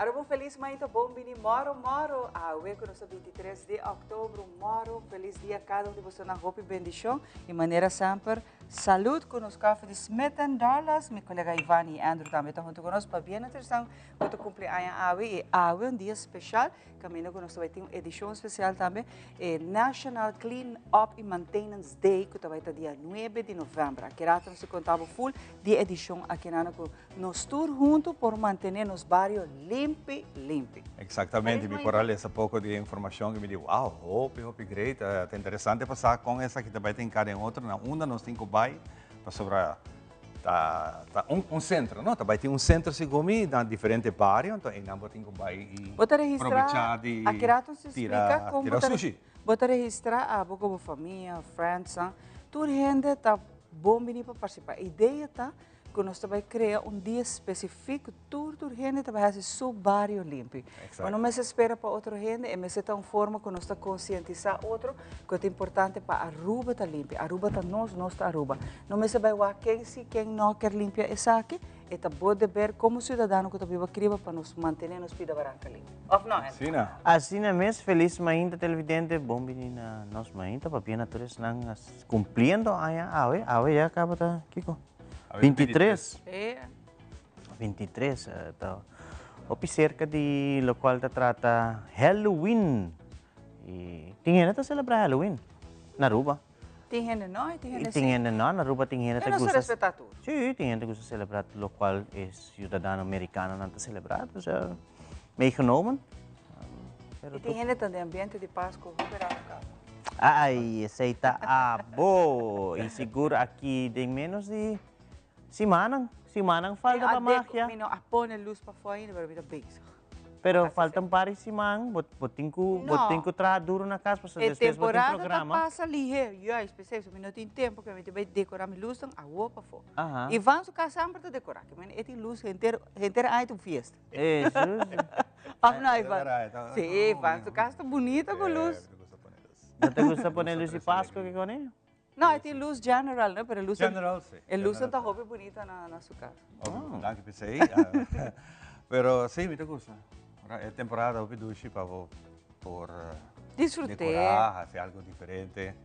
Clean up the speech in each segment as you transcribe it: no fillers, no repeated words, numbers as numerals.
Aruba un felis mainta bon bini moro moro awe ku nos ta 23 di òktober un moro felis dia kada un di bosonan hopi bendishon i manera semper salud ku nos kòfi di Smith and Dorlas mi kolega Ivan i Andrew tambe ta huntu ku nos pabia na Tristan ku ta kumpli aña awe i awe un dia speshal kaminda ku nos ta bai tin un edishon spesial tambe e National Clean Up i Maintenance Day ku ta bai ta dia 9 di novèmber. Aki rato nos ta konta bo ful di e edishon akinan ku Nos tur huntu por mantené nos bario limpi limpi. Exactamente, mi por a lesa poco di e informacion y mi di wow, hopi hopi great, ta interesante pa sa con esaki ta bay ta hinca den otro, na unda nos tin cu bay, pasobra ta ta un un centro no, ta bay tin un centro segun mi na diferente bario, enton eynan bo tin cu bay y Bo ta registra, probecha di aki rato si tira splica con tira bo ta sushi. bo ta registra abo como famia, friendsnan, tur hende ta bon bini pa participa. Idea ta ku nos ta bai krea un dia spesifik ku tur tur hende ta bai hasi su bario limpi. Bo no mester spera pa otro hende, e mester ta un forma ku nos ta konsientisá otro ku ta importante pa Aruba ta limpi. Aruba ta nos, nos ta Aruba. No mester bai wak ken si, ken no kier limpia esaki, e ta bo deber komo siudadano ku ta biba kriba pa nos mantené nos pida baranka limpi. Òf no, Henry? Asina. Asina mes, felis mainta televidente, bon bini na nos mainta, pabia na tur esnan kumpliendo aña awe, awe ya kaba ta kiko? 23. 23, ta hopi cerca di locual ta trata Halloween. Y tin hende ta celebra Halloween na Aruba. Tin hende no y tin hende si. Tin hende no, na Aruba tin hende ta gusta. Y nos ta respeta tur. Sí, tin hende gusta celebra locual e ciudadano americanonan ta celebra. Dus meegenomen. Y tin hende ta den ambiente di Pascu hopi rato caba. Ay, esey ta abo! Y sigur aki den menos di simanan, simanan falta pa magia. Mi no a pone luz pafó ainda, pero mi ta bezig. Pero falta un par di siman, bo bo tin cu bo tin cu traha duro na cas pasobra despues bo tin programa. E temporada ta pasa lihe, juist, p'esei mi no tin tempo cu mi ta bay decora mi luznan awo pafó. Ivan su cas semper ta decora, e tin luz henter henter aña ta un fiesta. Jesus. Of no, Ivan? Sí, Ivan, su casa ta bunita cu luz. No te gusta pone luz di Pasco que con ello? No, e tin luz general, no? Pero luz general, sí. E luz ta hopi bunita na su casa. Oh. Danki p'esei. Pero sí, mi ta gusta. E temporada hopi dushi pa bo por Disfruté. decorá, haci algo diferente.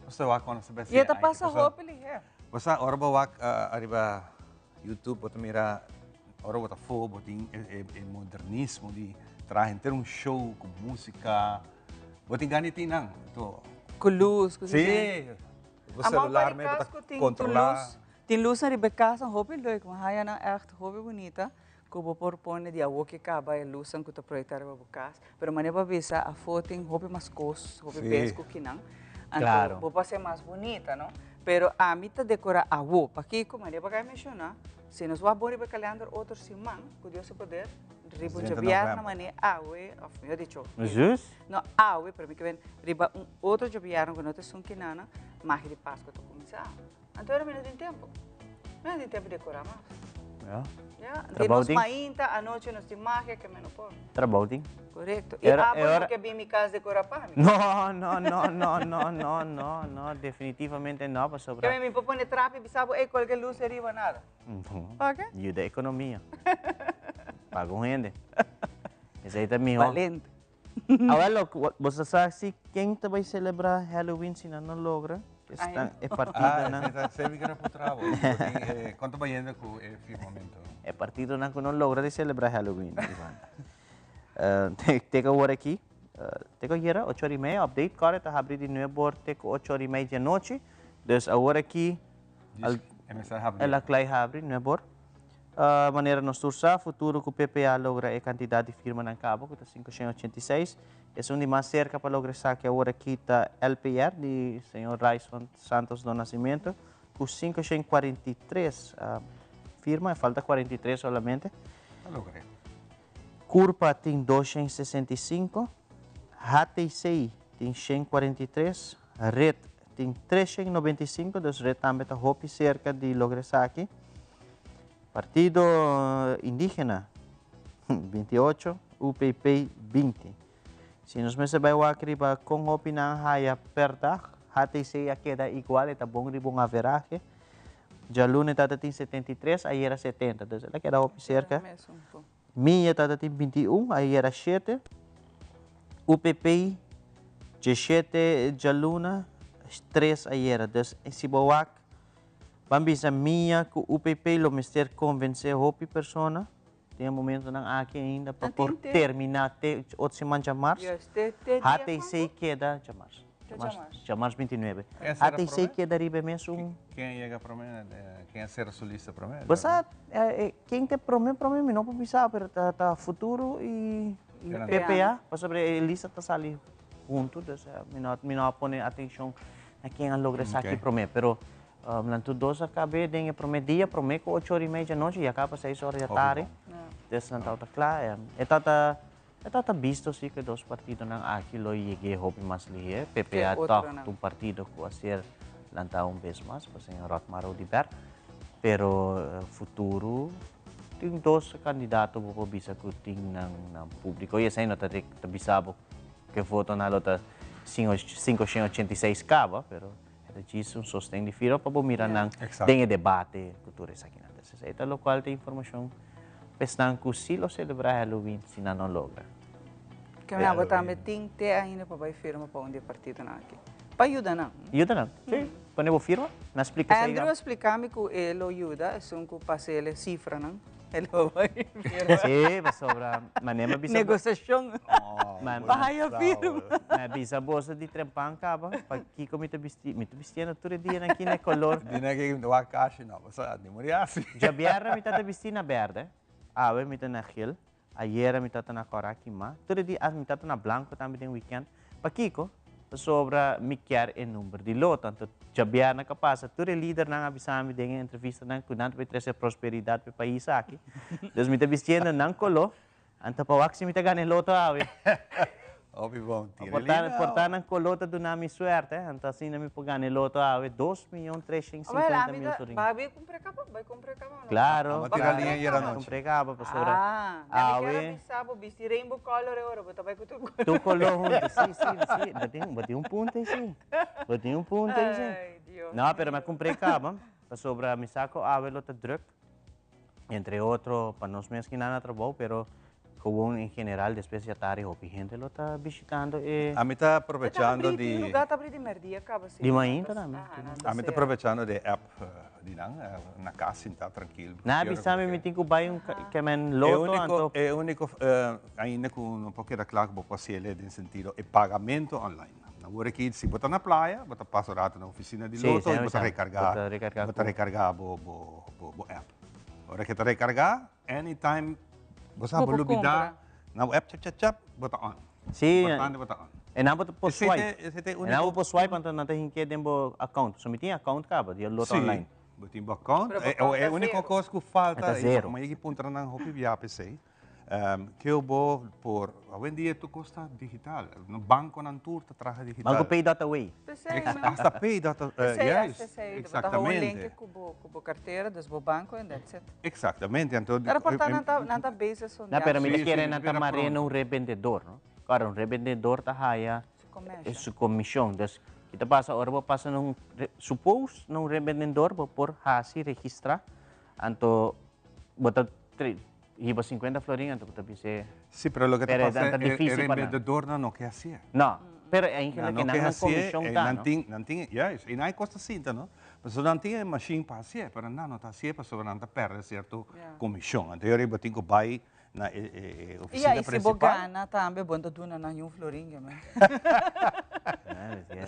Nos ta wak cuando se Y e ta pasa hopi liher. Bo sa, ora bo wak ariba YouTube bo ta mira ora bo ta fo bo tin e modernismo di traha henter un show ku musika. Bo tin gana di tin nan. To. Ku luz, ku Si. Bo celular mes bo ta controla. Tin luz ariba e kas nan hopi leuk. Mi haya nan echt hopi bunita ku bo por pone di awo ke kaba e luznan ku ta proyecta riba bo kas. Pero manera bo a bisa afo tin hopi mas kos, hopi bes ku kinan. Anto bo por hasi mas bunita, no? Pero ami ta decora awo. Pakiko? Manera bo a kai menciona, si nos wak bon riba e calender otro siman, cu Dios su poder, riba un djobièrnè manera awe, of mihor dicho, no awe, pero mi ke ben riba un otro djobièrnè cu no ta esun kinana, magia di Pascua ta cuminsa. Anto era mi no tin tempo. Mi no tin tempo decora mas. Ja. Ja, di nos mainta, anochi nos tin magia ke mi no por. Trabou tin. Correcto. Y abo no ke bin mi cas decora pa mi? No, no, no, no, no, no, no, no, definitivamente no, pasobra. Ke mi por pone trapi bisa bo, ey, colga e luz ariba, nada. No. Pa ke? Yuda economia. Paga un hende. Esey ta miho. Balente. Awel lo, bo sa sa si ken ta bay celebra Halloween si nan no logra? Esnan e partidonan. Ah, esey ta esey mi kere puntra bo. Bo tin e konto bayendo ku e firmamento? E partidonan ku no logra di celebra Halloween, Ivan. Te ku awor aki, te ku ayera ocho ora y media, update kòrè ta habri di nuebe or te ku ocho ora y media di anochi. Dus awor aki el a klai habri nuebe or. Manera nos tur sa, futuro ku PPA logra e kantidat di firmanan kaba, ku ta 586. Esun di mas serka pa logra esaki awor aki ta LPR di señor Ryson Santos do Nascimento ku 543 firma, e falta 43 solamente. Ta logr'é. Curpa tin 265, HTC tin 143, Red tin 395, dus Red tambe ta hopi serka di logra esaki. Partido Indigena, 28, UPP, 20. Si nos mester bai wak riba kon hopi nan haya per dag, HTC a keda igual, e ta bon riba un averahe. Djaluna e tata tin 73, ayera 70, dus el a keda hopi serka. Mia tata tin 21, ayera 7. UPP 17 djaluna, 3 ayera. Dus si bo wak, ban bisa mia ku UPP lo mester konvensé hopi persona den e momentonan aki ainda pa por terminá te otro siman djamars. HTC keda djamars. Djamars 29. HTC keda riba e mesun. Ken a yega promé? Ken a sera su lista promé? Bo sa ken ta e promé promé mi no por bisa pero ta Futuro i PPA pasobra e lista ta sali huntu dus mi no a pone atenshon na ken a logra esaki promé pero nan tur dos a kab'é den e promé dia promé ku ocho ora i media anochi ya kaba seis ora di atardi dus nan tabata kla e tabata E ta bisto si ku e dos partidonan aki lo yeg'é hopi mas lihé. PPA tòg ta un partido ku a ser lantá un bes mas pa señor Otmar Oduber. Pero futuro tin dos kandidato bo por bisa ku tin nan nan públiko i esei no ta ta bisa bo ku e votonan lo ta 586 kaba, pero e ta djis un sosten di firma pa bo mira nan den e debate ku tur esakinan. Entonces ei ta lokual ta informashon. Esnan ku sí lo selebrá Halloween si nan no logra. Ke mi abo tambe tin te ainda pa bai firma pa un di e partidonan aki. Pa yuda nan. Yuda nan, sí. Pone bo firma. Mi a splika esei. Andrew a splika mi ku e lo yuda esun ku pasa el e sifranan. E lo bai firma. Sí, pasobra manera mi a bisa. Negosiashon. Pa haya firma. Mi a bisa boso di trempan kaba pakiko mi ta bisti. Mi ta bistiendo tur e dianan aki na e kolor. Dina ke wak kashi no. Pasobra di muri hasi. Djabièrnè mi tata bistí na bèrdè, awe mi ta na gel, ayera mi tata na kòrá kimá, tur e dia mi tata na blanko tambe den wikènt. Pakiko? Pasobra mi kier e number di loto. Anto djabièrnè ku a pasa tur e lidernan a bisa mi den e entrevistanan ku nan ta bai trese prosperidat pa e pais aki. Dus mi ta bistiendo nan koló Anto pa wak si mi ta gana e loto awe. Hopi bon, tira lina. Por ta nan color ta duna mi suerte, anto asina mi por gana e loto awe, 2.350.000 florin. Bai cumpra caba, bai cumpra caba o no? Claro, Aba tira lina ayer anochi. Cumpra caba pasobra awe. Ah, mi kier a bisa bo bisti rainbow color e ora bo ta bai cu tur color. Tur color hunto, si, si, si, bo tin, bo tin un punto ei si, bo tin un punto ei si. Ay, Dios No, pero mi a cumpra e caba, pasobra mi sa cu awe lo ta druk. Entre otro pa nos mes kinan na trabou, pero gewoon en general despues di atardi hopi hende lo ta bishitando e. Ami ta aprovechando di. E lugar ta abri di merdia caba si. Di mainta tambe. Ami ta aprovechando di e app di nan, na cas sinta trankil. Nan a bisa mi mi tin cu bay un kemen loto anto. E unico ainda cu no por keda cla cu bo por haciel den sentido e pagamento online. Awor aki si bo ta na playa, bo ta pasa un rato na oficina di loto y bo ta recarga, bo ta recarga bo, bo, bo app. Ora ke ta recarga, anytime bo sa bo lubida, na bo app chap chap chap, bo ta on. Sí. Importante bo ta on. E nan bo ta por swipe. Esei ta e E nan bo por swipe anto nan ta hinke den bo account. So mi tin account caba di loto online. Sí, bo tin bo account. Pero bo E account ta unico zero. cos cu falta, E ta zero. y mi a yega puntra nan hopi bia p'esei. Keu bo por, awendia tur kos ta digital, bankonan tur ta traha digital. Banko pay dot away. Hasta pay dot away, juist, exactamente. Bo ta link ku bo kartera, dus bo banko en that's it. Exactamente, anto. Pero por ta nan ta bezig son. No, pero mi ta kere nan ta mare na un rebendedor, no? Ora un rebendedor ta haya su komishon, dus ki ta pasa ora bo pasa na un, suppose na un rebendedor bo por hasi registra, anto bo ta Hiba 50 florin anto ku ta bis'é. Sí, pero loke ta Pero pasa ta e difícil pa nan. rebendedornan no ke hasié. No, pero eigenlijk Nan no nan ke nan hasié, komishon e ta, nan no? tin, nan tin, juist, i nan e kos ta sinta, no? Pasobra nan tin e mashin pa hasié, pero nan no ta hasié pasobra nan ta pèrdè sierto komishon. Anto yora bo tin ku bai na e e e Ya, ofisina i si bo prinsipal. gana tambe bo no ta duna nan ni un florin, ke men.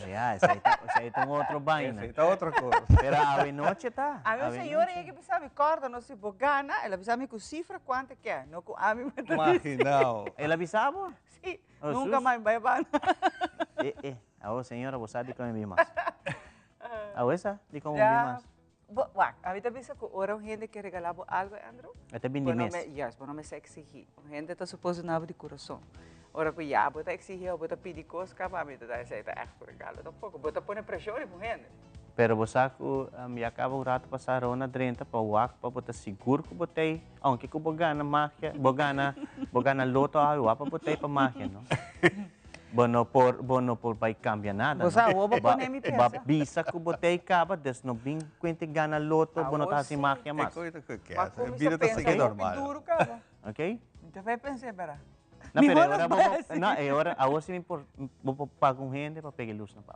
Ya, esei ta, esei ta un otro baina. Esei ta otro kos. Pero awe noche ta. Ami un Awe señora noche. yega bisa mi, kòrda no si bo gana, el a bisa mi ku sifra kuantu ke, no ku ami mi ta disi. Imaginao. El a bisa bo? Si, Oh, nunka sus. mas mi bai banda. Eh, eh, awo señora bo sa dikon mi bin mas. Awo sa dikon bo bin Ya, mas. bo, wak, ami ta bisa ku ora un hende ke regalá bo algu, Andrew, E ta bin di bo no mes. me, yes, bo no mester eksigí. Un hende ta suposo duna bo di kurason. Ora ku ya bo ta eksigí òf bo ta pidi kos kaba, ami ta da esei ta ègt un regalo tampoko. Bo ta pone preshon riba un hende. Pero bo sa ku ya kaba un ratu pasá Rona drenta pa wak pa bo ta sigur ku bo t'ei, ounke ku bo gana magia, bo gana, bo gana loto awe wak pa bo t'ei pa magia, no? Bo no por, bo no por bai cambia nada, Bo no? sa, awor bo pone mi Ba pensa. bisa cu bo t'ey caba, des no bin cuente gana loto, bo no ta Awor haci sí. magia E mas. coy ta cu Ba kes, e cuminsa bida ta pensa sigui hopi normal. duro caba. Ok? Ta bai pens'é bera. No, pero e ora bo por, no, e ora, awor si mi por, bo por paga un hende pa pega e luz na pa.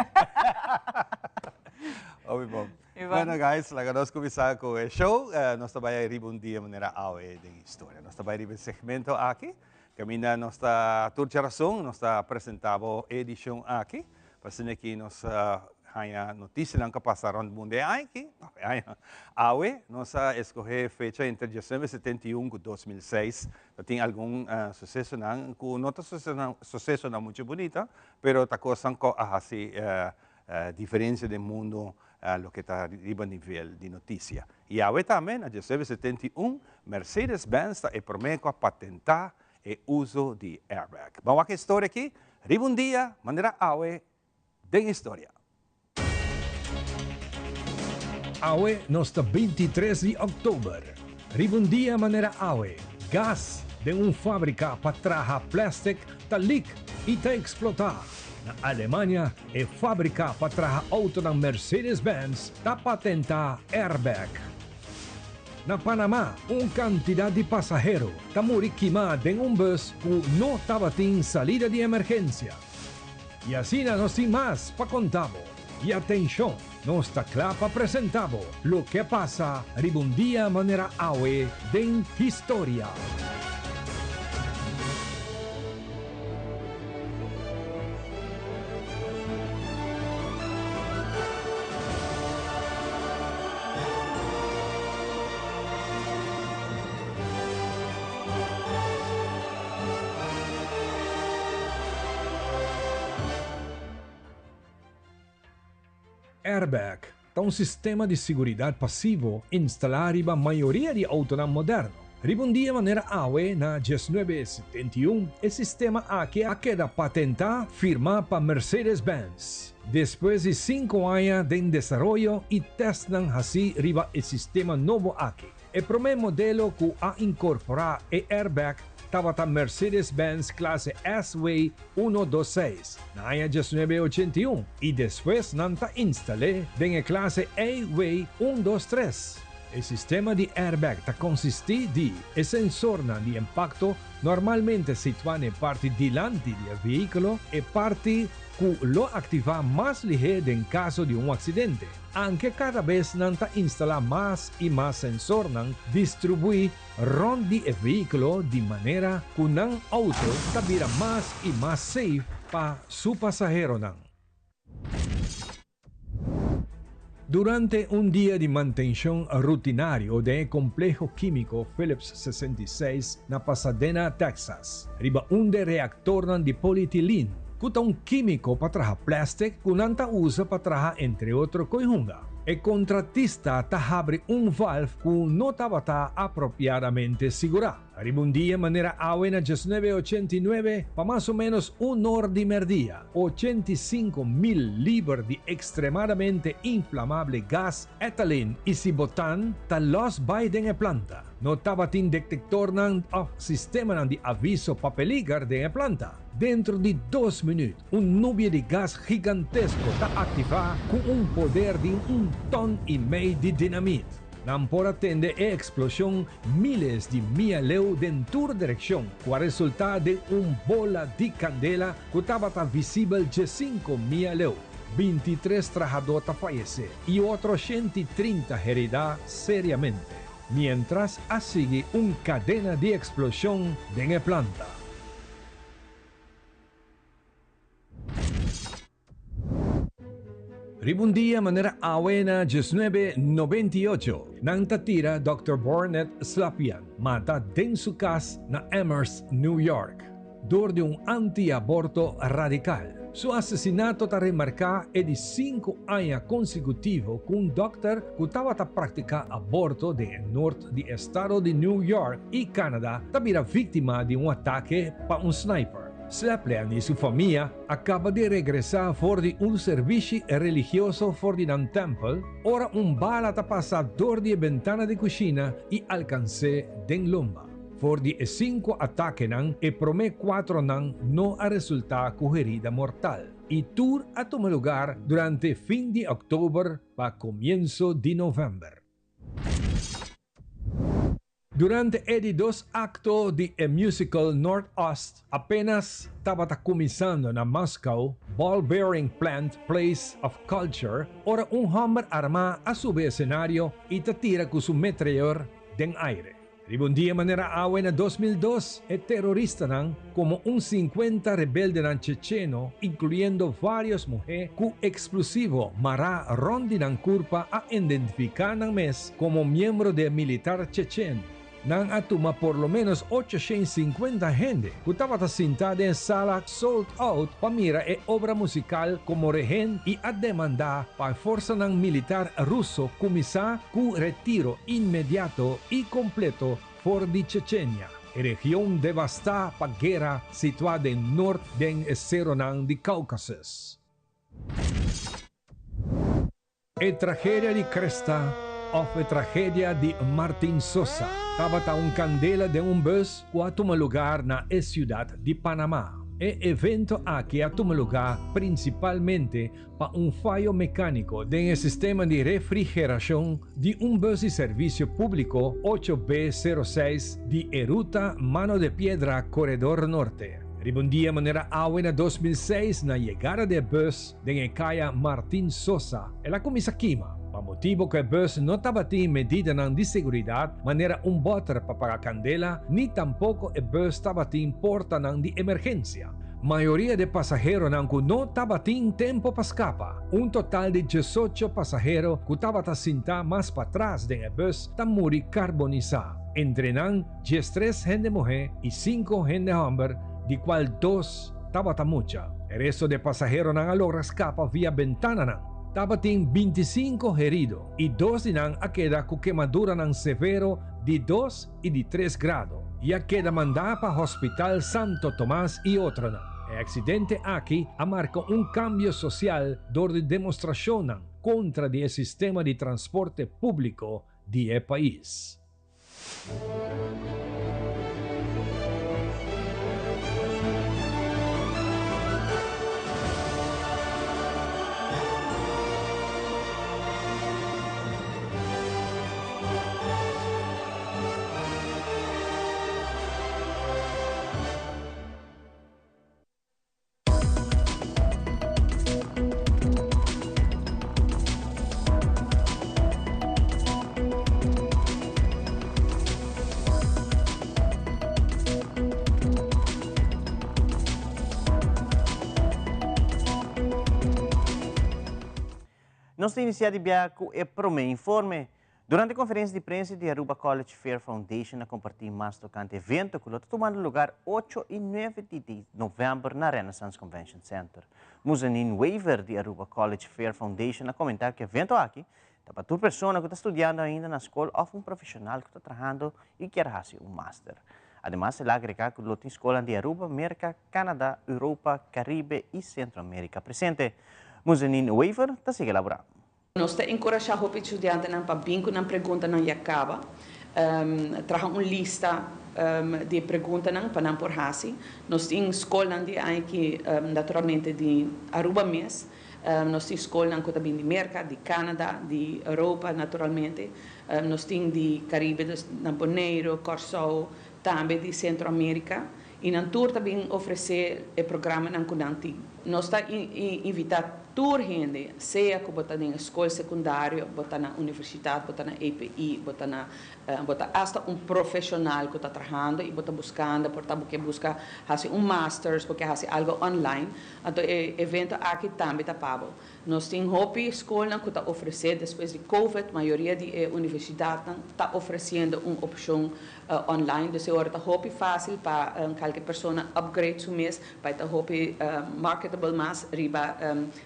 Hopi bon. Bueno guys, laga nos cuminsa cu e show. Nos ta bay riba un dia manera awe den historia. Nos ta bay riba e segmento aki. Caminda nos ta tur djarason, nos ta presenta bo e edicion aki. Pa asina aki nos haña noticianan cu a pasa rond mundo e aña aki. No, e aña. Awe nos a escoge fecha entre 1971 cu 2006. Ta tin algun sucesonan cu no ta sucesonan mucho bunita, pero ta cosnan cu a haci diferencia den mundo loke ta riba nivel di noticia. Y awe tambe na 1971 Mercedes-Benz ta e prome cu a patenta e uso di airbag. Ban wak e historia aki riba un dia manera awe den historia. Awe nos ta 23 di oktober. Riba un dia manera awe, gas den un fabrika pa traha plastic ta leak y ta explota. Na Alemania e fabrika pa traha autonan Mercedes-Benz ta patenta airbag. Na Panamá, un kantidat di pasahero ta muri kimá den un bus ku no tabatin salida di emergensia. I asina nos tin mas pa konta bo. I atenshon, nos ta kla pa presentá bo loke a pasa riba un dia manera awe den historia. Airbag ta un sistema di siguridat pasivo instalá riba mayoria di outonan moderno. Riba un dia manera awe na 1971 e sistema aki a keda patentá firmá pa Mercedes-Benz. Despues di sinku aña den desaroyo i tèstnan hasí riba e sistema nobo aki, e promé modelo ku a inkorporá e airbag tabata Mercedes-Benz klase SW uno dos seis na aña 1981 i despues nan ta instal'é den e klase AW un dos tres. E sistema di airbag ta konsistí di e sensornan di impakto normalmente situá na e parti dilanti di e vehíkulo, e parti ku lo aktivá mas lihé den kaso di un aksidente. Anke kada bes nan ta instalá mas i mas sensornan distribuí rònt di e vehíkulo di manera ku nan outo ta bira mas i mas safe pa su pasaheronan. Durante un dia di mantenshon rutinario den e kompleho kímiko Phillips 66 na Pasadena, Texas, riba un de reaktornan di polietilene, ku ta un kímiko pa traha plèstik ku nan ta usa pa traha entre otro koihunga, e kontratista ta habri un valf ku no tabata apropiadamente sigurá. Riba un dia manera awe na 1989, pa mas o ménos un or di mèrdia, 85,000 liber di ekstremadamente inflamable gas etalin i sibotan ta lòs bai den e planta. No tabatin detektornan òf sistemanan di aviso pa peliger den e planta. Dentro di dos minüt, un nubia di gas gigantesko ta aktivá ku un poder di un tòn i mei di dinamit. Nan por a tende e eksploshon miles di mia leu den tur direkshon, ku a resultá den un bola di kandela ku tabata visibel djesinko mia leu. 23 trahadó ta fayesé i otro 130 heridá seriamente, miéntras a sigui un kadena di eksploshon den e planta. Riba un dia manera awe na 1998, nan ta tira Dòkter Barnett Slapian mata den su kas na Amherst, New York, dor di un anti-aborto radikal. Su asesinato ta remarká e di sinku aña konsekutivo ku un dòkter ku tabata praktiká aborto den e nort di estado di New York i Canada ta bira víktima di un atake pa un sniper. Sleplian i su famia a kaba di regresá for di un servishi religioso for di nan tèmpel ora un bala ta pasa dor di e bentana di kushina i alkans'é den lomba. For di e sinku atakenan, e promé kuatronan no a resultá ku herida mortal i tur a tuma lugar durante fin di òktober pa komienso di novèmber. Durante e di dos akto di e musical Nord-Ost apenas tabata kuminsando na Moscow Ball Bearing Plant Place of Culture ora un hòmber armá a subi esenario i ta tira ku su metrayor den aire. Riba un dia manera awe na 2002, e teroristanan, komo un 50 rebeldenan checheno, inkluyendo vários muhé, ku eksplosivo mará rònt di nan kurpa a identifiká nan mes komo miembro di e militar chechen. Nan a tuma por lo ménos 850 hende ku tabata sintá den sala sold out pa mira e obra musikal komo rehen i a demandá pa e forsanan militar ruso kuminsá ku retiro inmediato i kompleto for di Chechenia, e region devastá pa guera situá den nort den e seronan di Caucasus. E tragedia di Cresta òf e tragedia di Martin Sosa tabata un kandela den un bus ku a tuma lugar na e siudat di Panamá. E evento aki a tuma lugá prinsipalmente pa un fayo mekániko den e sistema di refrigerashon di un bus di servisio públiko 8B06 di e ruta Mano de Piedra Koredor Norte. Riba un dia manera awe na 2006 na yegada di e bus den e kaya Martin Sosa el a kuminsá kima. Pa motibu ku e bus no tabatin medidanan di seguridat manera un bòter pa paga kandela ni tampoko e bus tabatin portanan di emergensia. Mayoria di e pasaheronan ku no tabatin tempu pa skapa, un total di 18 pasahero ku tabata sintá mas patras den e bus ta muri karbonisá. Entre nan 13 hende muhé i 5 hende hòmber, di kual dos tabata mucha. E resto di e pasaheronan a logra skapa via bentananan. Tabatin 25 herido i dos di nan a keda ku kemaduranan severo di 2 i di 3 grado i a keda mandá pa Hospital Santo Tomas i otronan. E aksidente aki a marka un kambio sosial dor di demostrashonnan kontra di e sistema di transporte públiko di e pais. Nos ta inicia di bia cu e prome informe. Durante conferencia di prensa di Aruba College Fair Foundation a comparti mas tocante evento cu lo ta tumando lugar 8 y 9 di november na Renaissance Convention Center. Muzanin Wever di Aruba College Fair Foundation a comenta cu e evento aki ta pa tur persona cu ta studiando ainda na scol of un profesional cu ta trahando y kier haci un master. Ademas el a agrega cu lo tin scolnan di Aruba, Merca, Canada, Europa, Caribe y Centro America presente. Muzanin Wever ta sigui elabora. Nos ta enkurashá hopi studiantenan pa bin ku nan preguntanan ya kaba. Traha un lista di e preguntanan pa nan por hasi. Nos tin skolnan di aki naturalmente di Aruba mes. Nos tin skolnan ku ta bin di Merka, di Canada, di Europa naturalmente. Nos tin di Caribe, dus na Boneiru, Kòrsou, tambe di Sentro Amerika. I nan tur ta bin ofresé e programanan ku nan tin. Nos ta invitá tur hende, sea ku bo ta den e skol sekundario, bo ta na universitat, bo ta na EPI, bo ta na bo ta asta un profeshonal ku ta trahando i bo ta buskando, por ta bo ke buska hasi un masters, bo ke hasi algu online, anto e evento aki tambe ta pa bo. Nos tin hopi skolnan ku ta ofresé despues di covid, mayoria di e universidatnan ta ofresiendo un opshon online, dus e ora ta hopi fásil pa kalke persona upgrade su mes pa e ta hopi marketable mas riba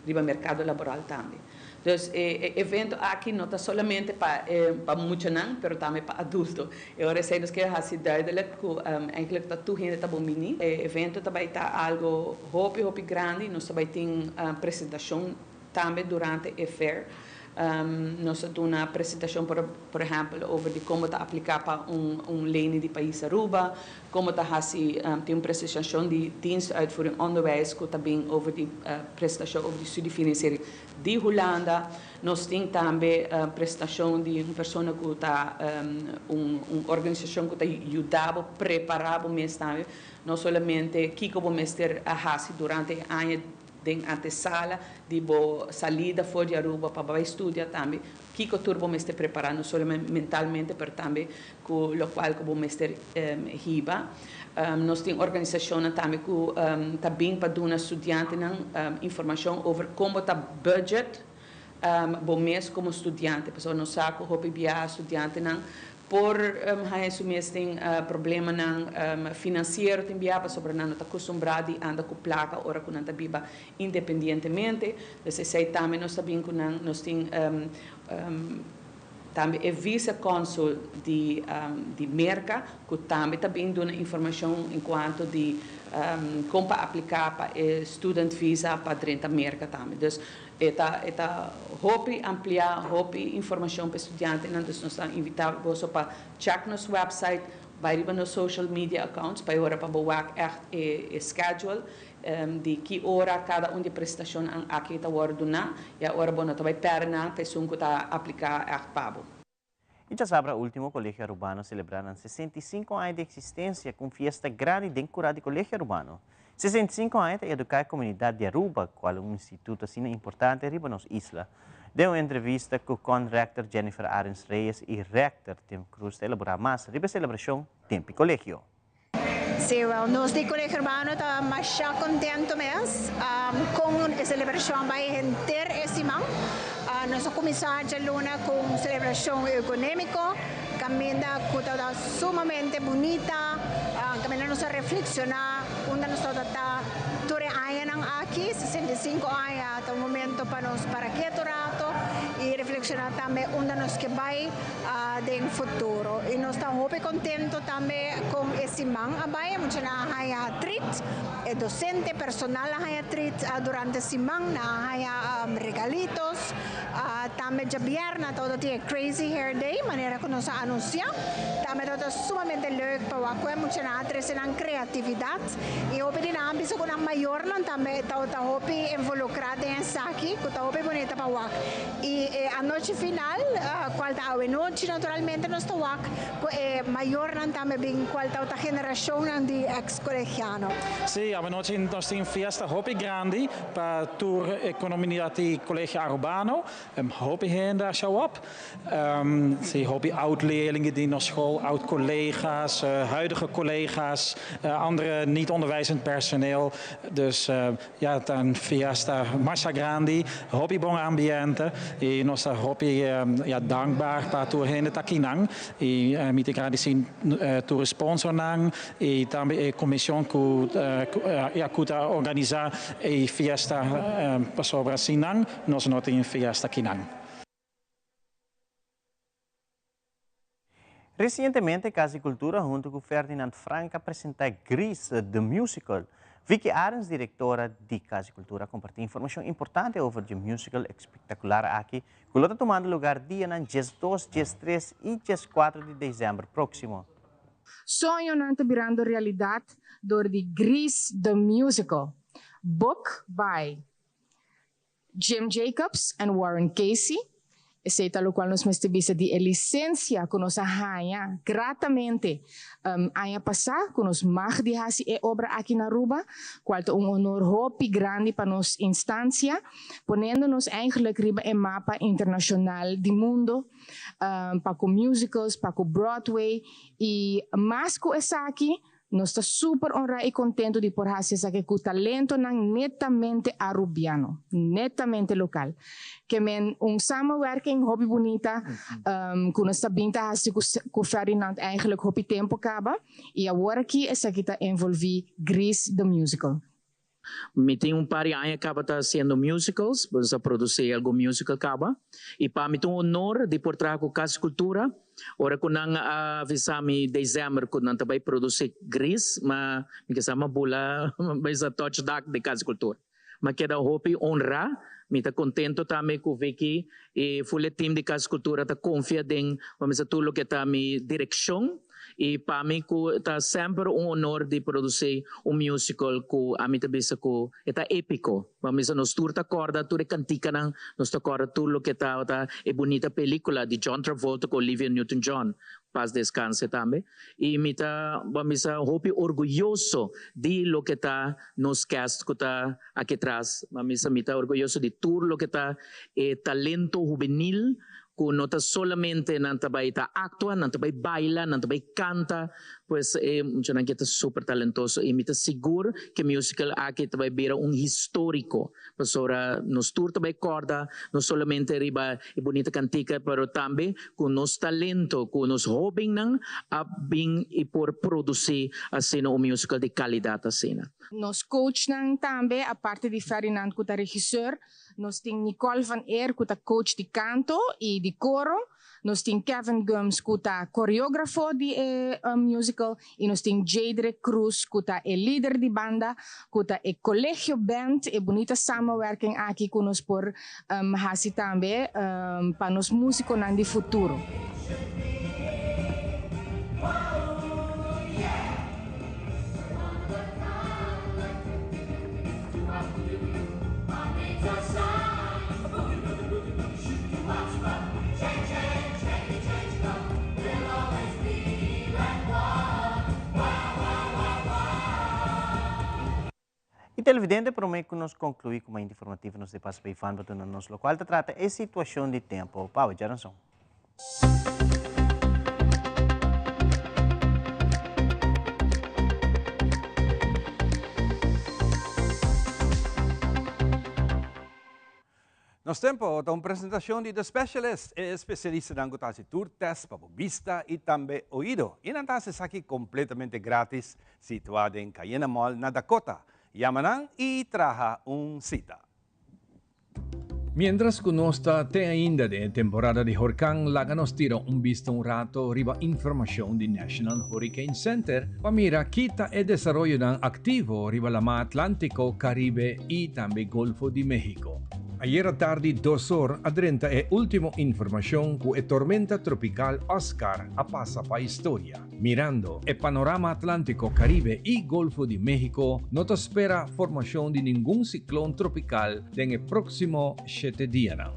riba merkado laboral tambe. Dus e evento aki no ta solamente pa pa muchanan pero tambe pa adulto. E ora esei nos ke hasi duidelijk ku eigenlijk ta tur hende ta bon bini. E evento ta bai ta algo hopi hopi grandi, nos ta bai tin presentashon tambe durante e fair. Nos ta duna presentacion por por ehempel over di con bo ta aplica pa un un lening di pais Aruba, con bo ta haci tin un presentacion di Dienst Uitvoering Onderwijs cu ta bin over di presentacion over di studiefinanciering di Hulanda. Nos tin tambe presentacion di un persona cu ta un un organisacion cu ta yuda bo prepara bo mes tambe, no solamente kico bo mester haci durante e aña den antesala di bo salida for di Aruba pa bai studia tambe, kiko tur bo mester prepara, no solamente mentalmente pero tambe ku lokual ku bo mester hiba. Nos tin organisashonnan tambe ku ta bin pa duna studiantenan informashon over kon bo ta budget bo mes komo studiante, pasobra nos sa ku hopi biaha studiantenan Por haña su mes den problemanan finansiero tin bia pasobra nan no ta kustumbrá di anda ku plaka ora ku nan ta biba independientemente. Dus esei tambe nos ta bin ku nan. Nos tin tambe e vise-konsul di di Merka ku tambe ta bin duna informashon en kuanto di kon pa apliká pa e student visa pa drenta Merka tambe. Dus E ta e ta hopi amplia, hopi informacion pa e studiantenan, dus nos ta invita boso pa check nos website, bai riba nos social media accounts pa e ora pa bo wak echt e e schedule di ki ora cada un di e presentacionnan aki ta worde duna y a ora bo no ta bai perde nan pa esun cu ta aplica echt pa bo. Y djasabra ultimo Colegio Arubano celebra nan 65 aña di existencia cu un fiesta grandi den cura di Colegio Arubano. 65 aña ta educa e comunidad di Aruba, cual un instituto asina importante riba nos isla. Den un entrevista cu con-rector Jennifer Arends Reyes y rector Tim Croes ta elabora mas riba e celebracion den pi colegio. Sí, wel, nos di Colegio Urbano ta masha contento mes con e celebracion bay henter e siman. Nos a cuminsa djaluna cu un celebracion econemico caminda cu tabata sumamente bunita, caminda nos a reflexiona unda nos tabata ta tur e añanan aki, 65 aña ta un momento pa nos para keto rato y reflexiona tambe unda nos ke bay. Den futuro. Y nos ta hopi contento tambe con e siman a bay. E muchanan a haya treat, e docente, personal a haya treat durante siman. Nan a haya regalitos. Tambe djabièrnè tabata tin e Crazy Hair Day, manera cu nos a anuncia. Tambe tabata sumamente leuk pa wak cu e muchanan a trece nan creatividad. Y hopi di nan a bisa cu nan mayornan tambe tabata hopi involucra den esaki, cu ta hopi bunita pa wak. Y e anochi final, cual ta awenochi naturalmente nos ta wak cu e mayornan tambe bin cual ta ota generacionnan di ex colegiano. Sí, awenochi nos tin fiesta hopi grandi pa tur e comunidad di Colegio Arubano. Hopi hende a show up. Sí, hopi oud leerlingen di nos school, oud collega's, huidige collega's, andere niet onderwijzend personeel. Dus Ja, ta un fiesta masha grandi, hopi bon ambiente y nos ta hopi ja dankbaar pa tur hende ta akinan y mi ta gradisi tur e sponsornan y tambe e comision cu ja cu ta organisa e fiesta pasobra sin nan nos no tin fiesta akinan. Resientemente Cas di Cultura hunto cu Ferdinand Frank a presenta Grease the Musical. Vicky Arens, directora di Cas di Cultura a comparti informacion importante over dje musical espectacular aki cu lo ta tumando lugar dianan 12, 13 y 14 di december proximo. Soñonan ta birando realidad door di Grease the Musical. Book by Jim Jacobs en Warren Casey, esei ta lokual nos mester bisa di e lisensia ku nos a haña gratamente aña pasá ku nos mag di hasi e obra aki na Aruba, kual ta un honor hopi grandi pa nos instansia, poniendo nos eigenlijk riba e mapa internashonal di mundo pa ku musicals, pa ku Broadway i mas ku esaki Nos ta super honrá i kontentu di por hasi esaki ku talentonan netamente arubiano, netamente lokal. Ke men un samenwerking hopi bunita ku nos ta bin ta hasi ku Ferdinand eigenlijk hopi tempu kaba i awor aki esaki ta envolví Grease the Musical. Mi tin un par di aña kaba ta hasiendo musicals, nos a produci algun musical kaba y pa mi ta un honor di por traha cu Cas Cultura. Ora cu nan a avisa mi december cu nan ta bay produci Gris, ma mi kisa ma bula bay sa touch dak di Cas Cultura. Ma keda hopi honra. Mi ta contento tambe cu Vicky y full e team di Cas Cultura ta confia den pa mi sa tur loke ta mi direccion y pa mi cu ta semper un honor di produci un musical cu ami ta bisa cu e ta epico. Pa mi sa nos tur ta corda tur e canticanan, nos ta corda tur loke tabata e bunita pelicula di John Travolta cu Olivia Newton-John, paz descanse tambe. Y mi ta bo a bisa hopi orguyoso di loke ta nos cast cu ta aki tras. Bo a bisa mi ta orguyoso di tur loke ta e talento hubenil cu no ta solamente nan ta bay ta actua, nan ta bay baila, nan ta bay canta, pues e muchanan aki ta super talentoso y mi ta sigur cu e musical aki ta bay bira un historico pasobra nos tur ta bay corda no solamente riba e bunita cantica pero tambe cu nos talento, cu nos hobennan a bin y por produci asina un musical di calidad asina. Nos coachnan tambe, aparte di Ferdinand cu ta regisseur, nos tin Nicole van Eer cu ta coach di canto y di coro, nos tin Kevin Gumbs cu ta coreografo di e musical y nos tin Jadrick Cruz cu ta e lider di banda cu ta e Colegio Band, e bunita samenwerking aki cu nos por haci tambe pa nos musiconan di futuro. Y televidente, prome cu nos conclui cu mainta informativo nos de pasa pa Ivan pa duna nos locual ta trata e situacion di tempo. Pau, djaranson. Nos Tempo ta un presentacion di The Specialist, e especialistanan cu ta haci tur test pa bo bista y tambe oido. Y nan ta haci esaki completamente gratis, situa den Cayena Mall na Dakota. Yama nan y traha un cita. Mientras cu nos ta te ainda den e temporada di horcan, laga nos tira un bista un rato riba informacion di National Hurricane Center pa mira ki ta e desaroyonan activo riba Lama Atlantico, Caribe y tambe Golfo di Mexico. Ayera tardi dos or a drenta e ultimo informacion cu e tormenta tropical Oscar a pasa pa historia. Mirando e panorama Atlántico, Caribe y Golfo di Mexico, no ta spera formacion di ningun ciclon tropical den e proximo shete dianan.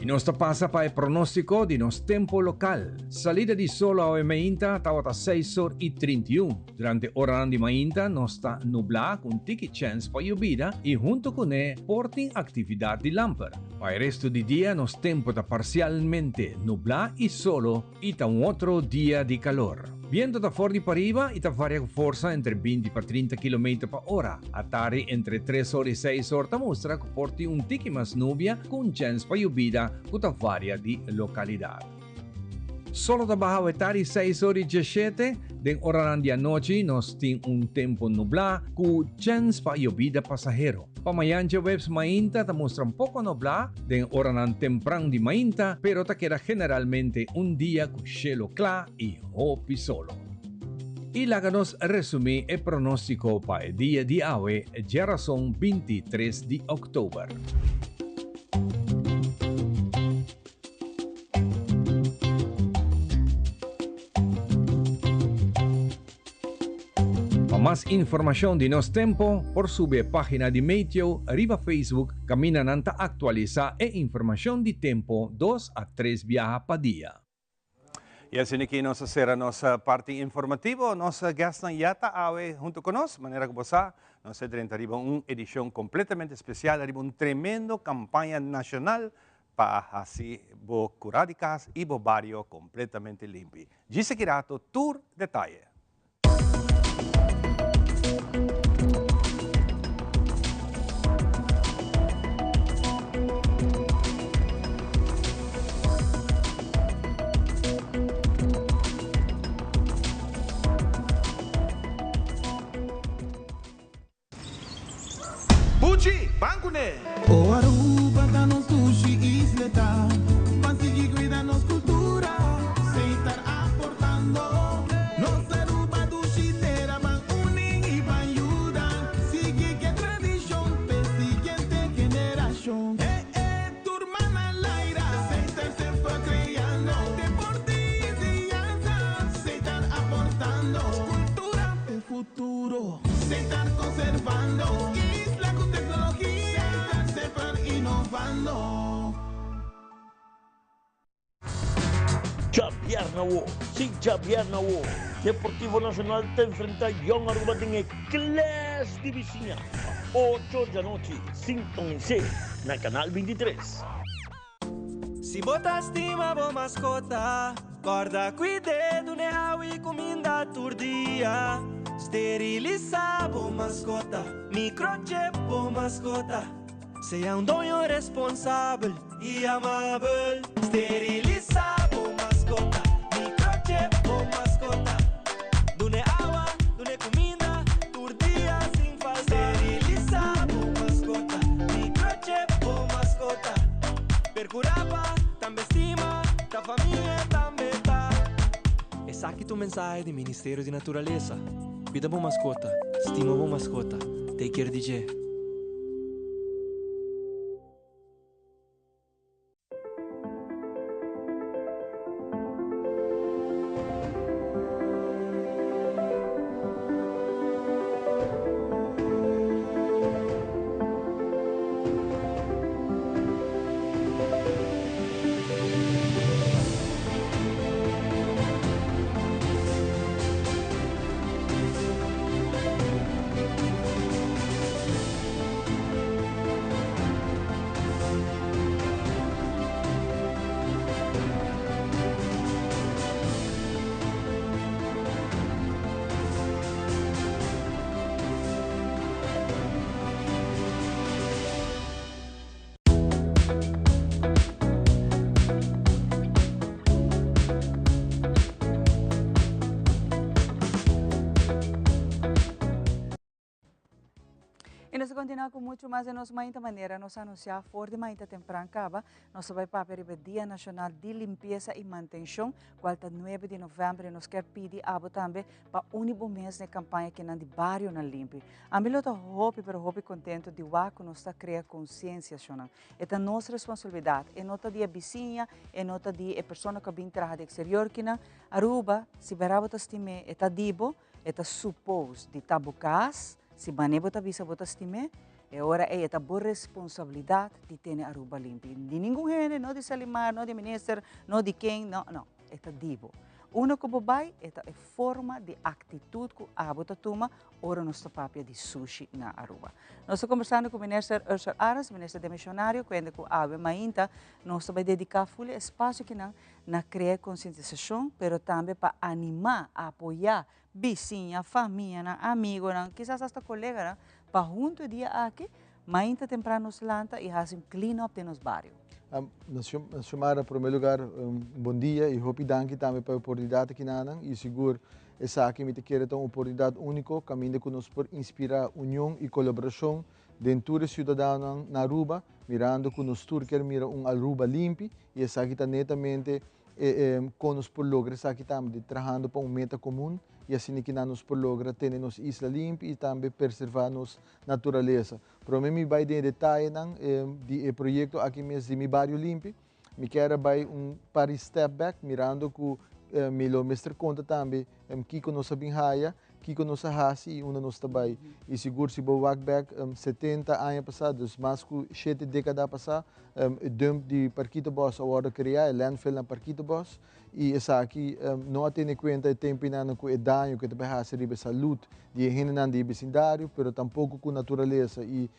Y nos ta pasa pa e pronostico di nos tempo local. Salida di solo awe meinta tabata seis or y 31. Durante oranan di mainta nos ta nubla cu un tiki chens pa yobida y hunto cune por tin actividad di lamper. Pa e resto di dia nos tempo ta parcialmente nubla y solo I ta un otro dia di kalor. Biento ta for di pariba i ta varia ku forsa entre 20 pa 30 kilometer pa ora. Atardi entre tres or i seis or ta mustra ku por tin un tiki mas nubia ku un chèns pa yubida ku ta varia di lokalidat. Solo ta baha awe tardi seis or i diesshete, den oranan di anochi nos tin un tempu nublá ku chèns pa yobida pasahero. Pa mañan djaweps mainta ta mustra un poko noblá den oranan tempran di mainta, pero ta keda generalmente un dia ku shelo kla i hopi solo. I laga nos resumí e pronóstiko pa e dia di awe, djarason 23 di òktober. Pa mas informacion di nos tempo por subi e pagina di Meteo riba Facebook caminda nan ta actualisa e informacion di tempo dos a tres biaha pa dia. Y asina aki nos a cera nos parti informativo. Nos guestnan ya ta awe hunto cu nos. Manera cu bo sa, nos a drenta riba un edicion completamente special riba un tremendo campaña nacional pa haci bo cura di cas y bo bario completamente limpi. Djis aki rato tur detaye. Buchi, ban kuné! O Aruba ta nos dushi isleta, ban sigui cuida nos cultura, seitar aportando. Nos Aruba dushi tera, ban uni y ban yuda, sigui ke tradicion p'e siguiente generacion. Djabièrnè awo, sí djabièrnè awo, Deportivo Nacional ta enfrentá Jong Aruba den e Clash di Bisiña pa ocho djanochi, sintonis'é na Canal 23. Si bo ta stima bo maskota, kòrda kuid'é, dun'é awa i kuminda tur dia. Sterilisá bo maskota, microchip bo maskota. Sea un doño responsabel i amabel. Sterilisá bo maskota, microchip bo maskota. Dun'é awa, dun'é kuminda tur dia sin falta. Sterilisá bo maskota, microchip bo maskota. Perkurá pa tambe stima, ta famia tambe ta. Esaki ta un mensahe di Ministerio di Naturalesa. Cuida bo mascota, stima bo mascota, take care di dje. Y nos ta continua cu mucho mas den nos mainta manera nos a anuncia for di mainta tempran caba. Nos ta bay papia riba e Dia Nacional di Limpieza y Mantencion cual ta nuebe di november y nos kier pidi abo tambe pa uni bo mes na e campaña kinan di barionan limpi. Ami lo ta hopi pero hopi contento di wak cu nos ta crea concienciacionnan. E ta nos responsabilidad, e no ta di e bisiña, e no ta di e persona cu a bin traha di exterior kinan. Aruba, si bera bo ta stim'é, e ta di bo, e ta suppose di ta bo cas, si manera bo ta bisa bo ta stim'é, e ora ei e ta bo responsabilidad di tene Aruba limpi. Di ningun hende, no di Salimar, no di minister, no di ken, no, no, e ta di bo. Uno cu bo bay, e ta e forma di actitud cu abo ta tuma ora nos ta papia di sushi na Aruba. Nos ta conversando cu Minister Ursell Arends, Minister Demisionario, cuende cu awe mainta nos ta bay dedica ful e espacio kinan na crea concientisacion, pero tambe pa anima, apoya bisiña, famianan, amigonan, kisas hasta coleganan, pa hunto e dia aki, mainta tempran nos lanta y haci un clean up den nos bario. Nos Xiomara, prome lugar, bon dia y hopi danki tambe pa e oportunidad aki nanan y sigur esaki mi ta kere ta un oportunidad unico caminda cu nos por inspira union y colaboracion den tur e ciudadanonan na Aruba, mirando cu nos tur kier mira un Aruba limpi y esaki ta netamente Con nos por logra esaki tambe di trahando pa un meta comun y asina kinan nos por logra tene nos isla limpi y tambe perserva nos naturalesa. Prome mi bay den e detayenan di e proyecto aki mes di Mi Bario Limpi, mi kier a bay un par di step back mirando cu mi lo mester conta tambe kico nos a bin haya, kico nos a haci y unda nos ta bay. Y sigur si bo wak bek 70 aña pasa, dus mas cu shete decada pasa, e dump di Parkietenbos a wordo crea, e landfill na Parkietenbos, y esaki no a tene cuenta e temponan cu e daño cu e ta bay haci riba e salud di e hendenan di e vecindario, pero tampoco cu naturalesa. Y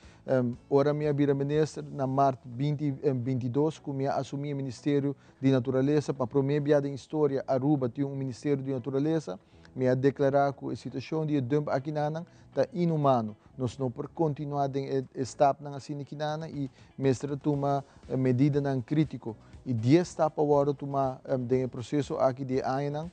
ora mi a bira minister na maart binti bintidos cu mi a asumi e ministerio di naturalesa, pa prome bia den historia Aruba tin un ministerio di naturalesa, Mi a deklará ku e situashon di e dump akinanan ta inhumano. Nos no por kontinuá den e stapnan asina kinanan i mester a tuma medidanan krítiko. I dies stap a wòrdu tumá den e proseso aki di e añanan.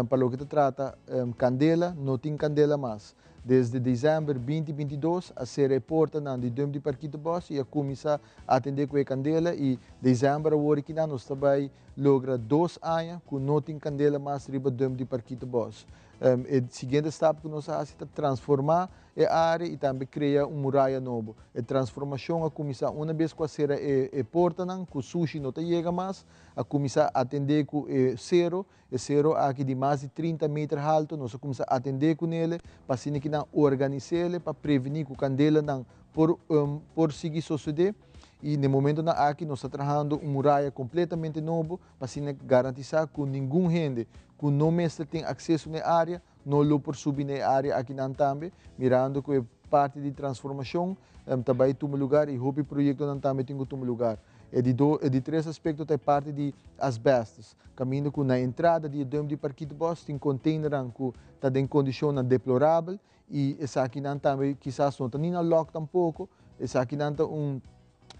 Pa loke ta trata kandela, no tin kandela mas. Desde desèmber binti 22 a sera e portanan di dump di Parkietenbos i a kuminsá atendé ku e kandela i desèmber awor kinan nos ta bai Logra dos aña ku no tin kandela mas riba dump di Parkietenbos. E siguiente stap ku nos a hasi ta transformá e área i tambe krea un muraya nobo. E transformashon a kuminsá una bes ku a sera e portanan ku sushi no ta yega mas, a kuminsá atendé ku e sero. E sero aki di mas di 30 meter haltu nos a kuminsá atendé kunele pa asina ki nan organis'ele pa prevení ku kandelanan por por sigui sosodé. I na e momentonan aki nos ta trahando un muraya kompletamente nobo pa asina garantisá ku ningun hende ku no mester tin akseso na e área no lo por subi na e área akinan tambe, mirando ku e parti di transformashon ta bai tuma lugar i hopi proyektonan tambe tin ku tuma lugar. E di do, e di tres aspekto ta e parti di asbestos, kaminda ku na entrada di e dump di Parkietenbos tin konteinernan ku ta den kondishonnan deplorabel i esakinan tambe kisas no ta ni na lòk tampoko, esakinan ta un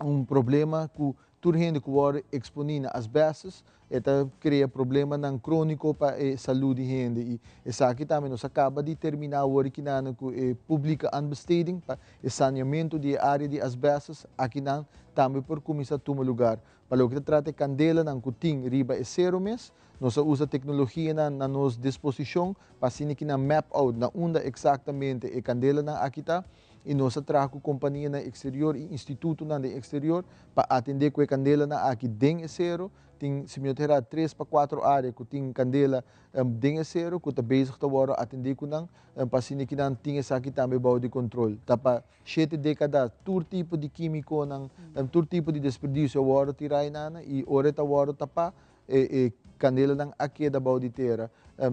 un problema ku Tur hende ku wòrdu eksponí na asbestos e ta krea problemanan króniko pa e salú di hende i esaki tambe nos a kaba di terminá awor kinan ku e publike aanbesteding pa e saneamentu di e área di asbestos akinan tambe por kuminsá tuma lugar. Pa loke ta trata e kandelanan ku tin riba e sero mes, nos a usa teknologianan na nos disposishon pa asina kinan map out na unda eksaktamente e kandelanan aki ta. i nos a traha ku kompanianan eksterior i institutonan den eksterior pa atendé ku e kandelanan aki den e sero. Tin, si mi no ta herá, tres pa kuatro área ku tin kandela den e sero ku ta bezig ta wòrdu atendé ku nan pa asina ki nan tin esaki tambe bou di kontrol. Ta pa shete dékada tur tipo di kímikonan, tur tipo di desperdisio a wòrdu tirá einan i ora e ta wòrdu tapá E kandelanan a keda bou di tera.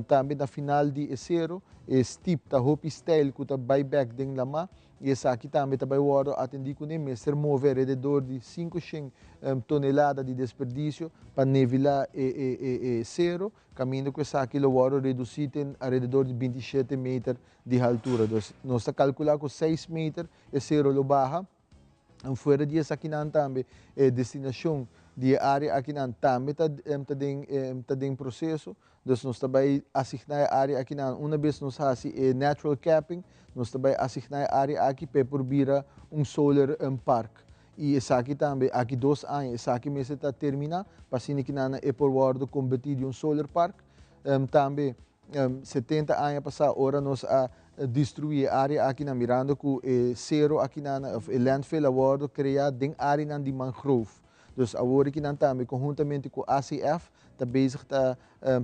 Tambe na final di e sero, e stip ta hopi steil ku ta bai bek den lamá i esaki tambe ta bai wòrdu atendí kuné. Mester move alrededor di 500 tonelada di desperdisio pa nevilá e sero, kaminda ku esaki lo wòrdu redusí ten alrededor di 27 meter di haltura. Dus nos ta kalkulá ku 6 meter e sero lo baha. Fuera di esakinan tambe e destinashon di e área akinan tambe ta ta den ta den proseso. Dus nos ta bai asigná e área akinan. Una bes nos hasi e natural capping, nos ta bai asigná e área aki pa e por bira un solar park. I esaki tambe aki dos aña esaki mester ta terminá pa asina kinan e por wòrdu kombertí di un solar park. Tambe 70 aña pasá ora nos a destruí e área akinan mirando ku e sero akinan òf e landfill a wòrdu kreá den áreanan di mangrove. Dus awor akinan tambe konhuntamente ku ACF ta bezig ta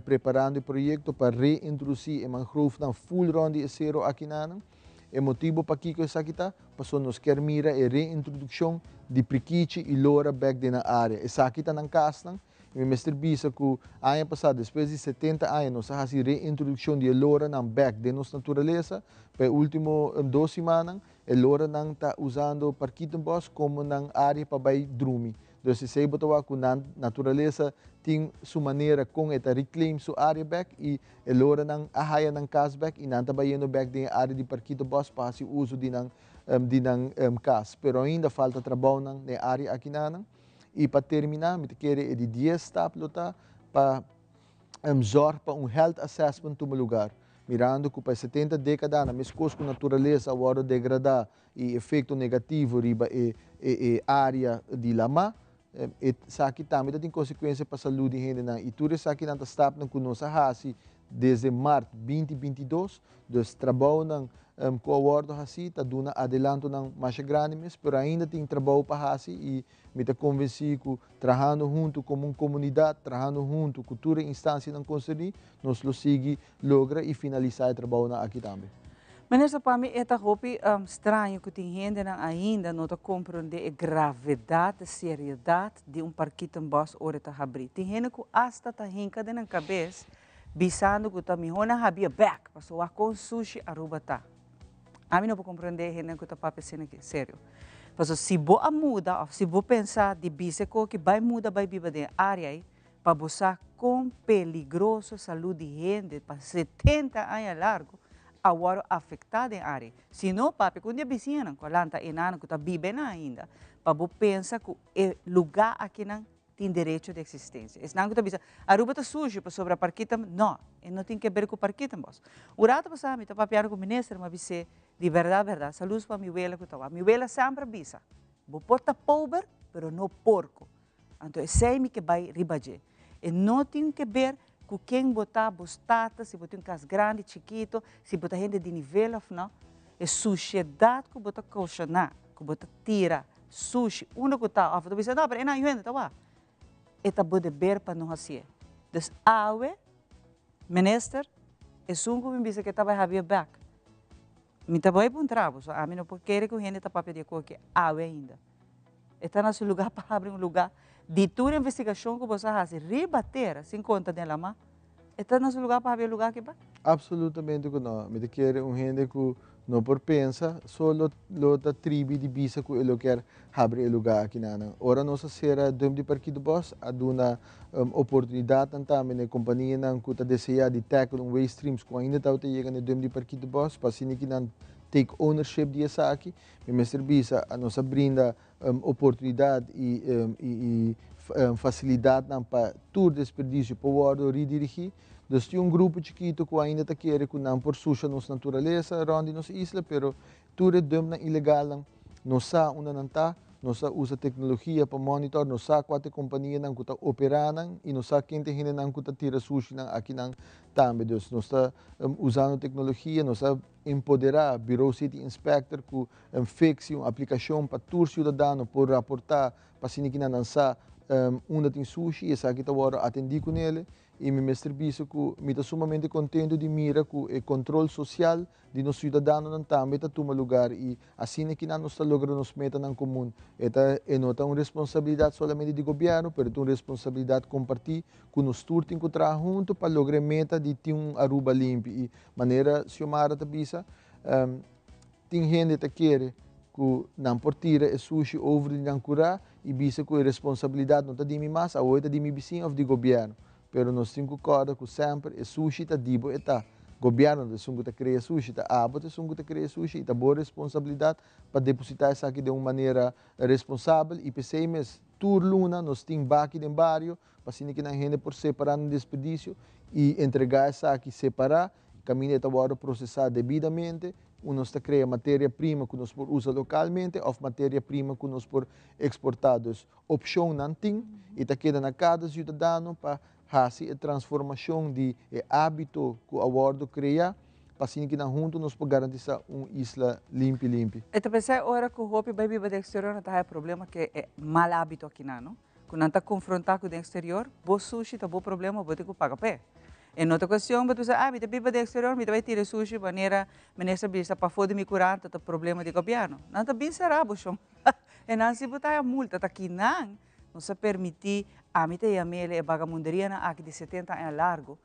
preparando e proyekto pa reintrodusí e mangrovenan full rònt di e sero akinan. E motibu pakiko esaki ta, pasobra nos kier mira e reintrodukshon di prikichi i lora bèk den nan área. Esaki ta nan kasnan. Mi mester bisa ku aña pasá despues di 70 aña nos a hasi reintrodukshon di e loranan bèk den nos naturalesa. Pa e último dos simannan e loranan ta usando Parkietenbos komo nan área pa bai drumi. Dus esei bo ta wak ku nan naturalesa tin su manera kon e ta reclaim su área bèk i e loranan a haya nan kas bèk i nan ta bayendo bèk den e área di Parkietenbos pa hasi uso di nan di nan kas. Pero ainda falta trabounan na e área akinanan. I pa terminá, mi ta kere e di dies stap lo ta pa zòrg pa un health assessment tuma lugar, mirando ku pa e 70 dékadanan meskos ku naturalesa a wòrdu degradá i efekto negativo riba e e área di lamá, esaki tambe ta tin konsekuensia pa salú di hendenan i tur esakinan ta stapnan ku nos a hasi desde mart 2022, dus trabounan ku a wòrdu hasí ta duna adelantonan masha grandi mes, pero ainda tin trabou pa hasi i mi ta konvensí ku trahando huntu komo un komunidat, trahando huntu ku tur e instansianan konserní, nos lo sigui logra i finalisá e trabounan aki tambe. Minister, pa mi e ta hopi straño ku tin hendenan ainda no ta komprondé e gravedat, e seriedat di un parkietenbos ora e ta habrí. Tin hende ku asta ta hinka den nan kabes bisando ku ta mihó nan habia bèk pasobra wak kon sushi Aruba ta. Ami no por komprondé hendenan ku ta papia asina aki, serio. Pasobra si bo a muda òf si bo pensa di bisa e koki bai muda bai biba den e área ei pa bo sa kon peligroso salú di hende pa 70 aña largu a wòrdu afektá den área ei. Si no, papia ku un di e bisiñanan ku a lanta enanan ku ta biba einan ainda pa bo pensa ku e lugá akinan tin derecho di existencia. Esnan cu ta bisa, Aruba ta sushi pasobra parkietenbos, no, e no tin keber cu parkietenbos. Un rato pasa mi ta papiando cu minister, mi a bis'é, di berdad, berdad, saludos pa mi wela cu ta wak. Mi wela semper a bisa, bo por ta pober, pero no porco. Anto esey mi ke bay riba dje. E no tin keber cu ken bo ta, bo status, si bo tin un cas grandi, chikito, si bo ta hende di nivel of no. E suciedad cu bo ta cauciona, cu bo ta tira, Sushi, unda ku ta òf ta bisa no pero e nan yu hende ta wak. E ta bo deber pa no hasié. Dus awe minister esun ku mi bisa ke ta bai habia bèk mi ta bai puntra bo so ami no por kere ku hende ta papia di e koki awe ainda. E ta na su lugá pa habri un lugá di tur investigashon ku boso a hasi riba tera sin konta den lamá. E ta na su lugá pa habri e lugá aki pa? Absolutamente ku no. Mi ta kere un hende ku no por pensa so lo lo ta tribi di bisa ku e lo kier habri e lugá aki nan. Ora nos a sera Dump di Parkietenbos a duna oportunidatnan tambe na e kompanianan ku ta deseá di tackle un waste streams ku ainda tabata yega na e Dump di Parkietenbos pa asina ki nan take ownership di esaki. Mi mester bisa nos a brinda oportunidat i i fasilidatnan pa tur desperdisio por wòrdu redirigí. Dus tin un grupo chikitu ku ainda ta kere ku nan por susha nos naturalesa rònt di nos isla, pero tur e dumpnan ilegalnan nos sa unda nan ta, nos a usa teknologia pa monitor, nos sa kua ta e kompanianan ku ta operá nan i nos sa ken ta e hendenan ku ta tira sushinan akinan tambe. Dus nos ta usando teknologia, nos a empoderá Bureau City Inspector ku un fix i un aplikashon pa tur siudadano por raportá pa asina ki nan nan sa unda tin sushi i esaki ta wòrdu atendí ku nele. I mi mester bisa ku mi ta sumamente kontentu di mira ku e kontrol sosial di nos siudadanonan tambe ta tuma lugar i asina ki nan nos ta logra nos metanan komun. E ta e no ta un responsabilidat solamente di gobièrnu pero ta un responsabilidat kompartí ku nos tur tin ku traha huntu pa logra e meta di tin un Aruba limpi. I manera Xiomara ta bisa, Tin hende ta kere ku nan por tira e sushi over di nan kurá i bisa ku e responsabilidat no ta di mi mas, awor e ta di mi bisin òf di gobièrnu. Pero nos tin ku kòrda ku semper e sushi ta di bo e ta. Gobièrnu no ta esun ku ta krea sushi, ta abo ta esun ku ta krea sushi i ta bo responsabilidat pa depositá esaki den un manera responsabel i p'esei mes tur luna nos tin baki den bario pa asina ku nan hende por separá nan desperdisio i entregá esaki separá Kaminda e ta wòrdu prosesá debidamente, un nos ta krea materia prima ku nos por usa lokalmente òf materia prima ku nos por eksportá. Dus opshonnan tin i ta keda na kada siudadano pa hasi e transformashon di e ábito ku a wòrdu kreá pa asina ki nan huntu nos por garantisá un isla limpi limpi. E ta pensá e ora ku hopi bai biba den eksterior nan ta haya problema ku e mal ábito akinan, no? Ku nan ta konfrontá ku den eksterior, bo sushi ta bo problema, bo tin ku paga p'e. E no ta kuestion bo ta bisa, ah, mi ta biba den eksterior, mi ta bai tira e sushi manera minister bisa pafó di mi kuranta ta problema di gobièrnu. Nan ta bin será bo shon. E nan si bo ta haya multa. Ta kinan nos a permití, ami ta yam'el e bagamunderianan aki di setenta aña largu,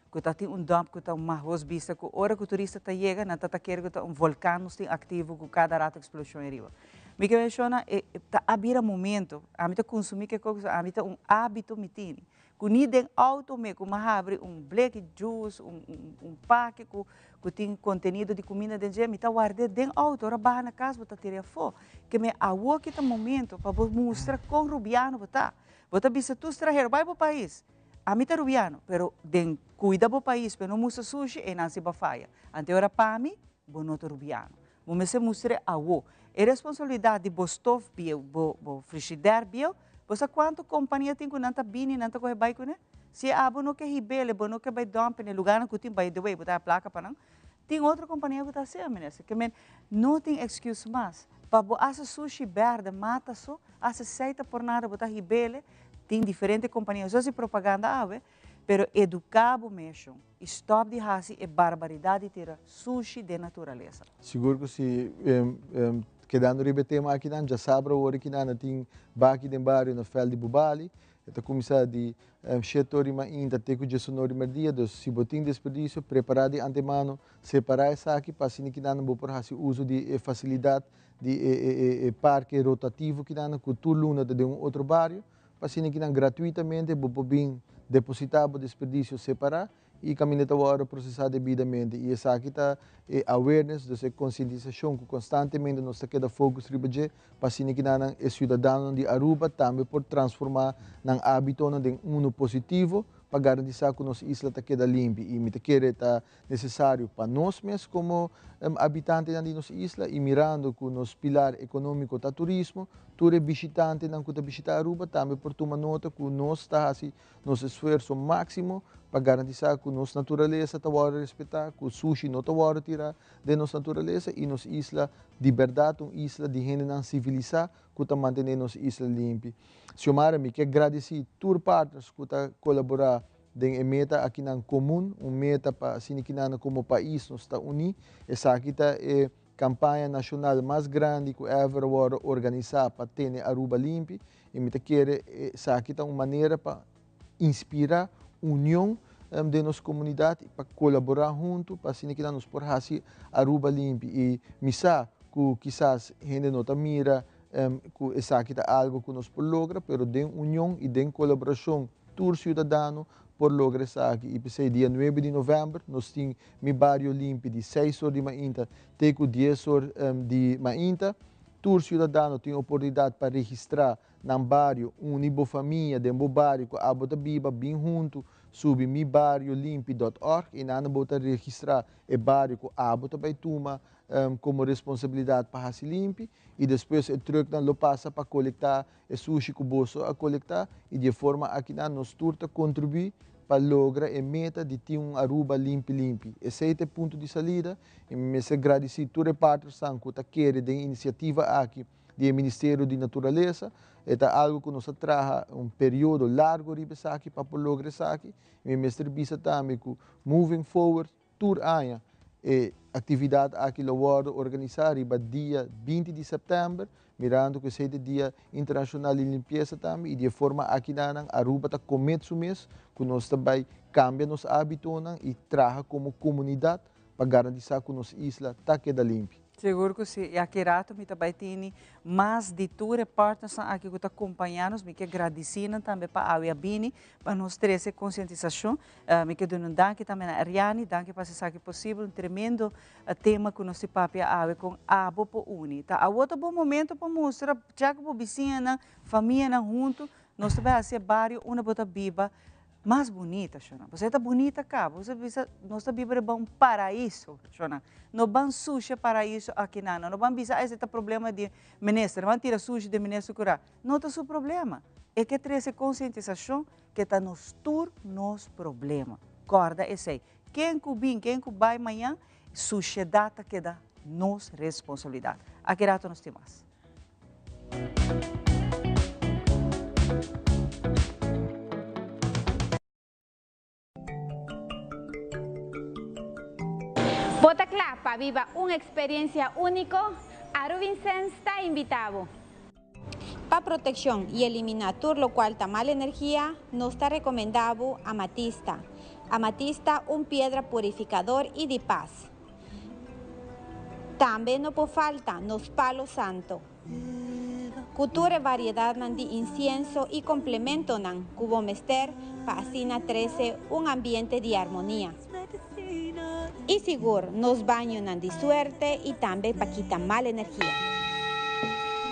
ku ta tin un dump ku ta un mahos bista ku ora ku turista ta yega nan ta ta kere ku ta un volkan nos tin aktivo ku kada rato eksploshon ariba. Mi ke menshona e ta a bira momento, ami ta kunsumí ke kos ami ta un hábito mi tini ku ni den outo me ku mi a habri un bleki juice un un paki ku ku tin kontenido di kuminda den dje mi ta ward'é den outo ora baha na kas bo ta tir'é afó ke me awo ki ta momento pa bo mustra kon rubiano bo ta bo ta bisa tur strahero bai bo pais. Ami ta rubiano, pero den cuida bo pais pe no mustra sushi e nan si bo a faya. Ante ora pa mi, bo no ta rubiano. Bo mester mustr'e awo. E responsabilidad di bo stof bieu, bo bo frishider bieu, bo sa cuanto compania tin cu nan ta bini nan ta coge bay cune? Si abo no ke hibele, bo no ke bay dump na e lugarnan cu tin, by the way, bo ta haya placa pa nan, tin otro compania cu ta haci'e, minister. Ke men, no tin excuse mas. Pa bo haci sushi berde, mata so, haci seita por nada, bo ta hibele, Tin diferente kompania so hasi propaganda awe, pero eduká bo meshon i stòp di hasi e barbaridat di tira sushi den naturalesa. Sigur ku si. Kedando riba e tema akinan, djasabra awor akinan na tin baki den bario na vèlt di Bubali. E ta kuminsá di shete ora di mainta te ku diesunor di merdia. Dus si bo tin desperdisio, prepará di antemano, separá esaki pa asina kinan bo por hasi uso di e fasilidat di e parke rotativo kinan ku tur luna ta den un otro bario, pa asina kinan gratuitamente bo por bin depositá bo desperdisio separá i kaminda ta wòrdu prosesá debidamente. I esaki ta e awareness, dus e konsientisashon ku konstantemente nos ta keda focus riba dje pa asina kinan e siudadanonan di Aruba tambe por transformá nan ábitonan den unu positivo pa garantisá ku nos isla ta keda limpi. I mi ta kere ta Nesesario pa nos mes komo abitantenan di nos isla i mirando ku nos pilar ekonómiko ta turismo, tur e bishitantenan ku ta bishitá Aruba tambe por tuma nota ku nos ta hasi nos esfuerso máksimo pa garantisá ku nos naturalesa ta wòrdu respetá, ku sushi no ta wòrdu tirá den nos naturalesa i nos isla di bèrdat un isla di hendenan sivilisá ku ta mantené nos isla limpi. Xiomara, mi ke gradisí tur partners ku ta kolaborá Den e meta akinan komun, un meta pa asina kinan komo pais nos ta uní. Esaki ta e campaña nacional mas grandi cu ever a wordo organisa pa tene Aruba limpi y mi ta kere esaki ta un manera pa inspira union den nos comunidad y pa colabora hunto pa asina kinan nos por haci Aruba limpi y mi sa cu kisas hende no ta mira cu esaki ta algo cu nos por logra pero den union y den colaboracion tur ciudadano por logra esaki y p'esey dia nuebe di november nos tin Mi Bario Limpi di seis or di mainta te cu dies or di mainta. Tur ciudadano tin oportunidad pa registra nan bario, uni bo famia den bo bario cu abo ta biba, bin hunto subi mibariolimpi dot org y nan bo ta registra e bario cu abo ta bay tuma como responsabilidad pa haci limpi y despues e trucknan lo pasa pa colecta e sushi cu boso a colecta y di e forma akinan nos tur ta contribui pa logra e meta di tin un Aruba limpi limpi. Esey ta e punto di salida y mi mester gradici tur e partnersnan cu ta kere den e iniciativa aki di e Ministerio di Naturalesa. E ta algo cu nos a traha un periodo largo riba esaki pa por logra esaki y mi mester bisa tambe cu moving forward Tur aña e actividad aki lo wordo organisa riba dia 20 di september, mirando cu esey ta e dia internacional di limpieza tambe y di e forma aki nan Aruba ta comet su mes cu nos ta bay cambia nos habitonan y traha como comunidad pa garantisa cu nos isla ta keda limpi. Sigur cu si. Y aki rato mi ta bay tini mas di tur e partnersnan aki cu ta compaña nos. Mi ke gradici nan tambe pa awe a bini pa nos trece concientisacion. Mi ke duna un danki tambe na Ariani, danki pa hasi esaki posibel, un tremendo tema ku nos tin papia awe kon abo por uni. Ta awo ta bon momento pa mustra ya ku bo bisiñanan, famianan huntu nos ta bai hasi e bario unda bo ta biba mas bunita shona. Pasobra e ta bunita kaba, bo sa bisa nos ta biba riba un paraiso shona. No ban susha paraiso aki nan, no ban bisa esei ta problema di minister, no ban tira sushi den minister kura. No ta su problema, e ke trese konsientisashon Ke ta nos tur nos problema. Kòrda esei. Ken ku bin, ken ku bai mañan, sushedat ta keda nos responsabilidat. Aki rato nos tin mas. Bo ta kla pa biba un eksperensia úniko? Arubinsens ta invitá bo! Pa protekshon i eliminá tur lokual ta mal energia, nos ta rekomendá bo amatista. Amatista un piedra purifikador i di pas. Tambe no por falta nos palo santo. Ku tur e variedatnan di insienso i komplementonan ku bo mester pa asina trese un ambiente di armonia. I sigur nos bañonan di suerte i tambe pa kita mal energia.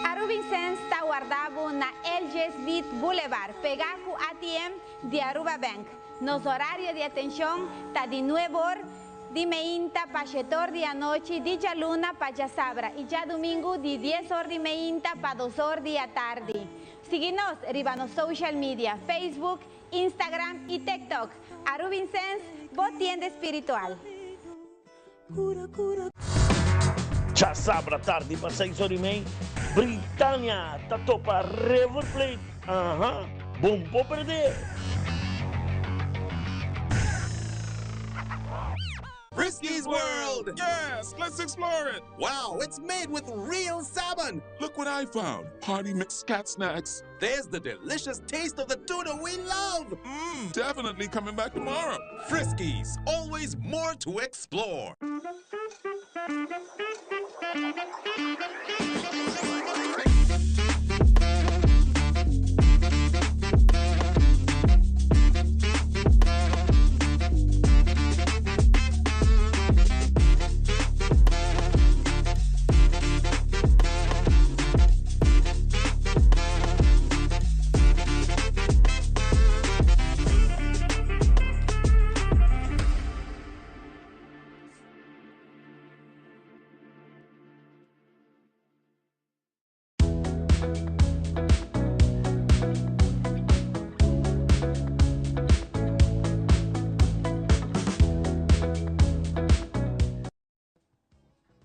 Arubinsens ta warda bo na LG Smith Boulevard, pegá ku ATM di Aruba Bank. Nos horario di atenshon ta di nuebe or di meinta pa shete or di anochi di djaluna pa djasabra i djadumingu di dies or di meinta pa dos or di atardi. Sigui nos riba nos social media, Facebook, Instagram y TikTok. Arubinsens, bo tienda espiritual. Djasabra tardi pa seis or y mei, Britania ta topa River Plate. Aha, bon por perdé! Friskies World! Yes, let's explore it! Wow, it's made with real salmon! Look what I found! Party mix cat snacks. There's the delicious taste of the tuna we love! Mmm, definitely coming back tomorrow. Friskies, always more to explore.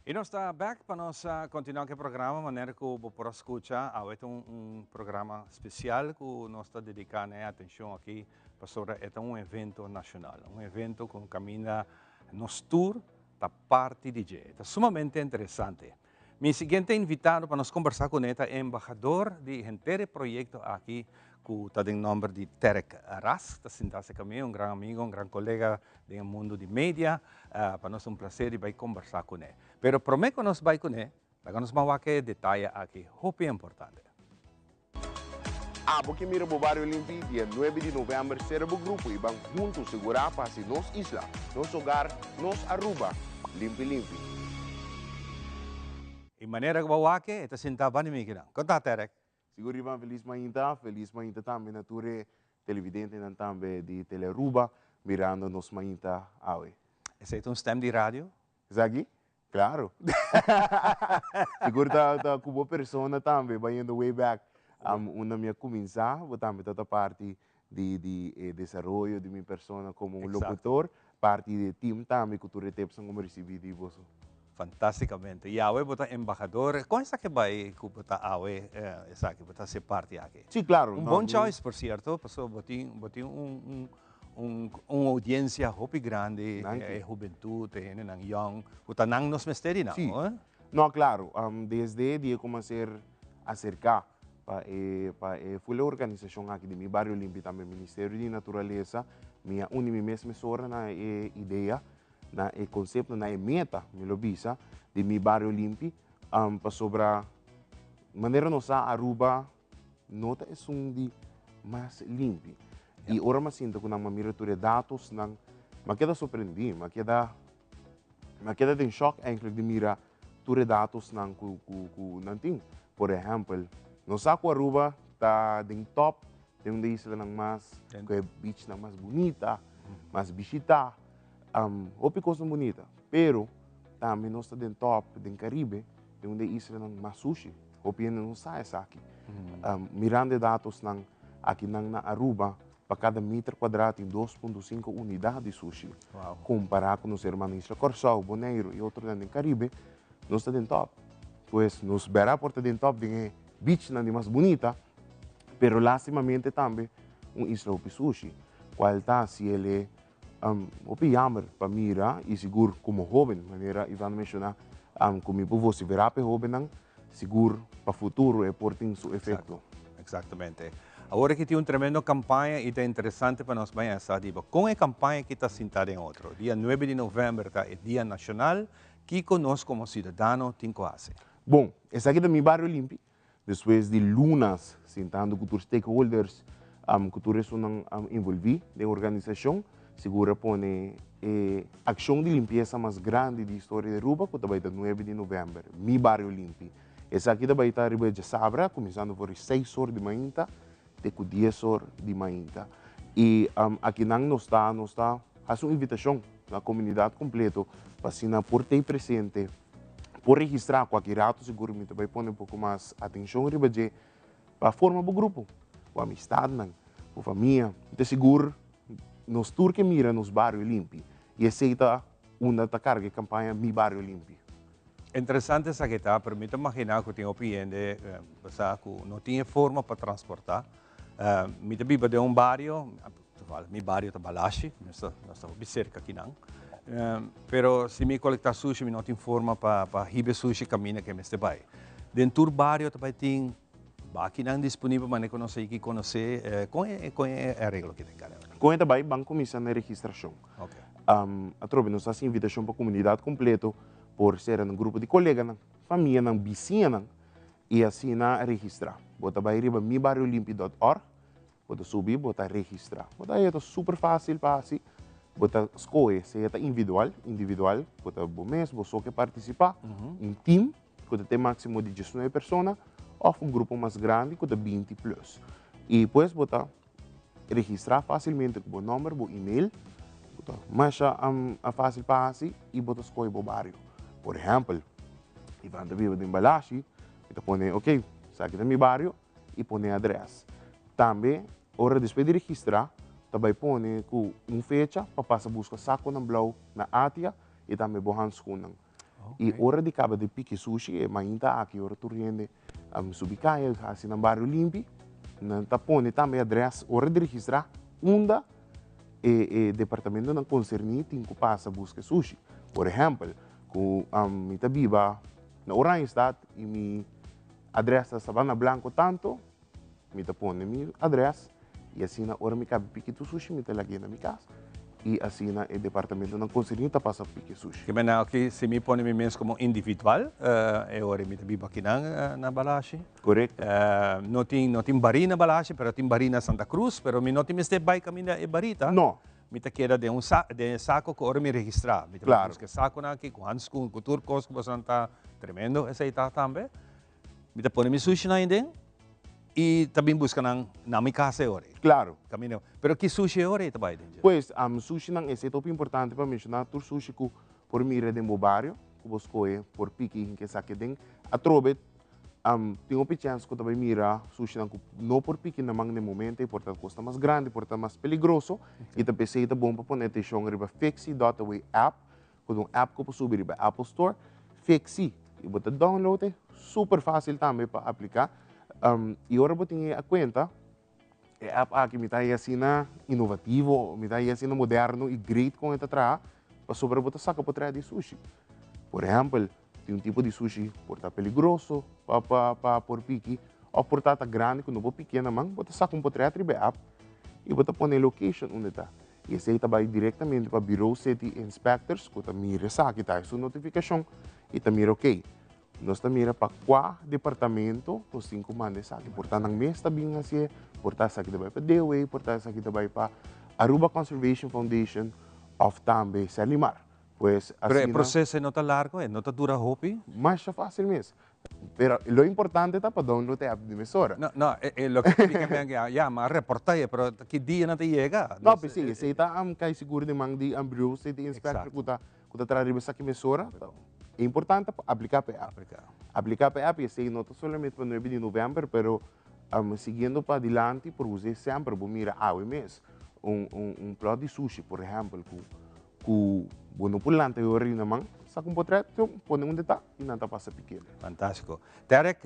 Y nos ta back pa nos continua cu e programa manera cu bo por a scucha awe ta un programa special cu nos ta dedica na e atencion aki pasobra e ta un evento nacional, un evento cu caminda nos tur. ta parti di dje. Ta sumamente interesante. Mi siguiente invitado pa nos kombersá kuné ta e embahador di henter e proyekto aki ku ta den nòmber di Terek Ras. Ta sintá serka mi, un gran amigo, un gran kolega den e mundu di media. Pa nos ta un plaser di bai kombersá kuné. Pero promé ku nos bai kuné, laga nos ban wak e detaye aki hopi importante. Abo ke mira bo bario limpi, dia nuebe di novèmber sera bo grupo i ban huntu sigurá pa hasi nos isla, nos hogar, nos Aruba limpi limpi. E manera ku bo wak e ta sinta banda mi kinan. Kon ta, Terek? Sigur Ivan, felis mainta, felis mainta tambe na tur e televidentenan tambe di Telearuba mirando nos mainta awe. Esei ta un stem di radio? Esaki? Claro. Sigur ta ta cu bo persona tambe bayendo way back. Unda mi a cuminsa, bo tambe ta ta parti di di e desaroyo di mi persona como un locutor, parti di e team tambe cu tur e tipsnan cu mi a ricibi di boso. Fantasticamente. Y awe bo ta embahador. Con esaki bay cu bo ta awe esaki, bo ta haci parti aki? Si, claro. Un bon choice, por cierto, pasobra bo tin bo tin un un Un audiencia hopi grandi, e hubentud, e hendenan young, cu ta nan nos mester di nan, Sí. No, claro. Desde dia cu mi a ser acerca pa e pa e full e organisacion aki di Mi Bario Limpi tambe Ministerio di Naturalesa, mi a uni mi mes mesora na e idea, na e concepto, na e meta, mi lo bisa, di Mi Bario Limpi, pasobra manera nos sa Aruba no ta esun di mas limpi. I ora m'a sinta ku nan, m'a mira tur e datosnan, m'a keda sorprendí, m'a keda, m'a keda den shòk eigenlijk di mira tur e datosnan ku, ku, ku nan tin. Por ehèmpel, nos sa ku Aruba ta den tòp den un di e islanan mas, ku e beachnan mas bunita, mas bishitá, hopi kosnan bunita. Pero tambe nos ta den tòp den Karibe den un di e islanan mas sushi. Hopi hende no sa esaki. Mirando e datosnan akinan na Aruba, pa kada meter kuadrá tin 2.5 unidat di sushi. Kompará ku nos hermano isla Kòrsou, Boneiru i otronan den Karibe, nos ta den tòp. Pues nos bèrda por ta den tòp den e beachnan di mas bunita, pero lastimamente tambe un isla hopi sushi, kual ta hasi el e Hopi jammer pa mira y sigur como hoben, manera Ivan a menciona, cu mi por vocifera pa e hobennan, sigur pa futuro e por tin su efecto. Exactamente. Awor aki tin un tremendo campaña y ta interesante pa nos baña sa di bo con e campaña aki ta sinta den otro. Dia nuebe di november ta e dia nacional, kico nos como ciudadano tin cu haci? Bon, esaki ta mi bario limpi. Despues di lunas sintando ku tur stakeholders, ku tur esunnan envolví den organisashon, sigur a pone e akshon di limpiesa mas grandi di historia di Aruba ku ta bai ta nuebe di novèmber, Mi Bario Limpi. Esaki ta bai ta riba e djasabra, kuminsando for di seis or di mainta te ku dies or di mainta. I akinan nos ta nos ta hasi un invitashon na komunidat kompleto pa asina por tei presente, por registrá kualke rato sigur mi ta bai pone un poko mas atenshon riba dje pa forma bo grupo, bo amistatnan, bo famia. Mi ta sigur nos tur ke mira nos bario limpi i esei ta unda ta karga e kampaña Mi Bario Limpi. Interesante esaki ta, pero mi ta magina cu tin hopi hende sa cu no tin e forma pa transporta. Mi ta biba den un bario, toval mi bario ta Balashi, nos ta nos ta hopi cerca akinan, pero si mi colecta sushi mi no tin forma pa pa hiba e sushi caminda cu e mester bay. Den tur bario ta bay tin bakinan disponibel manera cu nos a yigi conoce. Con e con e areglo aki ta encarga? Con e ta bay? Ban cuminsa na e registracion. Atrobe nos ta haci invitacion pa comunidad completo Por ser un grupo di koleganan, famianan, bisiñanan i asina registrá. Bo ta bai riba mibariolimpi dòt òrg, bo ta subi, bo ta registrá. Bo ta haña ta super fásil pa hasi. Bo ta skohe sea ta invidual, individual, bo ta bo mes, bo so ke partisipá, un tim ku ta te máksimo di diesnuebe persona òf un grupo mas grandi ku ta 20 plùs. I pues bo ta Registrá fásilmente ku bo nòmber, bo email, ku ta masha fásil pa hasi i bo ta skohe bo bario. Por ehèmpel, Ivan ta biba den Balashi, mi ta pone ok, esaki ta mi bario i pone adrès. Tambe ora despues di registrá ta bai pone ku un fecha pa pasa buska sakonan blou na Atia i tambe bo handschoennan. I ora di kaba di piki sushi e mainta aki ora tur hende subi kaya hasi nan bario limpi nan ta pone tambe adres ora di registra unda e e departamentonan konserní tin ku pasa buska e sushi. Por ehèmpel, ku mi ta biba na Oranjestad i mi adrès ta Sabana Blanco tantu, mi ta pone mi adrès i asina ora mi kabi piki tur sushi mi ta lag'é na mi kas i asina e departamentonan konserní ta pasa piki e sushi. Ke mena aki si mi pone mi mes komo individual e ora mi ta biba akinan na Balashi. Korekto. No tin no tin barí na Balashi pero tin barí na Santa Cruz pero mi no tin mester bai kaminda e barí ta. No. Mi ta keda den un sa den e sako ku ora mi registrá. Mi ta bai buska e sakonan aki ku handskun ku tur kos ku bosonan ta tremendo esei ta tambe. Mi ta pone mi sushinan aden i ta bin buska nan na mi kas e ora ei. Klaro. Kaminda. Pero ki sushi e ora ei ta bai den dje? Pues, sushinan esei ta hopi importante pa menshoná. Tur sushi ku por mira den bo bario, ku bo skohe por piki i esaki den. Atrobe tin hopi chèns ku ta bai mira sushinan ku no por piki na man den momento ei, por ta kos ta mas grandi, por ta mas peligroso. I ta p'esei ta bon pa pone atenshon riba Fixi dòt away app. Ku ta un app ku por subi riba Apple Store, Fixi, i bo ta download e, super fásil tambe pa apliká. I ora bo tin e kuenta, e app aki mi ta haña asina inovativo, mi ta haña asina moderno i great kon e ta traha, pasobra bo ta saka potrèt di sushi. Por ehèmpel, tin un tipo di sushi por ta peligroso pa pa pa por piki, òf por ta ta grandi ku no por pikié na man, bo ta saka un potrèt riba e app i bo ta pone e location unda e ta. I esei ta bai direktamente pa Bureau City Inspectors ku ta mira esaki, ta haci su notifikashon i ta mira okey, nos ta mira pa kua departamento nos tin ku manda esaki. Por ta nan mes ta bin hasié, por ta esaki ta bai pa DOA, por ta esaki ta bai pa Aruba Conservation Foundation òf tambe Serlimar. Pues Pero e asina. proseso no ta largo, e no ta dura hopi? Masha fácil mes. Pero lo importante ta pa download e app di mesora. No, no, e, e loke ta bika men ya, ya, ma reporta e, pero ki dia nan ta yega? No, pues sí, esei ta am kai sigur den man di am Bureau City Inspector ku ta ku ta traha riba esaki mesora. E importante pa aplika pa e app. Aplika. Aplika pa e app i esei no ta solamente pa nuebe di november, pero am siguiendo padilanti por usa semper. Bo mira awe mes un un un plot di sushi, por ehempel, ku Ku bo no por lanta e ora di na man, saka un potret, pone unda ta i nan ta pasa pikele. Fantástiko. Derek,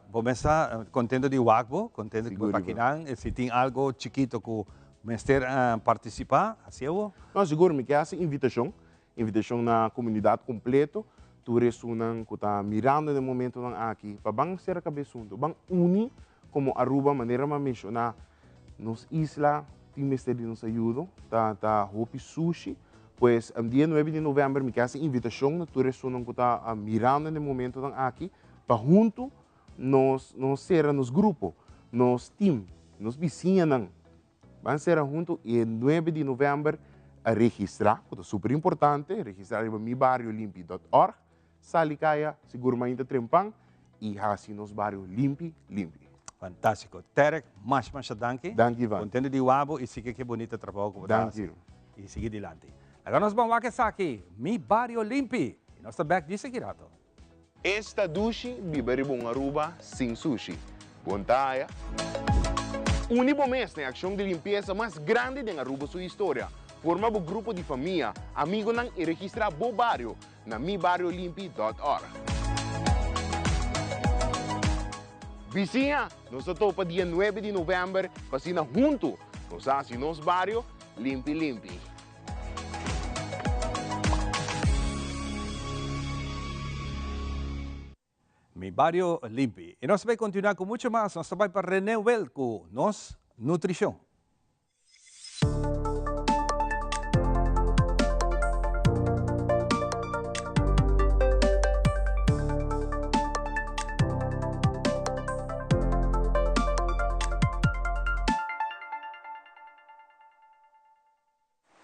bo mes ta kontento di wak bo, kontento ku bo ta akinan. Si tin algo chikito ku mester partisipá, hasié bo. No, sigur. Mi ke hasi invitashon, invitashon na komunidat kompleto, tur esunnan ku ta mirando den momentonan aki, pa ban sera kabes huntu, ban uni komo Aruba, manera mi a menshoná. Nos isla tin mester di nos ayudo, ta ta hopi sushi. Pues dia nuebe di november mi ke hasi invitashon na tur esunnan ku ta mirando na e momentonan aki pa huntu nos nos sera nos grupo, nos team, nos bisiñanan ban sera huntu i e nuebe di november a registra, ku ta super importante, registra riba mibariolimpi dot org. Sali kaya, sigur mainta trempan i hasi nos bario limpi, limpi. Fantástiko. Terek, masha masha danki. Danki Ivan. Kontento di wak bo i sigui ke bunita trabou ku bo ta hasi. Danki. I sigui dilanti. Laga nos ban wak esaki, Mi Bario Limpi. I nos ta bèk djis aki rato. Esta dushi biba riba un Aruba sin sushi. Bon ta haya. Uni bo mes na e akshon di limpiesa mas grandi den Aruba su historia. Forma bo grupo di famia, amigonan i registra bo bario na mibariolimpi dot org. Bisiña, nos ta topa dia nuebe di november pa asina huntu nos hasi nos bario limpi limpi. Mi bario limpi. Y nos ta bay continua cu mucho mas. Nos ta bay pa Rene Wel cu nos nutricion.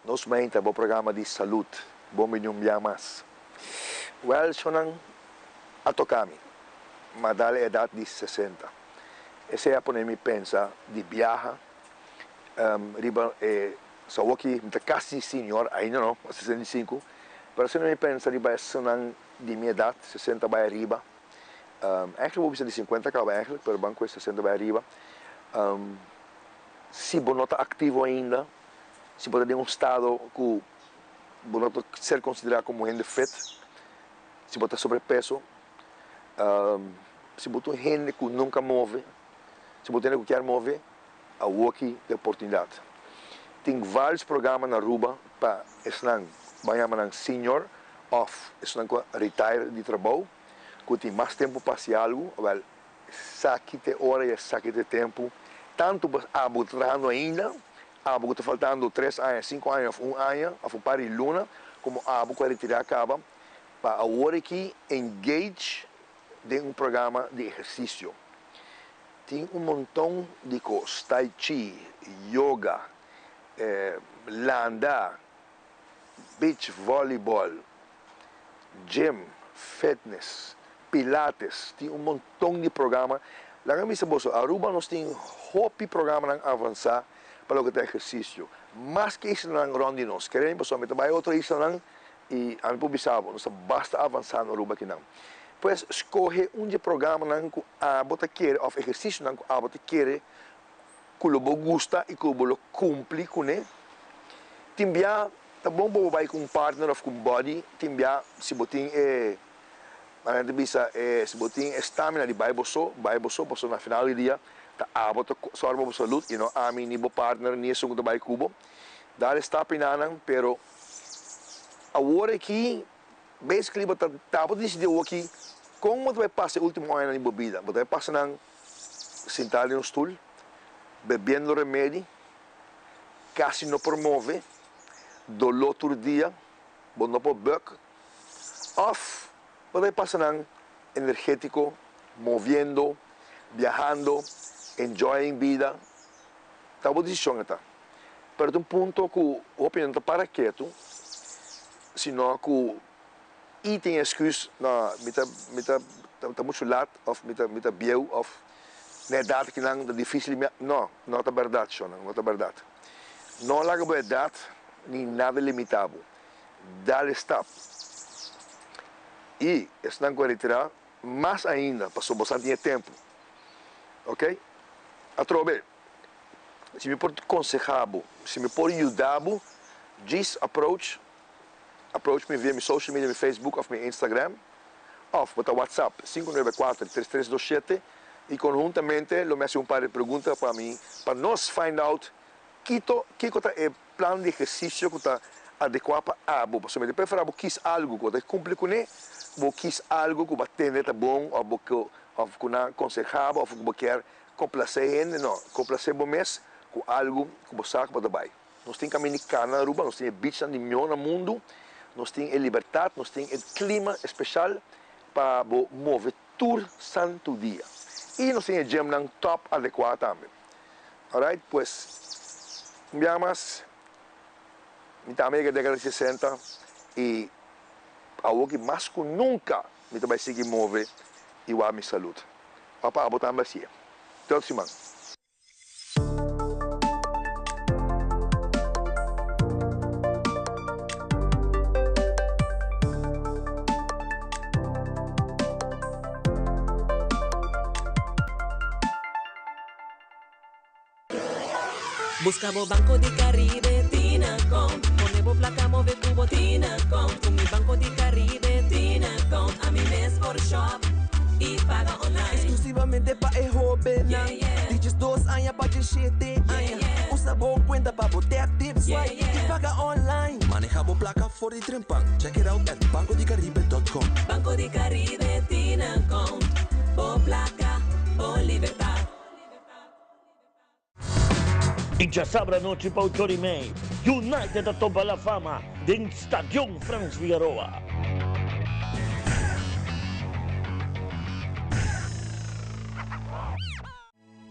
Nos meinta bo programa di salud bon bini un bia mas. Wel shonan a toca mi, ma dal e edad di 60. Esey a pone mi pensa di biaha riba e so awoki mi ta casi senior, ainda no, 65, pero asina mi pensa riba esunnan di mi edad, 60 bay ariba, eigenlijk bo bisa di 50 caba eigenlijk, pero ban cu e 60 bay ariba, si bo no ta activo ainda, si bo ta den un stado cu bo no ta ser considera como hende fit, si bo ta sobrepeso, si bo ta un hende cu nunca move, si bo ta un hende cu kier move, awoki e oportunidad. Tin varios programa na Aruba pa esnan, ban yama nan senior. òf esnan ku a retire di trabou ku tin mas tempu pa hasi algu, wèl esaki ta e ora i esaki ta e tempu, tantu pa abo ku ta trahando ainda, abo ku ta faltando tres aña, sinku aña òf un aña òf un par di luna, komo abo ku a retirá kaba, pa awor aki engage den un programa di ehersisio. Tin un monton di kos, tai chi, yoga, landa, beach volleyball, gym, fitness, pilates, tin un monton di programa. Laga mi bisa boso, Aruba nos tin hopi programanan avansa pa loke ta ehersisio, mas ke islanan rond di nos. Kere mi pasobra mi ta bai otro islanan i ami por bisa bo, nos ta basta avansa na Aruba akinan. Pues skohe un di e programanan ku abo ta kere òf ehersisionan ku abo ta kere ku lo bo gusta i ku bo lo kumpli kuné. Tin bia ta bon pa bo bai ku un partner òf ku un buddy, tin bia si bo tin e, manera nan ta bisa, e si bo tin e stamina di bai bo so, bai bo so, pasobra na final di dia ta abo ta sòru pa bo salud i no ami ni bo partner ni esun ku ta bai ku bo. Dal e stap enanan, pero awor aki basically bo ta ta bo ta disidí awor aki kon bo ta bai pasa e ultimo añanan di bo bida. Bo ta bai pasa nan sintá den un stul, bebiendo remedi, kasi no por move, doló tur dia, bo no por buk, òf bo ta bai pasa nan energétiko, moviendo, biahando, enjoying bida. Ta bo desishon e ta. Pero ta un punto ku hopi no ta para ketu, sino ku i tin excuse, no, mi ta, mi ta, ta muchu lat, of mi ta, mi ta bieu, of na edat kinan ta dificil mi, no, no ta berdad shownan, no ta berdad. No laga bo edat ni nada limita bo. Dal e stap. I esnan ku a retira mas ainda, pasobra boso a tin e tempu. Ok? Atrobe. Si mi por conseha bo, si mi por yuda bo, djis approach, approach mi via mi social media, mi Facebook of mi Instagram, of bo ta WhatsApp 594 3327 y conhuntamente lo mi haci un par di pregunta pa mi, pa nos find out kito, kico ta e plan di ehercicio cu ta adecua pa abo, pasobra mi ta prefera bo kies algo cu bo ta cumpli cune, cu bo kies algo cu bo a tende ta bon of bo of cu nan a conseha bo of cu bo kier Komplasé hende no, komplasé bo mes ku algu ku bo sa ku bo ta bai. Nos tin kaminda di kana na Aruba, nos tin e beachnan di mihó na mundu, nos tin e libertat, nos tin e klima espeshal pa bo move tur santu dia. I nos tin e gymnan top adekuá tambe. Alright, pues un biaha mas mi tambe yega dekada di sesenta i awoki mas ku nunka mi ta bai sigui move i wak mi salud. Papa abo tambe hacié. Te otro siman. Busca bo Banco di Caribe tin account. Pone bo placa move cu bo tin account. Cu mi Banco di Caribe tin account. Ami mes por shop y paga online. Exclusivamente pa e hobennan di 12 aña pa 17 aña. Usa bo cuenta pa bo tap, tip, swipe y paga online. Maneha bo placa for di trempan. Check it out at bancodicaribe.com. Banco di Caribe tin account. Bo placa, bo libertad. I djasabra anochi pa ocho ora i mei, United ta topa La Fama den Stadion Frans Figaroa.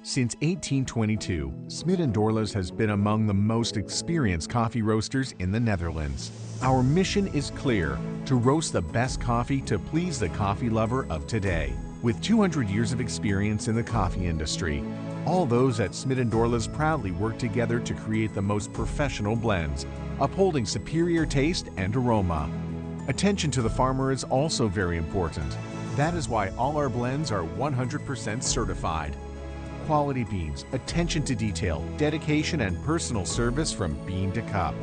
Since 1822, Smit & Dorlas has been among the most experienced coffee roasters in the Netherlands. Our mission is clear, to roast the best coffee to please the coffee lover of today. With 200 years of experience in the coffee industry, all those at Smit & Dorlas proudly work together to create the most professional blends, upholding superior taste and aroma. Attention to the farmer is also very important. That is why all our blends are 100% certified. Quality beans, attention to detail, dedication, and personal service from bean to cup.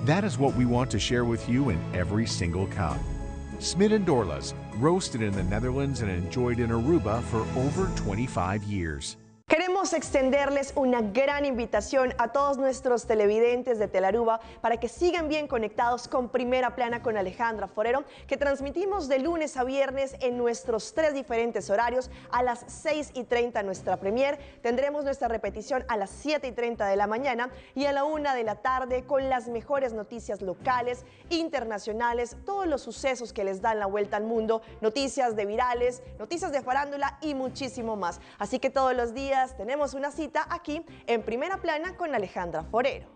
That is what we want to share with you in every single cup. Smit & Dorlas, roasted in the Netherlands and enjoyed in Aruba for over 25 years. Queremos extenderles una gran invitación a todos nuestros televidentes de Telaruba para que sigan bien conectados con Primera Plana con Alejandra Forero, que transmitimos de lunes a viernes en nuestros tres diferentes horarios. A las 6 y 30 nuestra premier, tendremos nuestra repetición a las 7 y 30 de la mañana y a la 1 de la tarde con las mejores noticias locales, internacionales, todos los sucesos que les dan la vuelta al mundo, noticias de virales, noticias de farándula y muchísimo más. Así que todos los días tenemos una cita aquí en Primera Plana con Alejandra Forero.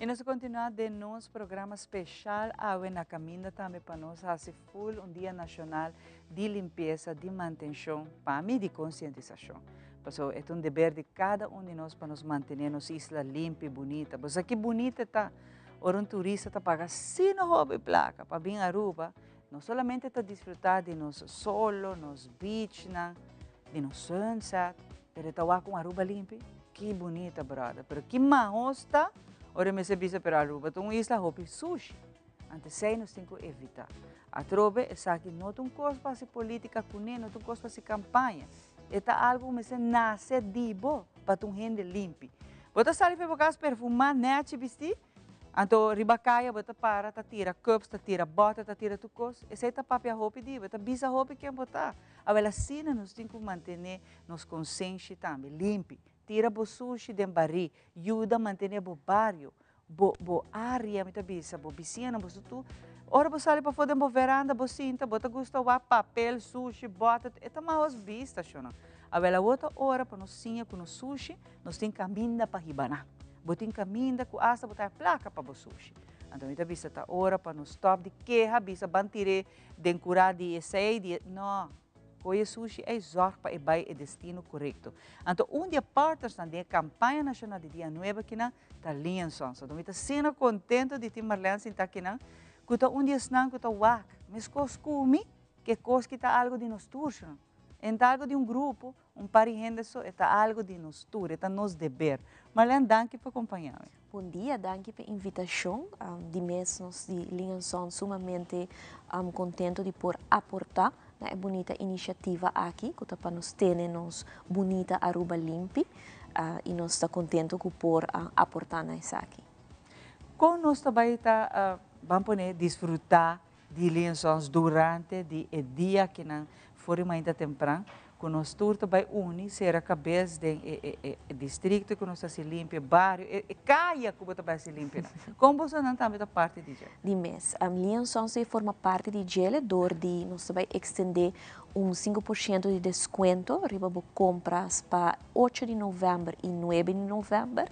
Y nos ta continua den nos programa special awe na caminda tambe pa nos haci full un dia nacional di limpieza, di mantencion, pa mi di concientisacion. Paso e ta un deber di cada un di nos pa nos mantene nos isla limpi y bunita. Bo sa ki bunita e ta ora un turista ta paga asina hopi placa pa bin Aruba, no solamente ta disfruta di nos solo, nos beachnan, di nos sunset, Pero e ta wak un Aruba limpi? Ki bunita, brother. Pero ki mahos ta ora e mester bisa pero Aruba ta un isla hopi sushi. Anto esei nos tin ku evita. Atrobe esaki no ta un kos pa hasi politika kuné, no ta un kos pa hasi kampaña. E ta algu ku mester nase di bo pa ta un hende limpi. Bo ta sali for bo kas perfumá, nèchi bistí, Anto riba kaya bo ta para ta tira cups, ta tira boter, ta tira tur kos. Esei ta papia hopi di bo, ta bisa hopi ken bo ta. Awel asina nos tin ku mantené nos konsenshi tambe limpi. Tira bo sushi den barí, yuda mantené bo bario, bo bo área, mi ta bisa, bo bisiñanan, bo tur. Ora bo sali pafó den bo veranda bo sinta, bo ta gusta wak papel, sushi, boter, e ta mahos bista, shonnan. Awel awor ta ora pa nos siña ku nos sushi nos tin kaminda pa hiba nan. Bo tin kaminda ku asta bo ta haña plaka pa bo sushi. Anto mi ta bisa ta ora pa nos stòp di keha, bisa ban tir'é den kurá di esei, di e. No, koe e sushi ei zòrg pa e bai e destino korekto. Anto un di e partnersnan den e kampaña nashonal di Dia Nuebe akinan ta Liansons. Anto mi ta asina kontento di tin Marlene sinta akinan, ku ta un di esnan ku ta wak meskos ku mi, ku e kos ki ta algu di nos tur. E no ta algu di un grupo, Un par di hende so, e ta algo di nos tur, e ta nos deber. Marlene, danki pa compaña mi. Bon dia, danki pa e invitacion. Di mes nos di Lingenson sumamente contento di por aporta na e bunita iniciativa aki cu ta pa nos tene nos bunita Aruba limpi y nos ta contento cu por aporta na esaki. Con nos ta bay ta, ban pone, disfruta di Linsons durante di e dia kinan for di mainta tempran ku nos tur ta bai uni sera kabes den e e e e distrikto ku nos ta hasi limpia, e bario, e e kaya ku bo ta bai hasi limpia nan. Kon bosonan tambe ta parti di dje? Di mes. Linsons ta forma parti di djele dor di nos ta bai ekstendé un 5% di deskuento riba bo kompras pa ocho di novèmber i nuebe di novèmber.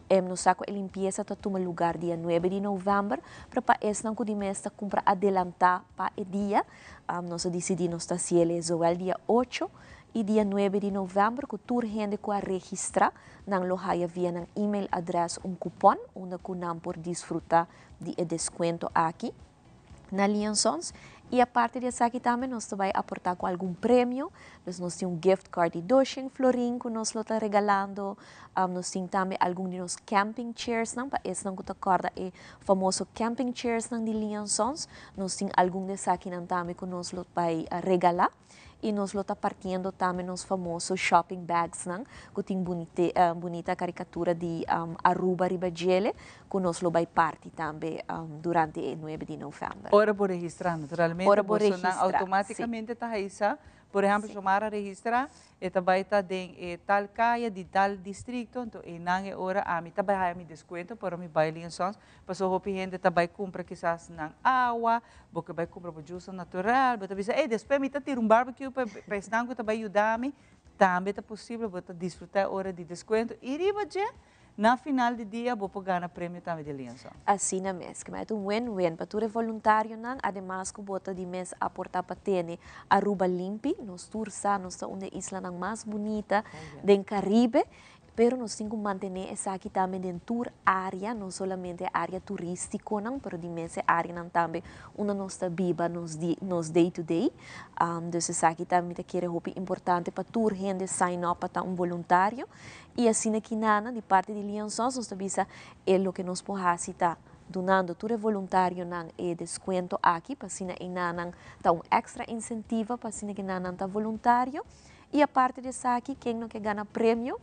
Nos sa ku e limpiesa ta tuma lugar dia nuebe di novèmber, pero pa esnan ku di mes ta kumpra adelantá pa e dia, nos a disidí nos ta hasiel e zowel dia ocho i dia nuebe di novèmber ku tur hende ku a registrá nan lo haya via nan email adrès un kupòn unda ku nan por disfrutá di e deskuento aki. na Liansons y aparte di esaki tambe nos ta bay aporta cu algun premio, dus nos tin un gift card di doshen florin cu nos lo ta regalando, nos tin tambe algun di nos camping chairsnan pa esnan cu ta corda e famoso camping chairsnan di Liansons, nos tin algun di esakinan tambe cu nos lo bay regala. y nos lo ta partiendo tambe nos famoso shopping bagsnan cu tin bunita caricatura di Aruba riba djele cu nos lo bay parti tambe durante e nuebe di november. Ora bo registra naturalmente Ora bo bosonan registra, automaticamente ta haisa, por ehempel Xiomara registra e ta bay ta den e tal caya di tal districto, enton eynan e ora ami ta bay haya mi descuento por ora mi bay Liansons Pasobra hopi hende ta bai kumpra kisas nan awa, bo ke bai kumpra bo juice natural, bo ta bisa, ey, despues mi ta tira un barbecue pa pa esnan ku ta bai yuda mi. Tambe ta posibel bo ta disfruta e ora di deskuento i riba dje, na final di dia bo por gana premio tambe di Lianson. Asina mes, ke mei ta un win-win pa tur e voluntarionan, ademas ku bo ta di mes aporta pa tene Aruba limpi, nos tur sa nos ta un di e islanan mas bunita den Caribe. Pero nos tin ku mantené esaki tambe den tur área, no solamente e área turístikonan, pero di mes e áreanan tambe unda nos ta biba nos di nos day to day. Dus esaki ta mi ta kere hopi importante pa tur hende sign up pa ta un boluntario. I asina kinanan di parti di Liansons nos ta bisa e loke nos por hasi ta dunando tur e voluntarionan e deskuento aki pa asina enanan ta un èkstra insentiva pa asina ke nan ta voluntario. I aparte di esaki ken no ke gana premio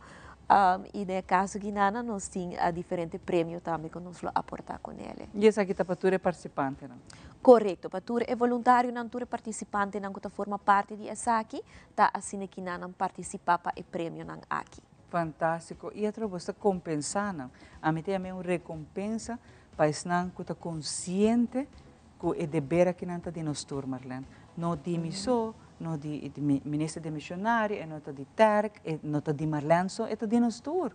i den e kaso ki nana nos tin diferente premio tambe ku nos lo aporta ku nele. I esaki ta pa tur e partisipantenan? Korekto, pa tur e voluntarionan, tur e partisipantenan ku ta forma parti di esaki ta asina ki nan partisipá pa e premionan aki. Fantástiko. I atrobe bo ta kompensá nan. Ami ta yam'é un rekompensa pa esnan ku ta konsiente ku e deber akinan ta di nos tur, Marlene. No di mi so, no di minister demishonario, e no ta di Terk, e no ta di Marlene so, e ta di nos tur.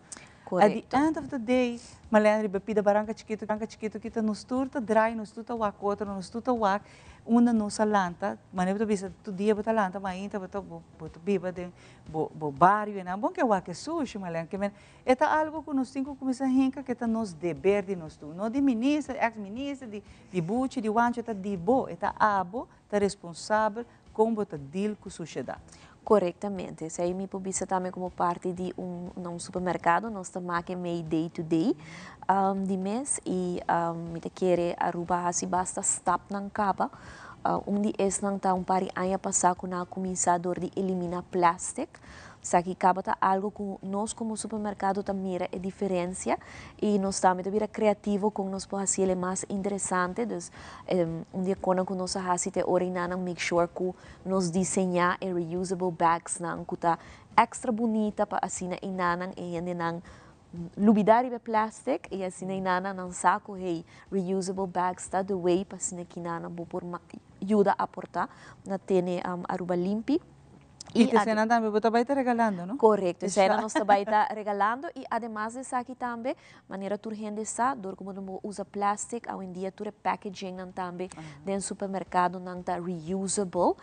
At the end of the day, Marlene riba pida baranka chikitu, baranka chikitu kita nos tur ta draai, nos tur ta wak otro, nos tur ta wak unda nos a lanta, manera bo ta bisa tur dia bo ta lanta mainta bo ta bo ta biba den bo bo bario enan, bon ke wak e sushi Marlene, ke men e ta algo ku nos tin ku kuminsa hinka ke ta nos deber di nos tur, no di minister, ex minister, di di buchi, di wancho, e ta di bo, e ta abo ta responsabel kon bo ta deal ku sushedat. Korektamente. Esei mi por bisa tambe komo parti di un na un supermerkado nos ta make mei day to day di mes i mi ta kere Aruba hasi basta stapnan kaba. Un di esnan ta un par di aña pasá ku nan a kuminsá dor di eliminá plastic. Esaki kaba ta algo ku nos komo supermerkado ta mira e diferensia i nos tambe ta bira kreativo kon nos por hasi el e mas interesante. Dus un di e konan ku nos a hasi ta e ora nan make sure ku nos diseñá e reusable bagsnan ku ta èkstra bunita pa asina e nannan e hendenan lubidá riba e plastic i asina e nannan nan sa ku hey reusable bags ta the way pa asina ki nannan bo por yuda aportá na tene Aruba limpi. I te eseinan tambe bo ta bai ta regalando, no? Korekto, eseinan nos ta bai ta regalando i ademas di esaki tambe, manera tur hende sa, dor ku bo no por usa plastic, awendia tur e packagingnan tambe den supermerkadonan ta reusable.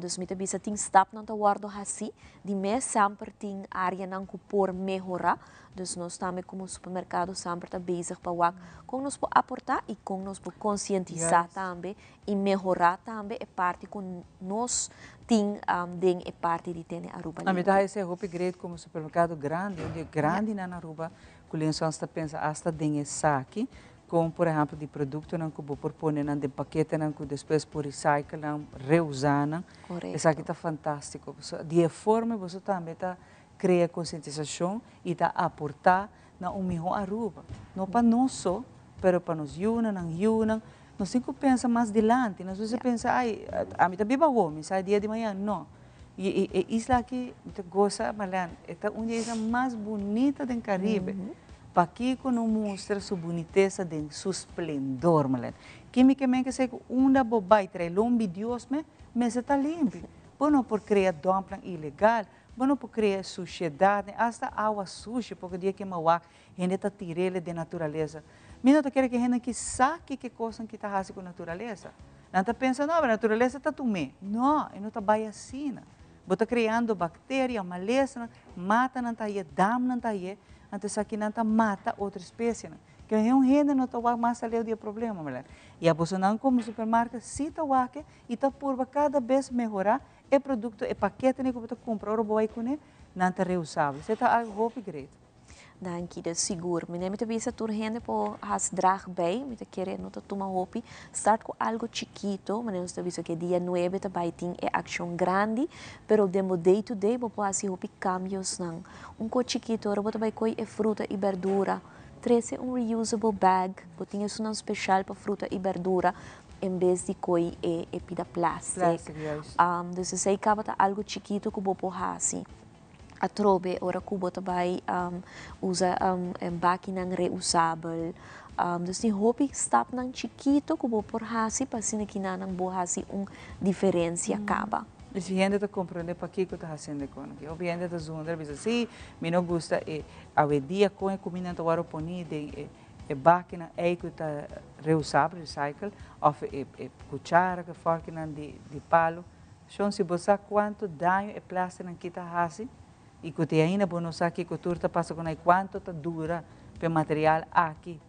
Dus mi ta bisa tin stapnan ta wòrdu hasí, di mes semper tin áreanan ku por mehorá. Dus nos tambe komo supermerkado semper ta bezig pa wak kon nos por aportá i kon nos por konsientisá tambe i mehorá tambe e parti ku nos tin den e parti di tene Aruba limpi. Ami ta haya esei hopi great komo supermerkado grandi, un di e grandinan na Aruba ku Linsons ta pensa asta den esaki, kon por ehèmpel di produktonan ku bo por pone nan den paketenan ku despues por recycle nan, reusá nan. Esaki ta fantástiko. Di e forma boso tambe ta krea konsientisashon i ta aportá na un mihó Aruba. No pa nos so, pero pa nos yunan, nan yunan. Nos tin ku pensa mas dilanti. Nos mester pensa, ai, ami ta biba awor, mi sa e dia di mañana. No. I e isla aki, mi ta gosa, Marlene, e ta un di e isla mas bunita den Caribe. Pakiko no mustra su bunitesa den su splendor, Marlene? Ki mi ke men ke esei ku unda bo bai trae lombi Dios me, mester ta limpi. Bo no por krea dòmpnan ilegal, Bo no por krea sushedat, ni asta awa sushi, poko dia ke mawak hende ta tir'el den naturalesa. Mi no ta kere ke hendenan ki sa kiko e kosnan ki ta hasi ku naturalesa. Nan ta pensa, no, pero naturalesa ta tum'é. No, e no ta bai asina. Bo ta kreando bakteria, malesanan, matanan ta haye, damnan ta haye, anto esakinan ta mata otro espesienan. Ke un hende no ta wak mas aleu di e problema, Marlene. I abosonan komo supermarket si ta wak-e i ta purba kada bes mehorá E produkto, e paketenan ku bo ta kumpra ora bo bai kuné, nan ta reusabel. Esei ta algu hopi great. Danki, de sigur. Mi mi ta bisa tur hende por has drag bij, mi ta kere no ta tuma hopi. Start ku algu chikito, manera nos ta bisa ku e dia nuebe ta bai tin e akshon grandi, pero den bo day to day bo por hasi hopi kambiosnan. Un kos chikito, ora bo ta bai koi e fruta i berdura, trese un reusable bag, bo tin esunnan speshal pa fruta i berdura, en bes di koe e e pida plastic. Plastic, juist. Dus esei kaba ta algo chikito ku bo por hasi. Atrobe ora ku bo ta bai usa bakinan reusabel. Dus tin hopi stapnan chikito ku bo por hasi pa asina kinanan bo hasi un diferensia kaba. I si hende ta komprende pakiko ta hasiendo e kon aki. Hopi hende ta zundra bisa si mi no gusta e awendia kon e kumindanan ta wòrdu poni den e E bakinan ei ku ta reusabel, recycle, òf e kuchara ku e fòrkinan di palu. Shon, si bo sa kuantu daño e plèstiknan ki ta hasi, I ku te ainda bo no sa kiko tur ta pasa ku nan i kuantu ta dura pa e material aki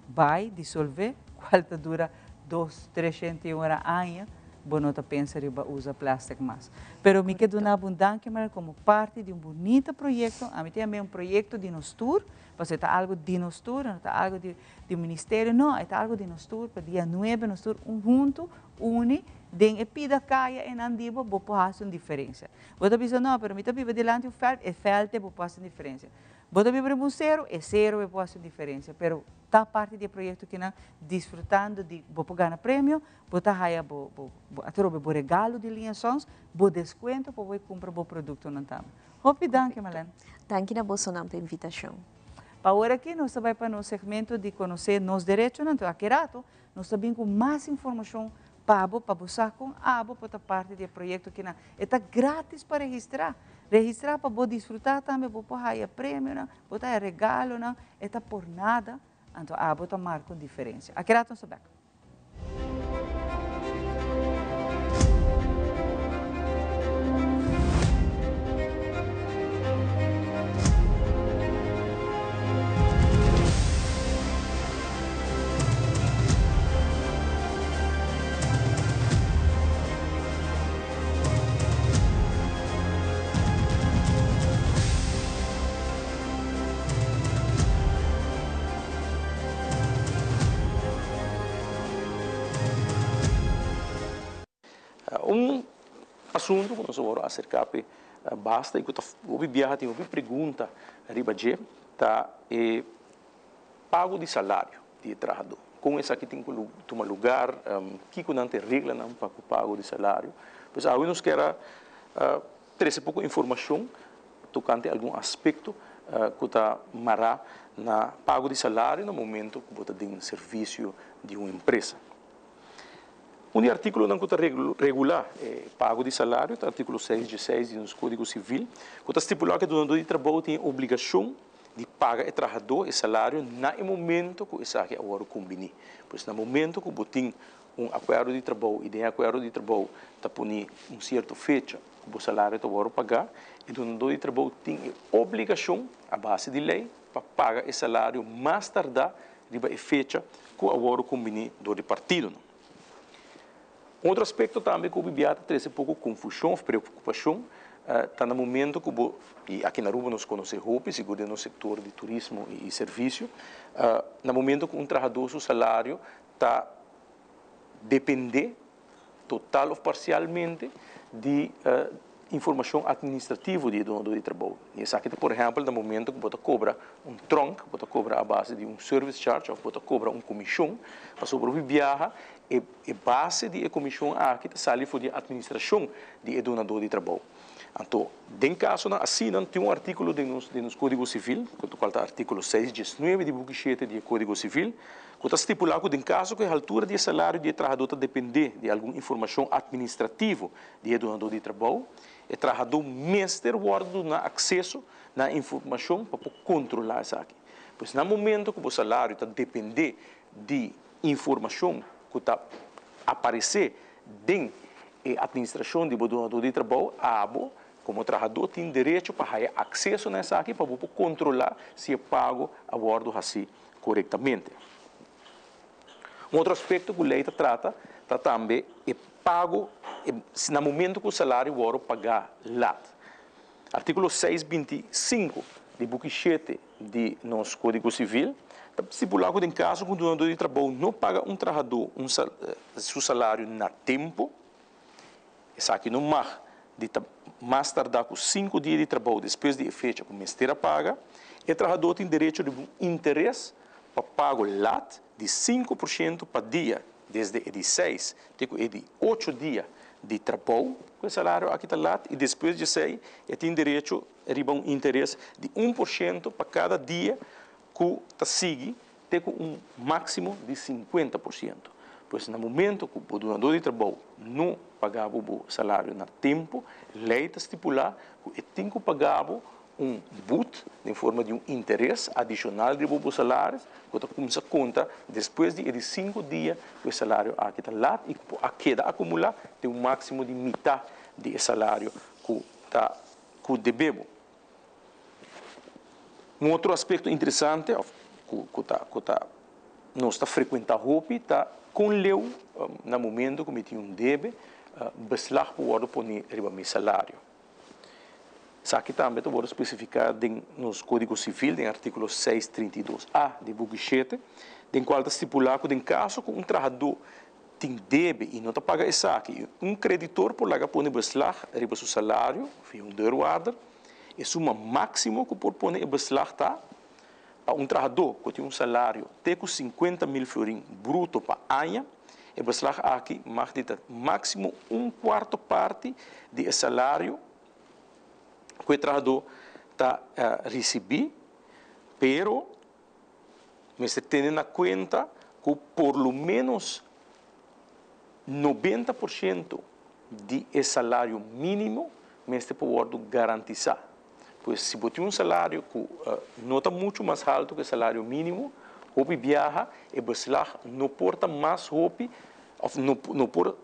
bai disolvé, kual ta dura dos, treshent i ora aña, bo no ta pensa riba usa plastic mas. Pero mi ke duna bo un danki Manuel komo parti di un bunita proyekto, ami ta yam'é un proyekto di nos tur, pasobra e ta algu di nos tur, e no ta algu di di un ministerio, no, e ta algu di nos tur, pa dia nuebe nos tur un huntu uni den e pida kaya einan di bo, bo por hasi un diferensia. Bo ta bisa no, pero mi ta biba dilanti un veld, e veld ei bo por hasi un diferensia. Bo ta biba riba un sero, e sero ei por hasi un diferensia, pero ta parti di e proyekto kinan disfrutando di bo por gana premio, bo ta haya bo bo bo atrobe bo regalo di Liansons, bo deskuento pa bo e kumpra bo produktonan tambe. Hopi danki Marlene. Danki na bosonan pa e invitashon. Pa awor aki nos ta bai pa nos segmento di konosé nos derechonan, enton aki rato nos ta bin ku mas informashon pa bo, pa bo sa kon abo por ta parti di e proyekto kinan. E ta gratis pa registrá. Registrá pa bo disfrutá tambe, bo por haya premionan, bo ta haya regalonan, e ta por nada, anto abo ta marka un diferensia. Aki rato nos ta bèk. Un asuntu ku nos a wòrdu aserká p'e basta i ku ta hopi biaha tin hopi pregunta riba dje ta e pago di salario di e trahadó. Kon esaki tin ku tuma lugar, kiko nan ta e reglanan pa ku pago di salario. Pues awe nos kier a trese poko informashon tokante algun aspekto ku ta mará na pago di salario na momento ku bo ta den servisio di un empresa. Un di e artíkulonan ku ta regulá e pago di salario ta artíkulo seis dieseis di nos Kódigo Sivil ku ta stipulá ku e dunadó di trabou tin e obligashon di paga e trahadó e salario na e momento ku esaki a wòrdu kumbiní. Pues na momento ku bo tin un akuerdo di trabou i den e akuerdo di trabou ta pone un sierto fecha ku bo salario ta wòrdu pagá, e dunadó di trabou tin e obligashon a base di lei pa paga e salario mas tardá riba e fecha ku a wòrdu kumbiní dor di partidonan. Un otro aspekto tambe ku bibia ta trese poko konfushon òf preokupashon ta na momento ku bo, i aki na Aruba nos konosé hopi, sigur den nos sektor di turismo i servisio, na momento ku un trahadó su salario ta dependé total òf parsialmente di informashon atministrativo di e dunadó di trabou. I esaki ta por ehèmpel na momento ku bo ta kobra un tronk, bo ta kobra a base di un service charge òf bo ta kobra un komishon, pasobra hopi biaha e e base di e komishon aki ta sali for di e atministrashon di e dunadó di trabou. Anto den kasonan asina tin un artíkulo den nos den nos Kódigo Sivil, kual ta artíkulo seis diesnuebe di buki shete di e Kódigo Sivil, ku ta stipulá ku den kaso ku e haltura di e salario di e trahadó ta dependé di algun informashon atministrativo di e dunadó di trabou, e trahadó mester wòrdu duna akseso na e informashon pa por kontrolá esaki. Pues na momento ku bo salario ta dependé di informashon ku ta aparesé den e atministrashon di bo dunadó di trabou, abo komo trahadó tin derecho pa haya akseso na esaki pa bo por kontrolá si e pago a wòrdu hasí korektamente. Un otro aspekto ku lei ta trata ta tambe e pago na momento ku salario wòrdu pagá lat. Artíkulo seis 25 di buki shete di nos Kódigo Sivil ta stipulá ku den kaso ku un dunadó di trabou no paga un trahadó un su salario na tempu, esaki no mag di ta mas tardá ku sinku dia di trabou despues di e fecha ku mester a paga, e trahadó tin derecho riba un interes pa pago lat di 5% pa dia desde e di seis te ku e di ocho dia di trabou ku e salario aki ta lat i despues di esei e tin derecho riba un interes di 1% pa kada dia ku ta sigui te ku un máksimo di 50%. Pues na momento ku bo dunadó di trabou no paga bo bo salario na tempu, lei ta stipulá ku e tin ku paga bo un but den forma di un interes adishonal riba bo salaris ku ta kuminsá konta despues di e di sinku dia ku e salario aki ta lat i ku por a keda akumulá den un máksimo di mitá di e salario ku ta ku debe bo. Un otro aspecto interesante of cu cu ta cu ta nos ta frecuenta hopi ta con leu na momento cu mi tin un debe beslag por wordo poni riba mi salario. Esaki tambe ta wordo specifica den nos Codigo Civil den articulo 632 a di buki shete den cual ta stipula cu den caso cu un trahador tin debe y no ta paga esaki y un creditor por laga pone beslag riba su salario via un deurwaarder, E suma máksimo ku por pone e beslag ta pa un trahadó ku tin un salario te ku 50.000 florin bruto pa aña. E beslag aki mag di ta máksimo un kuarto parti di e salario ku e trahadó ta risibí, pero mester tene na kuenta ku por lo ménos 90% di e salario mínimo mester por wòrdu garantisá. Pues si bo tin un salario ku no ta muchu mas haltu ku e salario mínimo, hopi biaha e beslag no por ta mas hopi òf no no por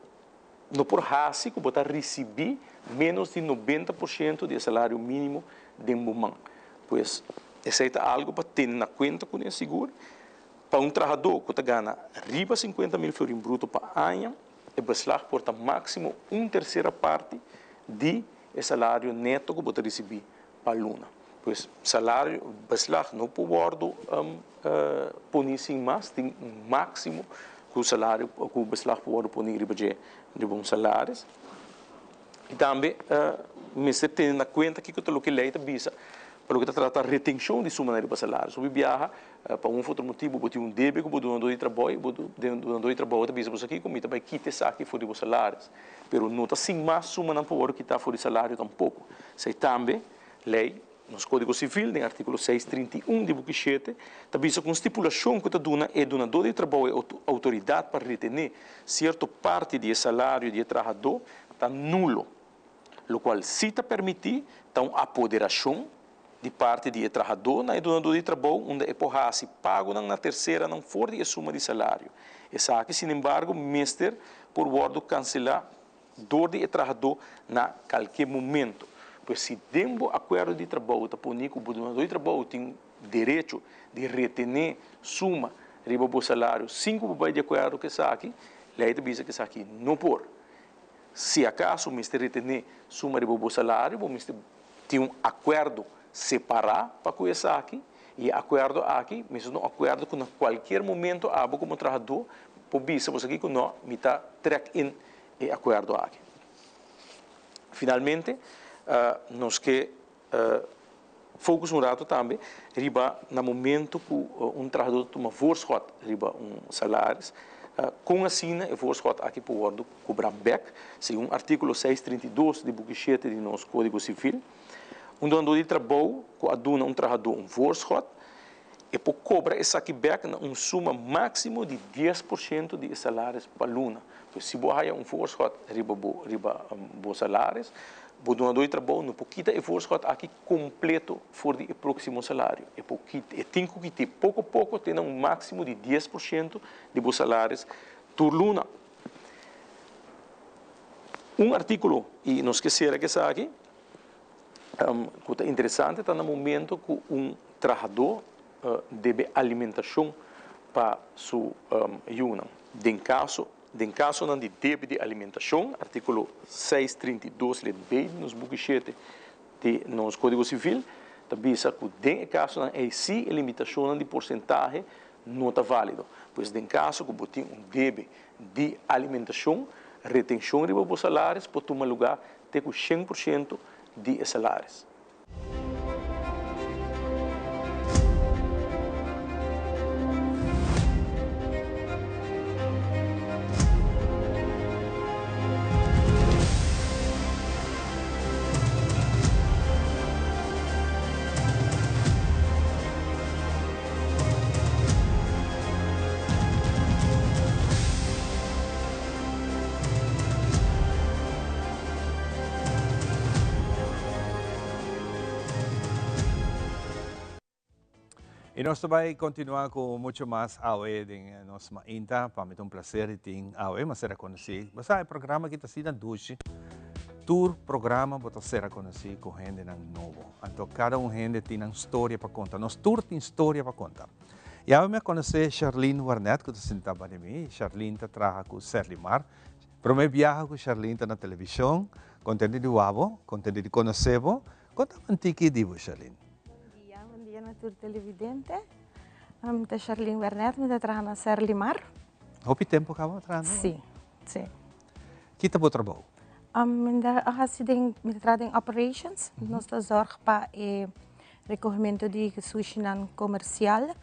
no por hasi ku bo ta risibí ménos di 90% di e salario mínimo den bo man. Pues esei ta algu pa tene na kuenta kuné sigur. Pa un trahadó ku ta gana riba 50.000 florin bruto pa aña, E beslag por ta máksimo un tersera parti di e salario neto ku bo ta risibí pa luna. Pues salario, beslag no por wòrdu poní sin mas, tin un máksimo ku salario, ku beslag por wòrdu poní riba dje, riba un salaris. I tambe mester tene na kuenta kiko ta loke lei ta bisa pa loke ta trata retenshon di sumanan riba salaris. Hopi biaha pa un of otro motibu bo tin un debe ku bo dunadó di trabou i bo dunadó di trabou ta bisa bo esaki ku mi ta bai kita esaki for di bo salaris. Pero no ta sin mas sumanan por wòrdu kitá for di salario tampoko. Esei tambe lei Nos Kódigo Sivil, den artíkulo 631 di buki shete, ta bisa ku un stipulashon ku ta duna e dunadó di trabou e outoridat pa retené sierto parti di e salario di e trahadó ta nulo. Lokual sí ta permití ta un apoderashon di parti di e trahadó na e dunadó di trabou unda e por hasi pagonan na terseranan for di e suma di salario. Esaki, sinembargo, mester por wòrdu kanselá dor di e trahadó na kalke momento. Pues si den bo akuerdo di trabou ta pone ku bo dunadó di trabou tin derecho di retené suma riba bo salario sin ku bo bai di akuerdo ku esaki, lei ta bisa ku esaki no por. Si akaso mester retené suma riba bo salario, bo mester tin un akuerdo separá pa ku esaki i e akuerdo aki mester ta un akuerdo ku na kualkier momento abo komo trahadó por bisa bo esaki ku no, mi ta trèk in e akuerdo aki. Finalmente, nos ke focus un rato tambe riba na momento ku un trahadó ta tuma voorschot riba un salaris, kon asina e voorschot aki por wòrdu kobrá bèk, segun artíkulo 632 di buki shete di nos Kódigo Sivil. Un dunadó di trabou ku a duna un trahadó un voorschot, e por kobra esaki bèk na un suma máksimo di 10% di e salaris pa luna. Pues si bo haya un voorschot riba bo riba bo salaris, bo dunadó di trabou no por kita e voorschot aki kompleto for di e próksimo salario. E por kita e tin ku kit'é poko poko te na un máksimo di 10% di bo salaris tur luna. Un artíkulo, i nos ke sera ku esaki, ku ta interesante ta na momento ku un trahadó debe alimentashon pa su yunan. Den kaso den kasonan di debe di alimentashon, artíkulo 632 lid B di nos buki shete di nos Kódigo Sivil ta bisa ku den e kasonan ei si e limitashonnan di porsentahe no ta válido. Pues den kaso ku bo tin un debe di alimentashon, retenshon riba bo salaris por tuma lugá te ku 100% di e salaris. Y nos ta bay continua cu mucho mas awe den nos mainta. Pa mi ta un placer di tin awe, mas ser reconoci. Bo sa e programa aki ta asina dushi. Tur programa bo ta sera konosí ku hendenan nobo. Anto kada un hende tin nan storia pa konta. Nos tur tin storia pa konta. I awe mi a konosé Sharlene Warnet ku ta sintá banda di mi. Sharlene ta traha ku Serlimar. Promé biaha ku Sharlene ta na televishon. Kontento di wak bo, kontento di konosé bo. Konta un tiki di bo, Sharlene. Bon dia, bon dia na tur televidente. Mi ta Sharlene Warnet, mi ta traha na Serlimar. Hopi tempu kaba bo traha na? Sí, sí. Ki ta bo trabou? Mi ta hasi den, mi ta traha den operations. Nos ta zorg pa e recogemento di sushinan comercial,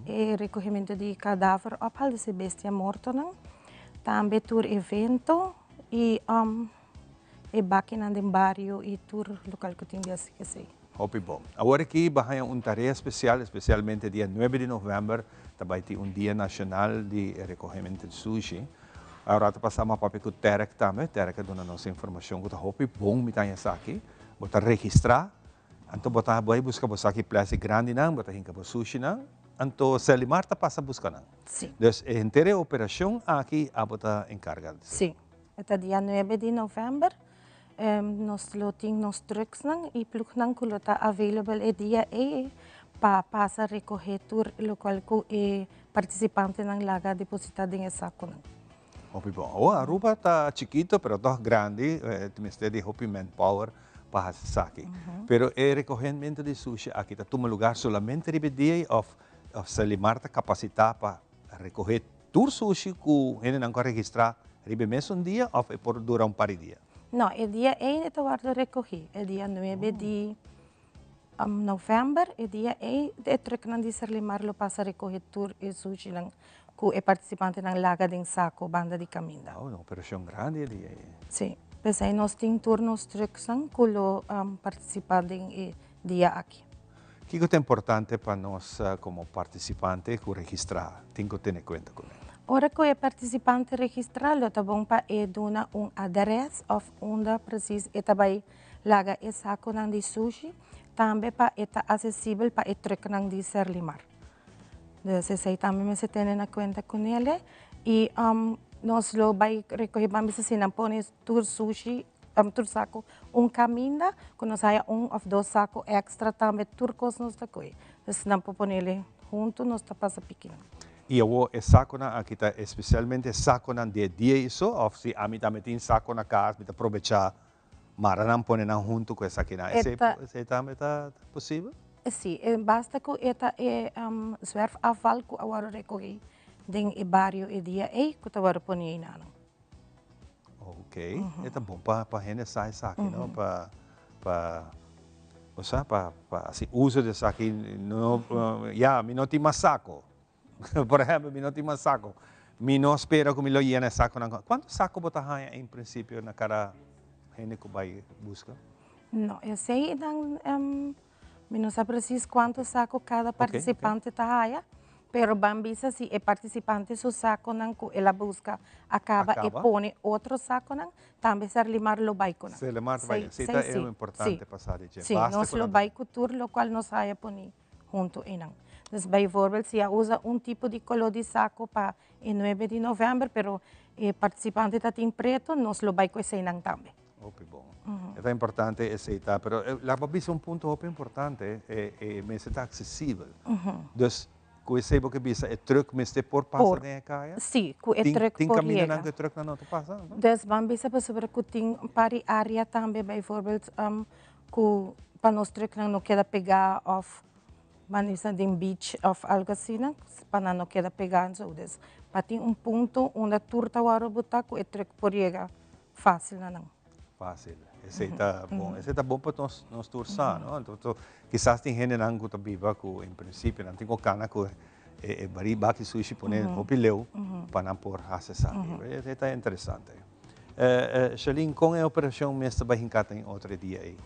e recogemento di cadaver ophaal, dus e bestia mortonan. Tambe tur evento y e bakinan den bario y tur local cu tin di hasi esey. Hopi bon. Awor aki bo haña un tarea special, especialmente dia nuebe di november ta bay tin un dia nacional di recogemento di sushi. Awor ta pasa mi a papia ku Terek tambe. Terek a duna nos informashon ku ta hopi bon mi ta haña esaki. Bo ta registrá, anto bo ta bai buska bo saki plastic grandinan, bo ta hinka bo sushinan, anto Selimar ta pasa buska nan. Sí. Dus e henter e operashon aki abo ta enkarga. Sí. E ta dia nuebe di novèmber. Nos lo tin nos trucksnan i plugnan ku lo ta available e dia ei pa pasa rekohé tur lokual ku e partisipantenan laga depositá den e sakunan. Hopi bon. Awor Aruba ta chikito pero tòg grandi, e mester di hopi manpower pa hasi esaki. Pero e rekohemento di sushi aki ta tuma lugar solamente riba e dia ei òf Selimar ta kapasitá pa rekohé Tur sushi ku hendenan ku a registrá riba e mesun dia òf e por dura un par di dia? No, e dia ei e ta wòrdu rekogí. E dia nuebe di novèmber, e dia ei e trùknan di Serlimar lo pasa rekohé tur e sushinan ku e partisipantenan laga den sako banda di kaminda. Wou, un operashon grandi e dia ei. Sí, p'esei nos tin tur nos trùksnan ku lo partisipá den e dia aki. Kiko ta importante pa nos komo partisipante ku registrá tin ku tene kuenta kuné? Ora ku e partisipante registrá lo ta bon pa e duna un adrès òf unda presis e ta bai laga e sakunan di sushi, tambe pa e ta asesibel pa e trùknan di Serlimar. Dus esei tambe mester tene na kuenta kunele i nos lo bai rekohé ban bisa si nan pone tur sushi Tur saco un caminda cu nos haya un of dos saco extra tambe tur cos nos ta coge. Dus nan por ponele hunto nos ta pasa piki nan. Y awor e saconan aki ta especialmente saconan di e dia y so of si ami tambe tin saco na cas mi ta probecha mara nan pone nan hunto cu esakinan esey tambe ta posibel? Si, basta cu e ta e zwerfafval cu a worde recogi den e bario e dia ey cu ta worde poni eynanan. Ok, e ta bon pa pa hende sa esaki no, pa pa bo sa pa pa hasi uso di esaki no ya mi no tin mas sako por ehempel mi no tin mas sako mi no spera ku mi lo yena e sakonan kuantu sako bo ta haña en prinsipio na kada hende ku bai buska? No, esei nan Mi no sa precies cuanto saco cada participante ta haya, pero ban bisa si e participante su saconan cu el a busca a caba e pone otro saconan, tambe Serlimar lo bay cu nan. Serlimar ta bay, si ta e importante pa sa di dje. Si, nos lo bay cu tur locual nos haya poni hunto eynan. Dus bijvoorbeeld si a usa un tipo di color di saco pa e nuebe di november, pero e participante ta tin preto, nos lo bay cu eseynan tambe. Hopi bon. E ta importante esei ta, pero laga bo bisa un punto hopi importante, e mester ta aksesibel. Dus ku esei bo ke bisa e trùk mester por pasa den e kaya? Sí, ku e trùk por yega. Tin kamindanan ku e trùknan no ta pasa? Dus ban bisa pasobra ku tin un par di área tambe bijvoorbeeld ku pa nos trùknan no keda pegá òf ban bisa den beach òf algu asina pa nan no keda pegá en so. Dus pa tin un punto unda tur ta wòrdu botá ku e trùk por yega. Fácil na nan. Fácil. Esei ta bon. Esei ta bon pa nos, nos tur sa, no? Anto, to, kisas tin hendenan ku ta biba ku en prinsipio nan tin ku kana ku e, e barí baki sushi pone hopi leu pa nan por hasi esaki. Esei ta interesante. Sherlyn, kon e operashon mes ta bai hinká den otro e dia ei?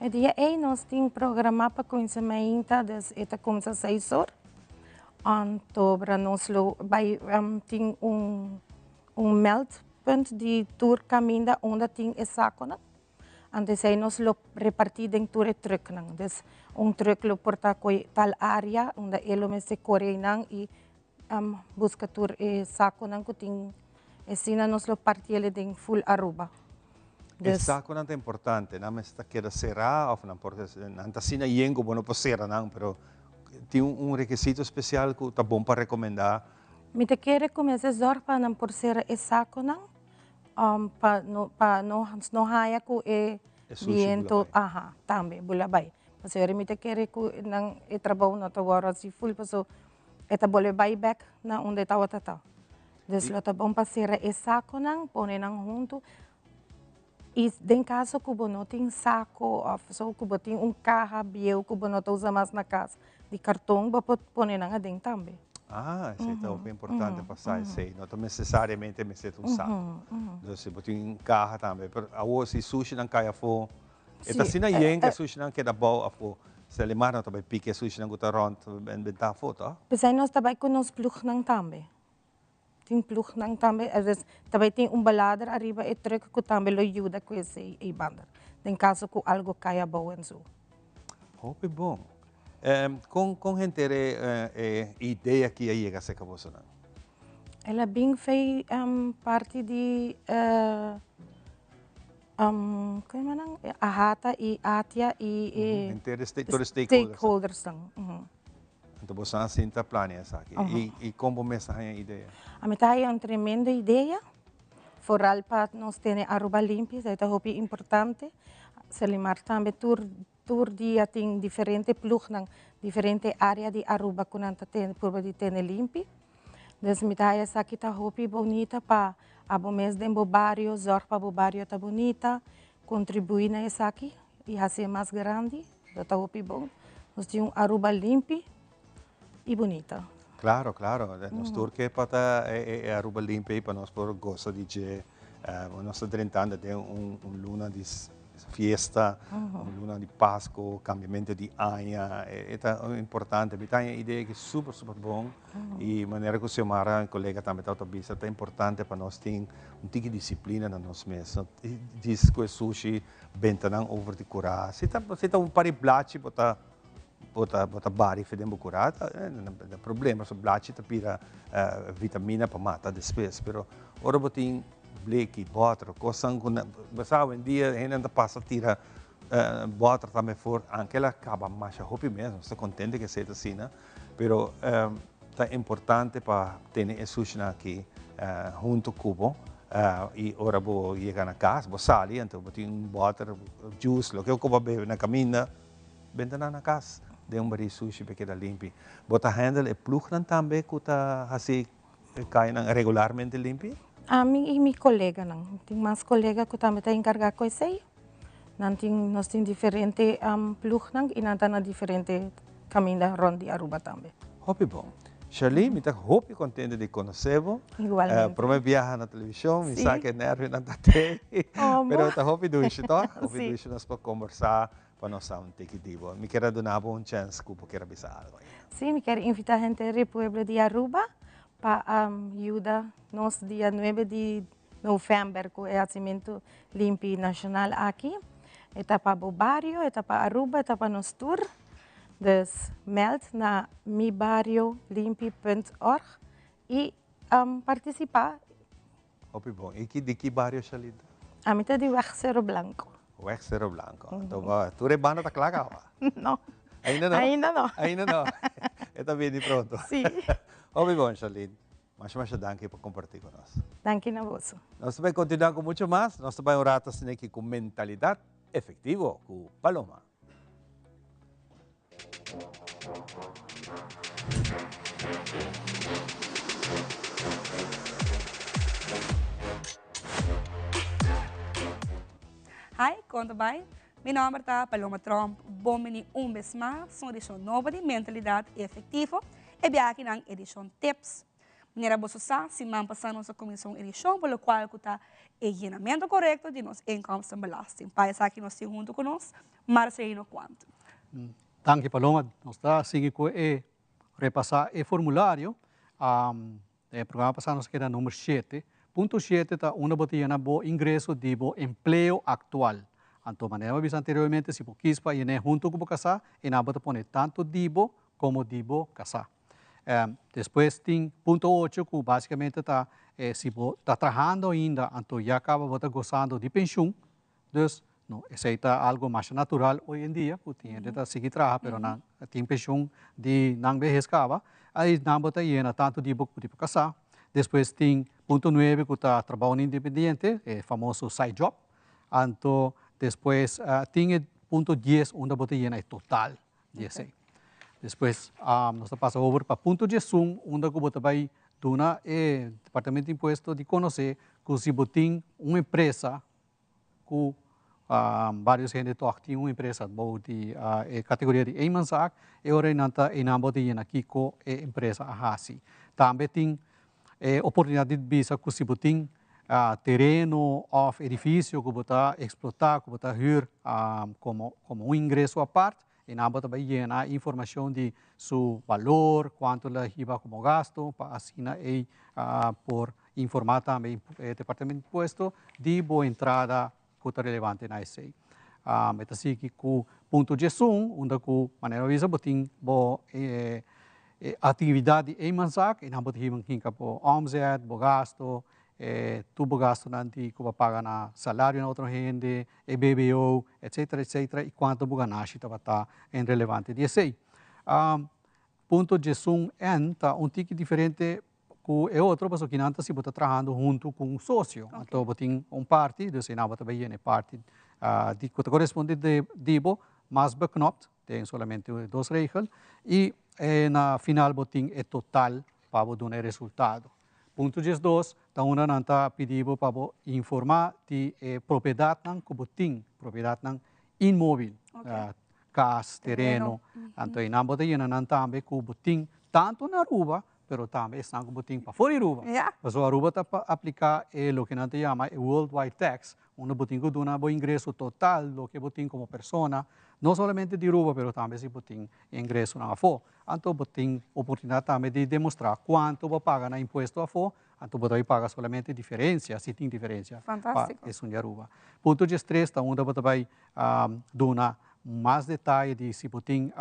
E dia ei nos tin programá pa kuminsá mainta, dus e ta kuminsá seis or. Anto, nos lo bai tin un Un meldpunt di tur caminda unda tin e saconan. Anto esey nos lo reparti den tur e trucknan. Dus un truck lo por ta coy tal area unda e lo mester core eynan y busca tur e saconan cu tin. Esina nos lo partiele den full Aruba. E saconan ta importante, nan mester ta keda cera of nan por nan ta asina yen cu bo no por cera nan, pero tin un requisito especial cu ta bon pa recomenda? Mi ta kere cu mester zorg pa nan por cera e saconan pa no pa no no haya cu e biento aha tambe bula bay. Pasobra mi ta kere cu nan e trabou no ta worde haci full pasobra e ta bolbe bay bek na unda e tabata ta. Dus lo ta bon pa sera e saconan, pone nan hunto. Y den caso cu bo no tin saco of so cu bo tin un caha bieu cu bo no ta usa mas na cas di carton, bo por pone nan aden tambe. Ah, esey ta hopi importante pa sa esey. No ta necesariamente mester ta un saco. Dus si bo tin un caha tambe. Pero awor si sushinan cay afo, e ta asina yen cu e sushinan keda abou afo. Selimar no ta bay piki e sushinan cu ta rond benta afo, toh? Pesey nos ta bay cu nos plugnan tambe. Tin plugnan tambe, dus ta bay tin un belader ariba e truck cu tambe lo yuda cu esey ey banda, den caso cu algo cay abou en zo. Hopi bon. Con con henter e e idea aki a yega acerca bosonan? El a bin fey parti di con yama nan? Ahata y Atia y e Henter e tur e stakeholders. Stakeholdersnan. Anto bo sa sinta plania esaki. I kon bo mes ta haña idea? Ami ta haña un tremendo idea, foral pa nos tene Aruba limpi, esei ta hopi importante. Selimar tambe tur tur dia tin diferente plugnan, diferente area di Aruba ku nan ta tene purba di tene limpi. Dus mi ta haña esaki ta hopi bonita pa abo mes den bo bario zòrg pa bo bario ta bonita, Contribui na esaki y hacié mas grandi, lo ta hopi bon. Nos tin un Aruba limpi y bunita. Claro, claro. Nos tur ke pa ta e Aruba limpi ey pa nos por goza di dje. Nos ta drentando den un luna di fiesta, un luna di Pasco, cambiamento di aña. E ta importante. Mi ta haña idea aki super, super bon. Y manera cu Xiomara, mi colega tambe tabata bisa, ta importante pa nos tin un tiki disciplina na nos mes. No djis cu e sushi benta nan over di cura. Si ta si ta un par di blachi bo ta bo ta bo ta bari fe den bo cura ta ta problema pasobra blachi ta bira vitamina pa mata despues. Pero ora bo tin bleki, boter, cosnan cu nan bo sa awendia hendenan ta pasa tira boter tambe for anke el a caba masha hopi mes. Nos ta contento cu esey ta asina. Pero ta importante pa tene e sushinan aki hunto cu bo y ora bo yega na cas bo sali anto bo tin un boter juice loke bo a bebe na caminda benta nan na cas den un bari sushi pa e keda limpi. Bo ta handle e plugnan tambe cu ta haci e cayanan regularmente limpi? Ami y mi coleganan. Tin mas colega cu tambe ta encarga cu esey. Nan tin, nos tin diferente plugnan y nan ta na diferente caminda rond di Aruba tambe. Hopi bon. Sharlene, mi ta hopi contento di conoce bo. Igualmente. Prome biaha na television, mi sa cu e nervionan ta tey. Pero ta hopi dushi, toch? Hopi dushi nos por combersa pa nos sa un tiki di bo. Mi kier a duna bo un chance cu bo kier a bisa algo ainda. Si, mi kier invita henter di pueblo di Aruba pa yuda nos dia nuebe di november cu e hacimentu limpi nacional aki. E ta pa bo bario, e ta pa Aruba, e ta pa nos tur. Dus meld na mibariolimpi punt org y participa. Hopi bon. Y di ki bario Shalita? Ami ta di Weg Cerro Blanco. Weg Cerro Blanco. Anto bo tur e banda ta kla caba? No. Ainda no? Ainda no. Ainda no. E ta bini pronto. Si. Hopi bon Shalin. Masha masha danki pa comparti cu nos. Danki na boso. Nos ta bay continua cu mucho mas. Nos ta bay un rato asina aki cu Mentalidad Efectivo cu Paloma. Hi, con ta bay? Mi nomber ta Paloma Tromp. Bon bini un bes mas na un edicion nobo di Mentalidad Efectivo. E biaha aki nan edicion Tips. Manera boso sa, siman pasá nos a kuminsá un edishon pa lokual ku ta e yenamentu korekto di nos inkomstenbelasting. Pa esaki nos tin huntu ku nos Marcelino Quandt. Danki Paloma. Nos ta sigui ku e repasá e formulario. Den e programa pasá nos a keda number shete. Punto shete ta unda bo ta yena bo ingreso di bo empleo aktual. Anto manera mi a bisa anteriormente si bo kis pa yen'é huntu ku bo kasá, einan bo ta pone tantu di bo komo di bo kasá. Despues tin punto ocho ku basikamente ta si bo ta trahando ainda anto ya kaba bo ta gosando di penshun. Dus, no, esei ta algo masha natural hoy en dia, ku tin hende ta sigui traha, pero nan tin penshun di nan behes kaba. Ai nan bo ta yena tantu di bo ku di bo kasá. Despues tin punto nuebe ku ta trabou independiente, e famoso side job. Anto despues tin e punto dies unda bo ta yena e total di esei. Despues nos ta pasa over pa punto diesun unda ku bo ta bai duna e Departamento di Impuesto di konosé ku si bo tin un empresa ku varios hende tòg tin un empresa bou di e kategoria di eenmanszaak, e ora ei nan ta einan bo ta yena kiko e empresa a hasi. Tambe tin e oportunidat di bisa ku si bo tin tereno òf edifisio ku bo ta eksplotá, ku bo ta hür komo komo un ingreso apart, einan bo ta bai yena informashon di su balor, kuantu lo hiba komo gasto, pa asina ei por Informá tambe e Departamento di Impuesto di bo entrada ku ta relevante na esei. E ta sigui ku punto diesun, unda ku manera bo bisa bo tin bo aktividat di eenmanszaak i nan bo ta hiba hinka bo omzet, bo gasto, tur bo gastonan di ku bo a paga na salario na otro hende, e BBO, etcetera, etcetera, i kuantu bo ganashi tabata en relevante di esei. Punto diesun N ta un tiki diferente Ku e otro pasobra kinan ta si bo ta trahando huntu ku un sosio. Anto bo tin un parti, dus einan bo ta bai yena e parti di ku ta koresponde di bo mas beknopt, den solamente dos regel, i na final bo tin e total pa bo duna e resultado. Punto diesdos ta unda nan ta pidi bo pa bo informá di e propiedatnan ku bo tin, propiedatnan inmóbil, kas, tereno. Anto einan bo ta yena nan tambe ku bo tin tantu na Aruba pero tambe esnan ku bo tin pafó di Aruba. Pasobra Aruba ta apliká e loke nan ta yama e worldwide tax, unda bo tin ku duna bo ingreso total, loke bo tin komo persona, no solamente di Aruba, pero tambe si bo tin ingresonan afó. Anto bo tin oportunidat tambe di demostrá kuantu bo a paga na impuesto afó, anto bo ta bai paga solamente diferensia, si tin diferensia, pa esun di Aruba. Punto diestres ta unda bo ta bai duna mas detaye di si bo tin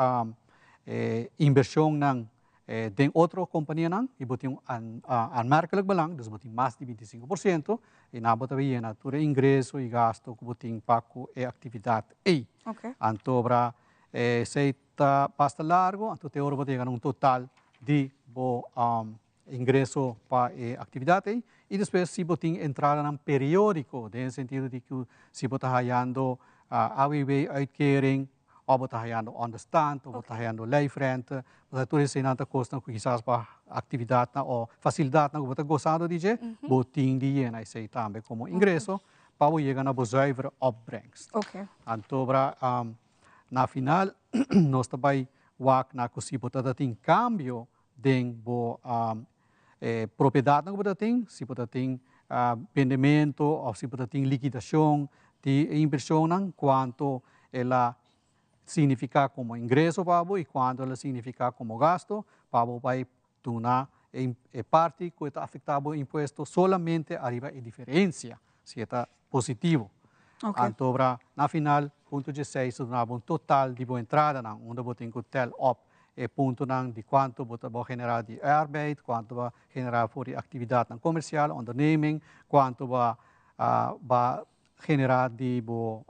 invershonnan Den otro kompanianan i bo tin un aanmerkelijk belang, dus bo tin mas di 25%, i nan bo ta bay yena tur e ingreso i gasto ku bo tin pa ku e aktividat ei. Anto bra esei ta basta largo, anto te ora bo ta yega na un total di bo ingreso pa e aktividat ei. I despues si bo tin entradanan periodiko, den e sentido di ku si bo ta hayando AWB uitkering, Of bo ta hayando onderstand, of bo ta hayando lijfrente. Pasobra tur eseinan ta kosnan ku kisas pa aktividatnan o fasilidatnan ku bo ta gosando di dje, bo tin di yena esei tambe komo ingreso pa bo yega na bo zuivere opbrengst. Antobra na final nos ta bai wak na ku si bo ta tin kambio den bo propiedatnan ku bo ta tin, si bo ta tin bendementu òf si bo ta tin likidashon di e invershonnan, kuantu el a signifiká komo ingreso pa bo i kuantu el a signifiká komo gasto pa bo bai duna e parti ku e ta afektá bo impuesto solamente ariba e diferensia, si e ta positivo. Antobra na final punto dieseis ta duna bo un total di bo entradanan unda bo tin ku tel op e puntonan di kuantu bo ta bo generá di arbeid, kuantu bo a generá for di aktividatnan komersial, onderneming, kuantu bo a ba generá di bo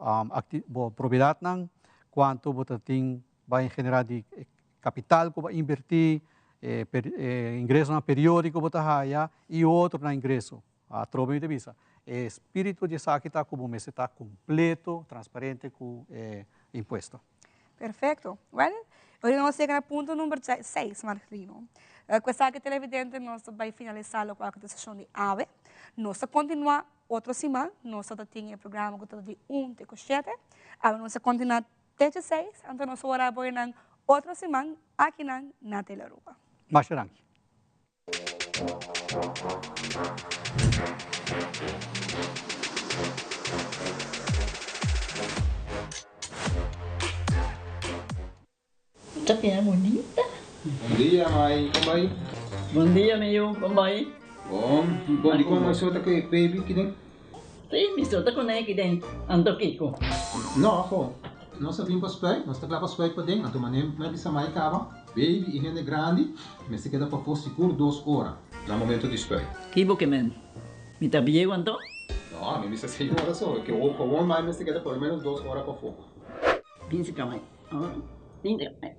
bo propiedatnan, kuantu bo ta tin bai generá di kapital ku bo a inbertí, e ingresonan periódiko bo ta haya i otronan ingreso. Atrobe mi ta bisa, e spiritu di esaki ta ku bo mester ta kompleto, transparente ku e impuesto. Perfecto. Well, ora nos yega na punto number 6, Marcelino. Ku esaki televidente nos ta bai finalisá lokual ku ta seshon di awe. Nos ta kontinuá otro siman, nos ta tin e programa ku ta di un te ku shete. Awe nos ta kontinuá te dje seis, anto nos wòrdu a nan otro siman akinan na Telearuba. Masha danki. Ta bira bunita. Bon dia mai, kon bai? Bon dia mi yu, kon bai? Bon, bon di kon mai so ta ku e baby kiden? Si, mi so ta kuné kiden, anto kiko? No, ho, nos a bin pa spuit, nos ta kla pa spuit paden, anto manera mi a bisa mai kaba, baby i hende grandi mester keda pafó sigur dos ora na momento di spuit. Ki bo ke men? Mi ta bieu anto? No, ami bisa seis ora so. Ke gewoon mai mester keda por lo menos dos ora pafó. Binse ka mai.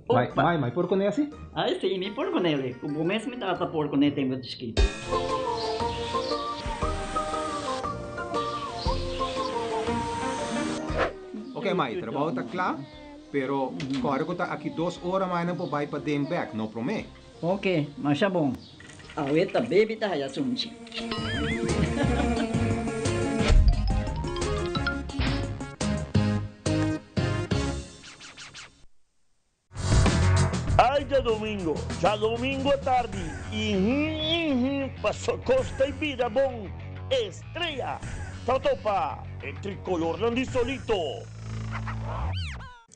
Mai, mai, mai por kuné asi? Ai si, mi por kuné. Ku bo mes mi tata por kuné tempu di chikito. Ok mai, trabou ta kla, pero kòrda ku ta aki dos ora mai nan por bai paden bèk, no promé. Ok, masha bon. Awe ta baby ta haya sunchi. Ay djadomingo, djadomingo atardi y hmm paso costa y bida bon Estrella ta topa e tricolornan di Solito.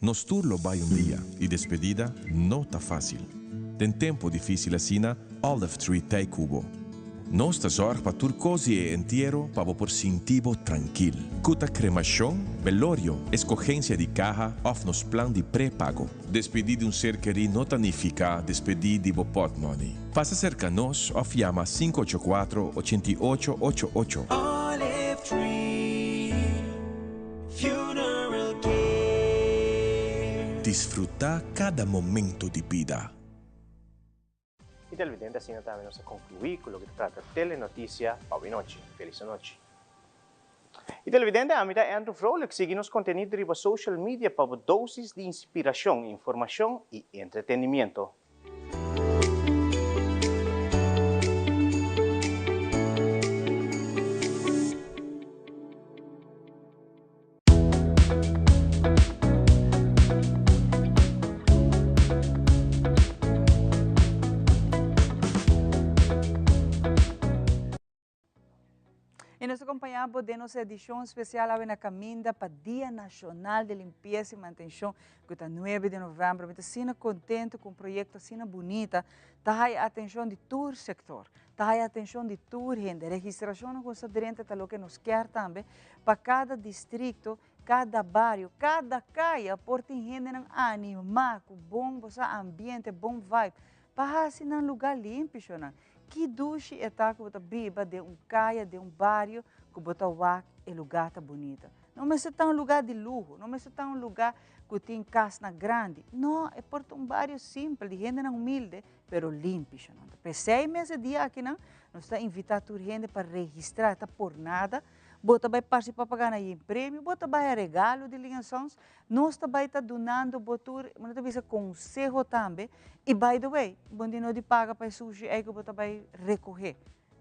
Nos tur lo bai un dia y despedida no ta facil. Den tempo dificil asina, Olive Tree t'ey cu bo. Nos ta zorg pa tur cos di e entiero pa bo por sinti bo trankil. Cu ta cremacion, belorio, escogencia di caha of nos plan di pre-pago. Despedi di un ser keri no ta nifica despedi di bo potmoney. Pasa cerca nos of yama 584 88 88. Olive Tree Funeral Care. Disfruta cada momento di bida. Y televidente asina tambe nos a conclui cu loke ta trata Telenoticia pa awinochi. Feliz anochi. Y televidente ami ta Andrew Vrolijk sigui nos contenido riba social media pa bo dosis di inspiracion, informacion y entretenimiento. Y nos acompaña bo den nos edicion especial awe na caminda pa Dia Nacional de Limpieza y Mantencion cu ta 9 di november. Mi ta asina contento cu un proyecto asina bunita ta haya atencion di tur sector, ta haya atencion di tur hende. Registracionnan cu nos ta drenta ta loke nos kier tambe pa cada districto, cada bario, cada caya por tin hendenan anima cu bon bo sa ambiente, bon vibe pa haci nan lugar limpi shonan. Ki dushi e ta ku bo ta biba den un kaya, den un bario ku bo ta wak e lugá ta bunita. No mester ta un lugá di luho, no mester ta un lugá ku tin kasnan grandi. No, e por ta un bario simpel di hendenan humilde, pero limpi. P'esei mes e dia akinan nos ta invitá tur hende pa registrá, ta por nada. Bo ta bai partisipá pa gana yin premio, bo ta bai a regalo di Ling Sons. Nos ta bai ta dunando bo tur, bo ta bisa conseho tambe. Y by the way, bo no di paga pa e sushi ei ku bo ta bai recoge.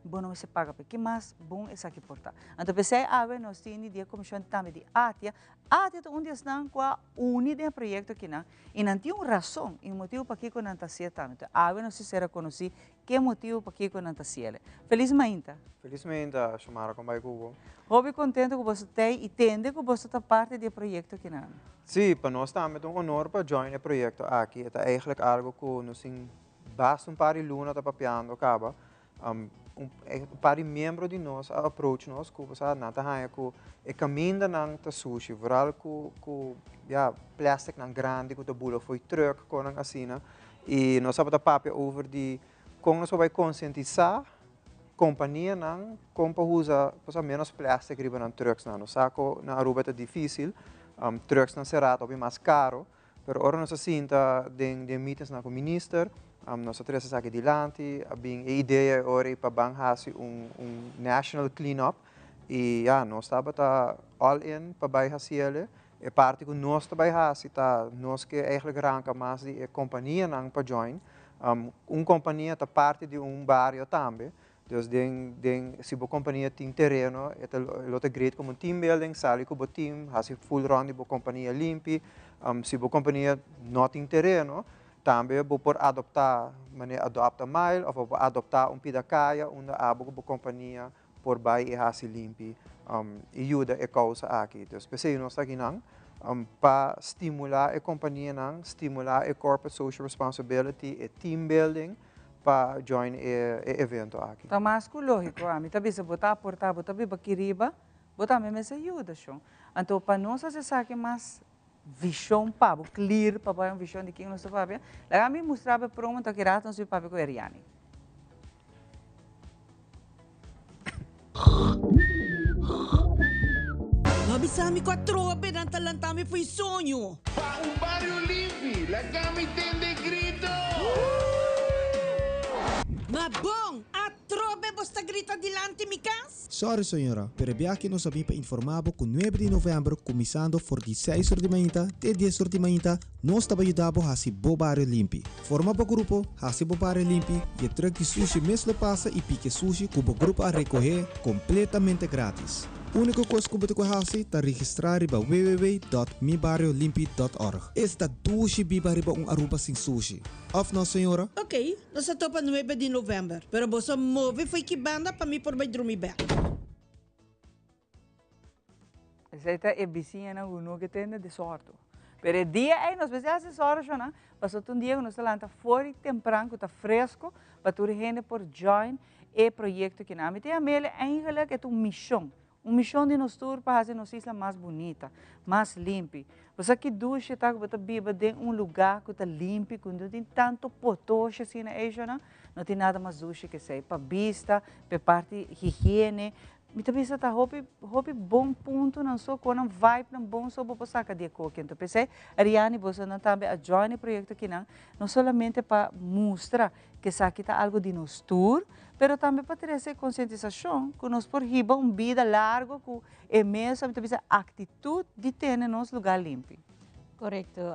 Bo no mester paga pa e. Ki mas bon esaki por ta? Anto p'esei awe nos tin di e comision tambe di ATIA. ATIA ta un di esnan ku a uni den e proyecto akinan y nan tin un rason y un motibu pakiko nan ta hacié tambe. Enton awe nos tin ser a conoci Ke motibu pakiko nan ta siele? Felis mainta. Felis mainta, Xiomara, kon bai ku bo? Hopi kontento ku boso t'ei i tende ku boso ta parti di e proyekto kinan. Sí, pa nos tambe ta un honor pa join e proyekto aki. E ta eigenlijk algo ku nos tin basta un par di luna ta papiando kaba. Un par di miembro di nos a approach nos ku bo sa nan ta haña ku e kamindanan ta sushi, vooral ku ku ya plasticnan grandi ku ta bula fo'i truck, konan asina. I nos tabata papia over di kon nos por bai konsientisá kompanianan kon pa usa cosa menos plastic riba nan trucksnan. Nos sa ku na Aruba ta difísil, trucksnan será ta hopi mas karo, pero ora nos a sinta den den meetingsnan ku minister, nos a trese esaki dilanti, a bin e idea e ora ei pa ban hasi un un national clean up i ya nos tabata all in pa bai hasiel. E parti ku nos ta bai hasi ta nos ke eigenlijk ranka mas di e kompanianan pa join. Un kompania ta parti di un bario tambe. Dus den den si bo kompania tin tereno e ta lo ta great komo un team building, sali ku bo team, hasi full rond di bo kompania limpi. Si bo kompania no tin tereno tambe bo por adopta manera adopt a mile of bo por adopta un pida kaya unda abo ku bo kompania por bai i hasi limpi i yuda e kousa aki. Dus p'esei nos ta akinan pa stimulá e kompanianan, stimulá e corporate social responsibility, e team building pa join e evento aki. Ta mas ku lógiko, ami ta bisa bo ta aportá, bo ta biba aki riba, bo tambe mester yuda shon. Anto pa nos hasi esaki mas vishon pa bo, clear pa bo hay un vishon di ken nos ta papia, laga mi mustra bo e promo, anto aki rato nos bin papia ku Eriani. bisa mi ku atrobe nan ta lanta mi fo'i soño. Pa un bario limpi, laga mi tende grito! Ma bon, atrobe bo sta grita dilanti mi kas? Sorry señora, pero e biaha nos a bin pa informa bo cu nuebe di november cuminsando for di seis or di mainta te dies or di mainta nos ta bay yuda bo haci bo bario limpi. Forma bo grupo, haci bo bario limpi y e truck di sushi mes lo pasa y piki e sushi cu bo grupo a recoge completamente gratis. Unico cos cu bo tin cu haci ta registra riba www.mibariolimpy.org. Esta dushi biba riba un Aruba sin sushi. Of no señora? Ok, nos ta topa nuebe di november, pero boso move fo'i ki banda pa mi por bai drumi bek. Esei ta e bisiñanan ku no ke tende di sòrto. Pero e dia ei nos mester hasi sòrto shona, pasobra ta un dia ku nos ta lanta for di tempran ku ta fresco pa tur hende por join e proyekto kinan. Mi tin Amelia eigenlijk e ta un mishon. Un mishon di nos tur pa hasi nos isla mas bunita, mas limpi. Bo sa ki dushi ta ku bo ta biba den un lugá ku ta limpi, ku no tin tantu potoshi asina eishonan? No tin nada mas dushi ke esei. Pa bista, pa e parti higiene. Mi ta bisa ta hopi, hopi bon puntonan so, kon nan vibenan bon so bo por saka di e koki. Anto p'esei Ariane i bosonan tambe a join e proyekto akinan, no solamente pa mustra ku esaki ta algu di nos tur, pero tambe pa trese konsientisashon ku nos por hiba un bida largu ku e mesun, mi ta bisa, aktitut di tene nos lugá limpi. Korekto.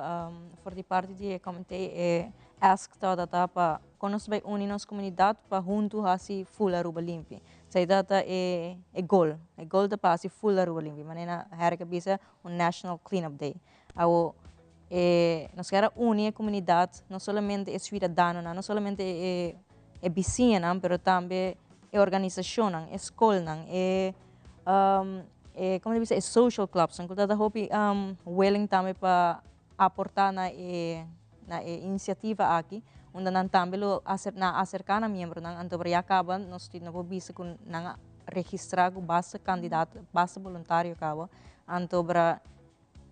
For di parti di e komité e ask tabata pa kon nos bai uni nos komunidat pa huntu hasi ful Aruba limpi. Esei tabata e gol. E gol ta pa hasi ful Aruba limpi. Manera Herrick a bisa un national clean up day. Awo e nos kier a uni e comunidad, no solamente e ciudadanonan, no solamente e e bisiñanan, pero tambe e organisacionnan, e scolnan, e e como ta bisa e social clubsnan cu ta ta hopi willing tambe pa aporta na e na e iniciativa aki, unda nan tambe lo acer nan a acerca nan miembronan, anto pero ya caba nos tin no por bisa cu nan a registra cu basta candidato, basta boluntario caba, anto bra.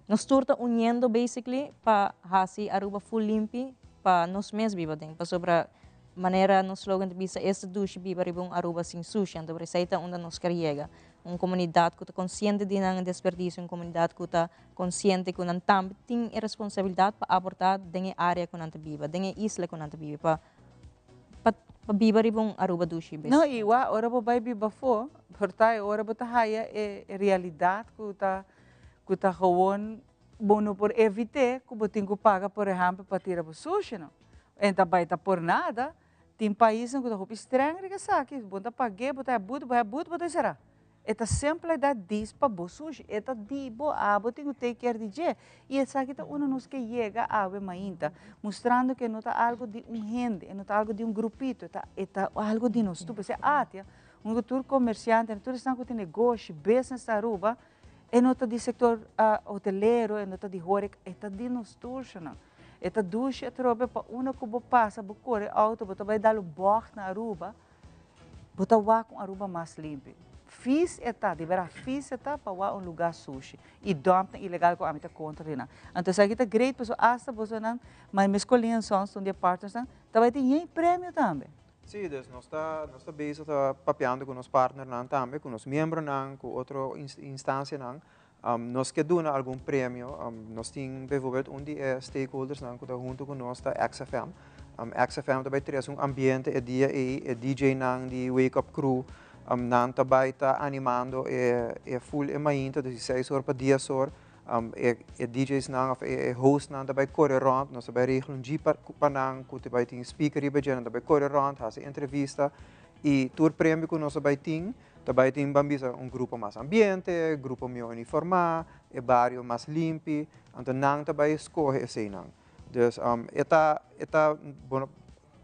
Nos tur ta uniendo basically pa haci Aruba full limpi pa nos mes biba den. Pasobra manera nos slogan ta bisa es ta dushi biba riba un Aruba sin sushi. Anto esey ta unda nos ker yega. Un comunidad cu ta consciente di nan desperdicio, un comunidad cu ta consciente cu nan tambe tin e responsabilidad pa aporta den e area cu nan ta biba, den e isla cu nan ta biba pa pa biba riba un Aruba dushi. No, y ora bo bay biba afo, por ta e ora bo ta haya e realidad cu ta ku ta gewoon bo no por evit'é ku bo tin ku paga por ehèmpel pa tira bo sushi no. En ta bai ta por nada, tin paisnan ku ta hopi streng riba esaki, bo ta pag'é, bo ta haña but, bo haña but bo ta será. E ta simpel dat dis pa bo sushi, e ta di bo, abo tin ku take care di dje. I esaki ta unda nos ke yega awe mainta, mustrando ku e no ta algu di un hende, e no ta algu di un grupito, e ta e ta algu di nos tur. P'esei atia, unda ku tur komersiantenan, tur esnan ku tin negoshi, business na Aruba, E no ta di sector hotelero, e no ta di horeca, e ta di nos turshonan. E ta dushi atrobe pa unda cu bo pasa, bo core auto, bo ta bay dal un bocht na Aruba, bo ta wak un Aruba mas limpi. Vies e ta, di berdad vies e ta pa wak un lugar sushi y dumpnan ilegal cu ami ta contra di nan. Anto esaki ta great pasobra hasta bosonan, ma mes Colin and Sons, un di e partnersnan, ta bay tin yen premio tambe. Sí, dus nos ta nos ta bezig ta papiando ku nos partnernan tambe, ku nos miembronan, ku otro instancianan. Nos ke duna algun premio. Nos tin bijvoorbeeld un di e stakeholdersnan ku ta huntu ku nos ta XFM. XFM ta bai trese un ambiente e dia ei, e DJnan di Wake Up Crew, nan ta bai ta animando e e full e mainta, dus di seis or pa dies or. E e DJsnan of e e hostnan ta bai kore rònt, nos ta bai regla un jeep pa nan ku ta bai tin speaker riba dje, nan ta bai kore rònt, hasi entrevista i tur premio ku nos ta bai tin, ta bai tin ban bisa un grupo mas ambiente, grupo mihó uniformá, e bario mas limpi, anto nan ta bai skohe eseinan. Dus e ta e ta bo no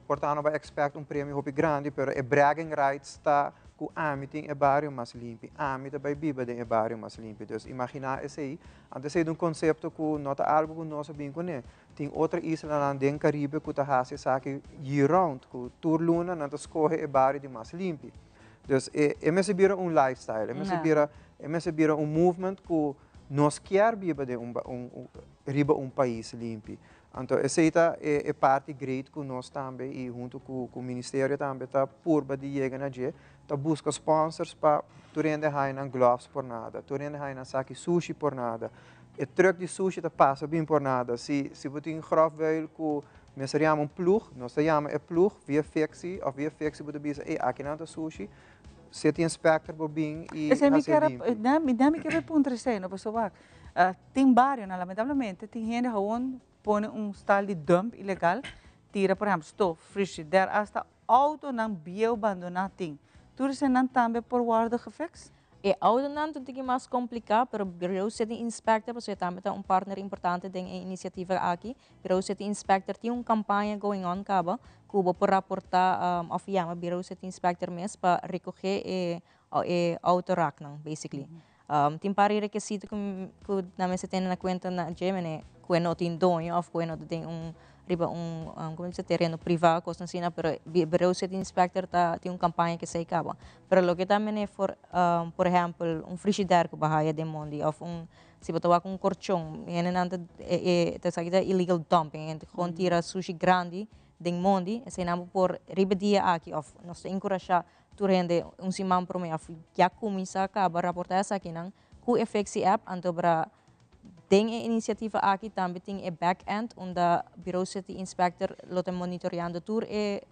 por ta no bai expect un premio hopi grandi pero e bragging rights ta ku ami tin e bario mas limpi, ami ta bai biba den e bario mas limpi. Dus imaginá esei, anto esei ta un konsepto ku no ta algu ku nos a bin kuné. Tin otro islanan den Karibe ku ta hasi esaki year round, ku tur luna nan ta skohe e bario di mas limpi. Dus e e mester bira un lifestyle, e mester bira e mester bira un movement ku nos kier biba den un un riba un pais limpi. Anto esei ta e e parti great ku nos tambe i huntu ku ku ministerio tambe ta purba di yega na dje, ta buska sponsors pa tur hende haña nan gloves por nada, tur hende haña nan saki sushi por nada. E truck di sushi ta pasa bin por nada. Si si bo tin grofvuil ku mester yama un ploeg, nos ta yama e ploeg via fixi òf via fixi bo ta bisa ey aki nan ta sushi, city inspector por bin i Esei mi hasi kier a limpi. mi kier a puntra esei no pasobra wak tin barionan lamentablemente tin hende gewoon pone un stal di dump ilegal tira por ehempel stof, frigider hasta autonan bieu bandona tin. Tur eseinan tambe por wordo gefiks? E autonan ta un tiki mas kompliká, pero Bureau City Inspector, pasobra e tambe ta un partner importante den e inisiativa aki. Bureau City Inspector tin un kampaña going on kaba ku bo por raportá òf yama Bureau City Inspector mes pa rekohé e e autoraknan basically. Tin par di rekisito ku ku nan mester tene na kuenta na dje mene ku e no tin doño òf ku e no ta den un riba un komo bisa tereno privá kos asina pero Bureau City Inspector ta tin un kampaña ku esei kaba. Pero loke ta mene for por ehèmpel un frishider ku bo haya den mondi òf un si bo ta wak un korchon hendenan ta e ta esaki ta illegal dumping hende ta tira sushi grandi den mondi eseinan bo por riba dia aki òf nos ta enkurashá Tur hende un siman prome a ya cuminsa caba raporta esakinan cu e Fixi app, anto bra den e iniciativa aki tambe tin e back end unda Bureau City Inspector lo ta monitoreando tur e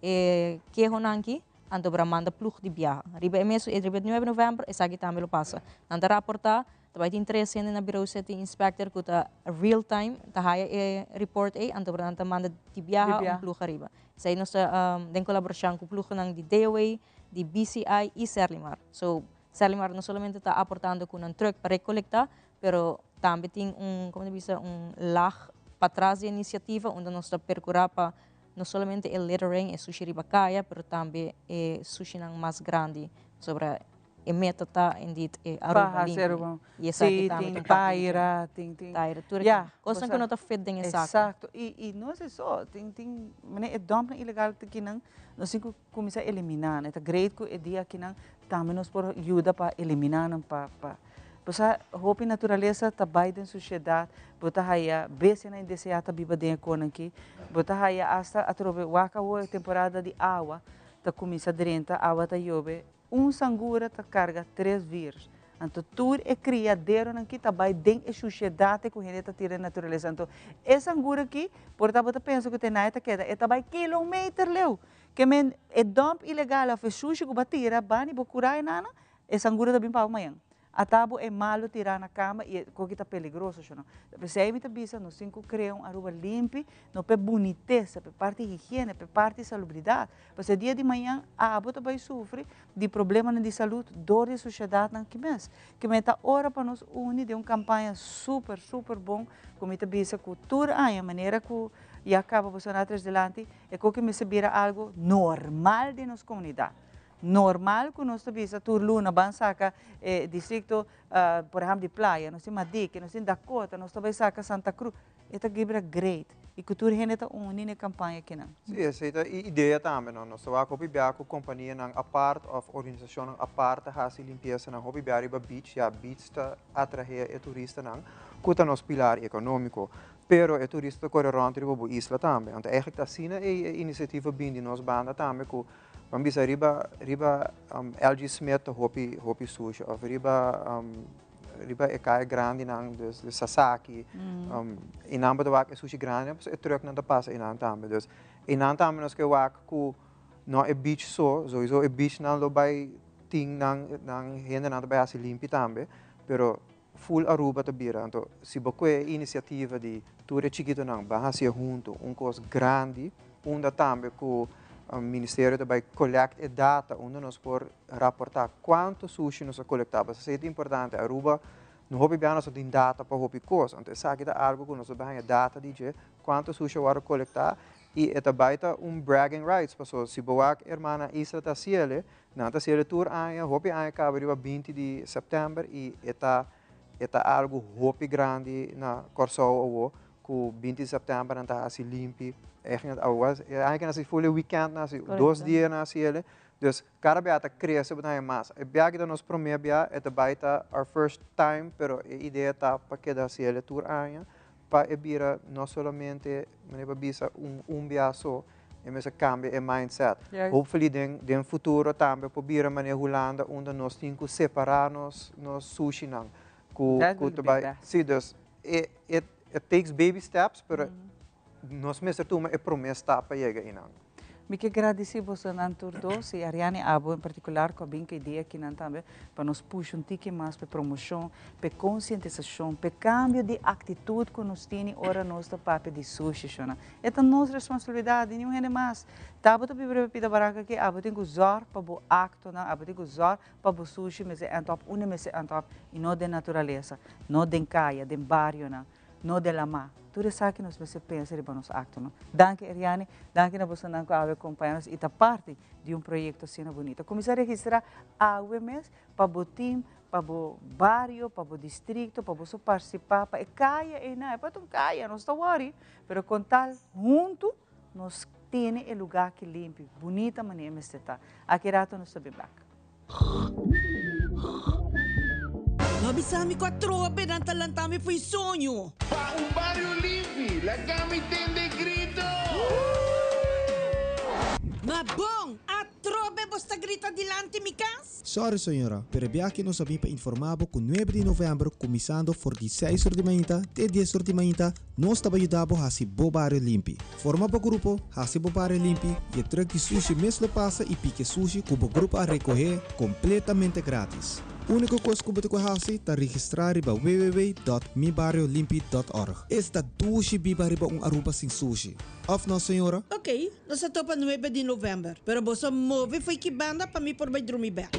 e kehonan aki, anto bra manda ploeg di biaha. Riba e mes riba e nuebe november esaki tambe lo pasa. Nan ta raporta Ta bai tin tres hende na Bureau City Inspector ku ta real time ta haya e report ei, anto nan ta manda di biaha un ploeg ariba. Esei nos ta den kolaborashon ku ploegnan di DOA, di BCI i Serlimar. So Serlimar no solamente ta aportando ku nan truck pa rekolektá, pero tambe tin un, komo ta bisa, un lag patras di e inisiativa unda nos ta perkurá pa no solamente e littering, e sushi riba kaya, pero tambe e sushinan mas grandi pasobra E meta ta indeed e Aruba limpi. Y esaki tambe ta parte di dje. Tin tin Taira, tur e cosnan cu no ta fit den e saco. Exacto. Y no es eso. Tin tin manera e dumpnan ilegal ta kinan nos tin cu cuminsa elimina nan. E ta great cu e dia akinan tambe nos por yuda pa elimina nan pa pa Pasobra hopi naturalesa ta bay den suciedad, bo ta haya bestianan indesea ta biba den e conan aki, bo ta haya hasta atrobe wak awor e temporada di awa ta cuminsa drenta, awa ta yobe, Un sangura ta karga tres virus. Anto tur e kriaderonan ki ta bai den e shushedat ku hende ta tira den naturalesa. Anto e sangura ki por ta bo ta pensa ku te nai ta keda, e ta bai kilometer leu. Ke men e dump ilegal of e shushi ku bo a tira bani bo kura e nana, e sangura ta bin pa bo mañan. Ata bo e malo tirá na kama i e koki ta peligroso sho no. Ta p'esei mi ta bisa nos tin ku krea un Aruba limpi, no p'e bunitesa, p'e parti higiene, p'e parti salubridat. Pasobra e dia di mañan abo ta bai sufri di problemanan di salud dor di e sushedatnan aki mes. Ke men ta ora pa nos uni den un kampaña super, super bon ku mi ta bisa ku tur aña manera ku ya kaba boso na tres dilanti e koki mester bira algu normal den nos komunidat. Normal ku nos ta bisa tur luna ban saka e distrikto por ehèmpel di Playa, nos tin Madiki, nos tin Dakota, nos ta bai saka Santa Cruz. E ta gibra great i ku tur hende ta uni na e kampaña akinan. Sí, esei ta e idea tambe, no? Nos ta wak hopi bia ku kompanianan apart òf organisashonnan apart ta hasi limpiesa nan hopi bia riba beach. Ya, beach ta atrahe e turistanan ku ta nos pilar ekonómiko. Pero e turista ta kore rònt riba bo isla tambe. Anto eigentlik ta asina e inisiativa bin di nos banda tambe ku Ban bisa riba riba LG Smith ta hopi hopi sushi of riba riba e kaya grandinan dus de Sasaki einan bo ta wak e sushi grandinan pasobra e trucknan ta pasa einan tambe dus einan tambe nos ke wak ku no e beach so souiso e beachnan lo bai tin nan nan hendenan ta bai hasi limpi tambe pero full Aruba ta bira anto si bo kue e inisiativa di tur e chikitonan ban hasié hunto un kos grandi unda tambe ku ministerio ta bai collect e data unda nos por raporta kuantu sushi nos a kolekta pasobra esei ta importante Aruba no hopi bia nos no tin data pa hopi kos anto esaki ta algu ku nos ta bai haña data di dje kuantu sushi a wòrdu kolekta i e ta bai ta un bragging rights pasobra si bo wak hermana Isla ta hasiel Nan ta sere tur aña, hopi aña kaba riba binti di sèptèmber i e ta e ta algu hopi grandi na Kòrsou awo ku binti di sèptèmber nan ta hasi limpi. Eigenlijk awo e aña ke nan hasi ful e wikènt nan hasi dos dia nan hasi ele. Dus kada bia ta krese bo ta haña mas. E bia aki ta nos promé bia, e ta bai ta our first time pero e idea ta pa keda hasi ele tur aña. pa e bira no solamente, manera bo a bisa, un un bia so, e mester cambia e mindset. Hopefully den den futuro tambe por bira manera Hulanda unda nos tin cu separa nos nos sushinan cu cu ta bay, si dus e it it takes baby steps pero nos mester tuma e prome stap pa yega eynan. Mi ke gradisí bosonan tur dos i Ariane abo en partikular ku a bin ku e idea akinan tambe pa nos pusha un tiki mas pa e promoshon, pa e konsientisashon, pa e kambio di aktitut ku nos tini ora nos ta papia di sushi shona. E ta nos responsabilidat di niun hende mas. Ta bo ta biba riba pida baranka aki, abo tin ku zòrg pa bo aktonan, abo tin ku zòrg pa bo sushi mester end op unda mester end op i no den naturalesa, no den kaya, den barionan. No de la ma. Tur esaki nos mester pensa riba nos actonan. Danki Eriani, danki na bosonan cu awe acompaña nos y ta parti di un proyecto asina bunita. Cuminsa registra awe mes pa bo team, pa bo bario, pa bo districto, pa boso participa, pa e caya eynan. E por ta un caya, nos ta worry, pero con tal hunto nos tene e lugar aki limpi, bunita manera mester ta. Aki rato nos ta bin bek. No bisa mi cu atrobe nan ta lanta mi fo'i soño. Pa un bario limpi, laga mi tende grito! Ma bon, atrobe bo sta grita dilanti mi cas? Sorry señora, pero e biaha nos a bin pa informa bo cu nuebe di november cuminsando for di seis or di mainta te dies or di mainta nos ta bay yuda bo haci bo bario limpi. Forma bo grupo, haci bo bario limpi y e truck di sushi mes lo pasa y piki e sushi cu bo grupo a recoge completamente gratis. Unico cos cu bo tin cu haci ta registra riba www.mibariolimpi.org. Esta dushi biba riba un Aruba sin sushi. Of no señora? Ok, nos a topa nuebe di november, pero boso move fo'i ki banda pa mi por bai drumi bek.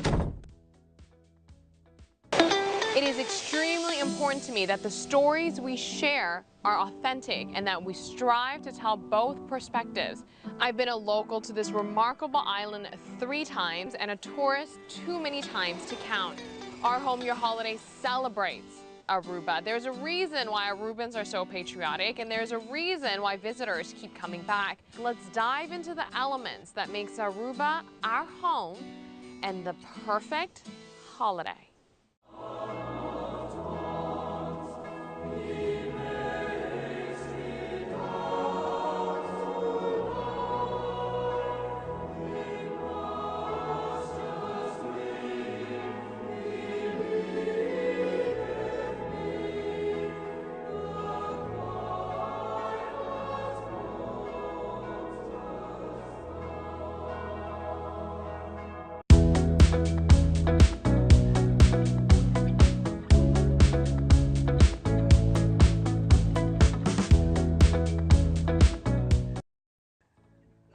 It is extremely important to me that the stories we share are authentic and that we strive to tell both perspectives. I've been a local to this remarkable island three times and a tourist too many times to count. Our Home Your Holiday celebrates Aruba. There's a reason why Arubans are so patriotic and there's a reason why visitors keep coming back. Let's dive into the elements that makes Aruba our home and the perfect holiday.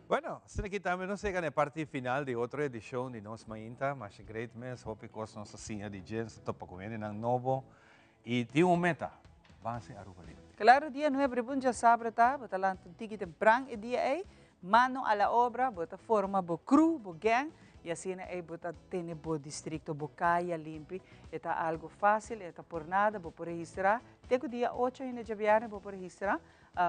Bueno, asina aki tambe nos yega na e parti final di otro edicion di Nos Mainta. Masha great mes, hopi cos nos a siña di dje, nos a topa cu hendenan nobo y tin un meta, Base Aruba Limpio. Claro, dia nuebe riba un djasabra ta, bo ta lanta un tiki tempran e dia ey, mano a la obra, bo ta forma bo crew, bo gang, y asina ey bo ta tene bo districto, bo caya limpi. E ta algo facil, e ta por nada, bo por registra te cu dia ocho hende djabierne bo por registra.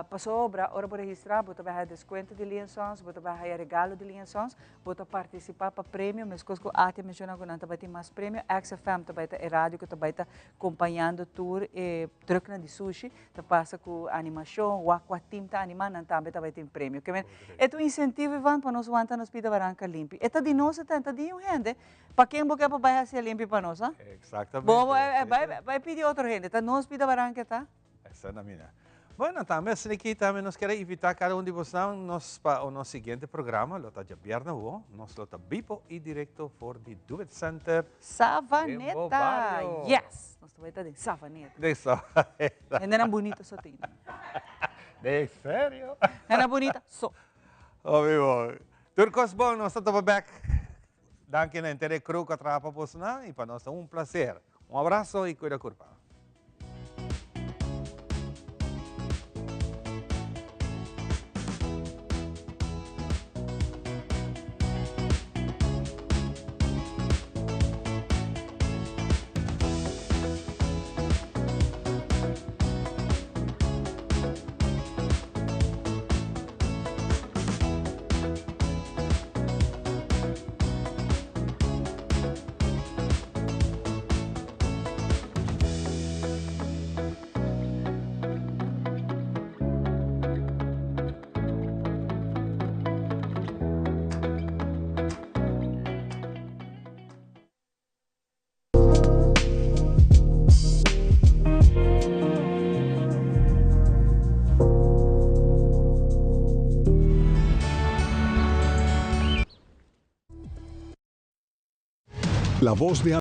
Pasobra ora bo registrá bo ta bai haya deskuento di Lee Sons, bo ta bai haya regalo di Lee Sons, bo ta partisipá pa premio, meskos ku Ati a menshoná ku nan ta bai tin mas premio, XFM ta bai ta e radio ku ta bai ta kompañando tur e trùknan di sushi, ta pasa ku animashon, wak kua tim ta animá, nan tambe ta bai tin premio. Ke men, e ta un insentivo Ivan pa nos wanta nos pida baranka limpi. E ta di nos e ta, e ta di un hende. Pa ken bo ke pa bai hasi e limpi pa nos, ha? Exactamente. Bo bai bai pidi otro hende, ta nos pida baranka e ta? Esa na mina. Bueno, tambe asina aki tambe nos kier a invita cada un di bosnan nos pa nos siguiente programa, lo ta djabièrnè awo, nos lo ta bibo y directo for di Do It Center den bo Savaneta! bario. Yes! Nos ta bai ta den Savaneta. Den Savaneta. Hendenan bunita so tin. Den serio? Hendenan bunita so. Hopi bon. Tur cos bon, nos ta topa bek. Danki na henter e crew cu a traha pa bosnan y pa nos ta un placer. Un abrazo y cuida curpa. La voz de.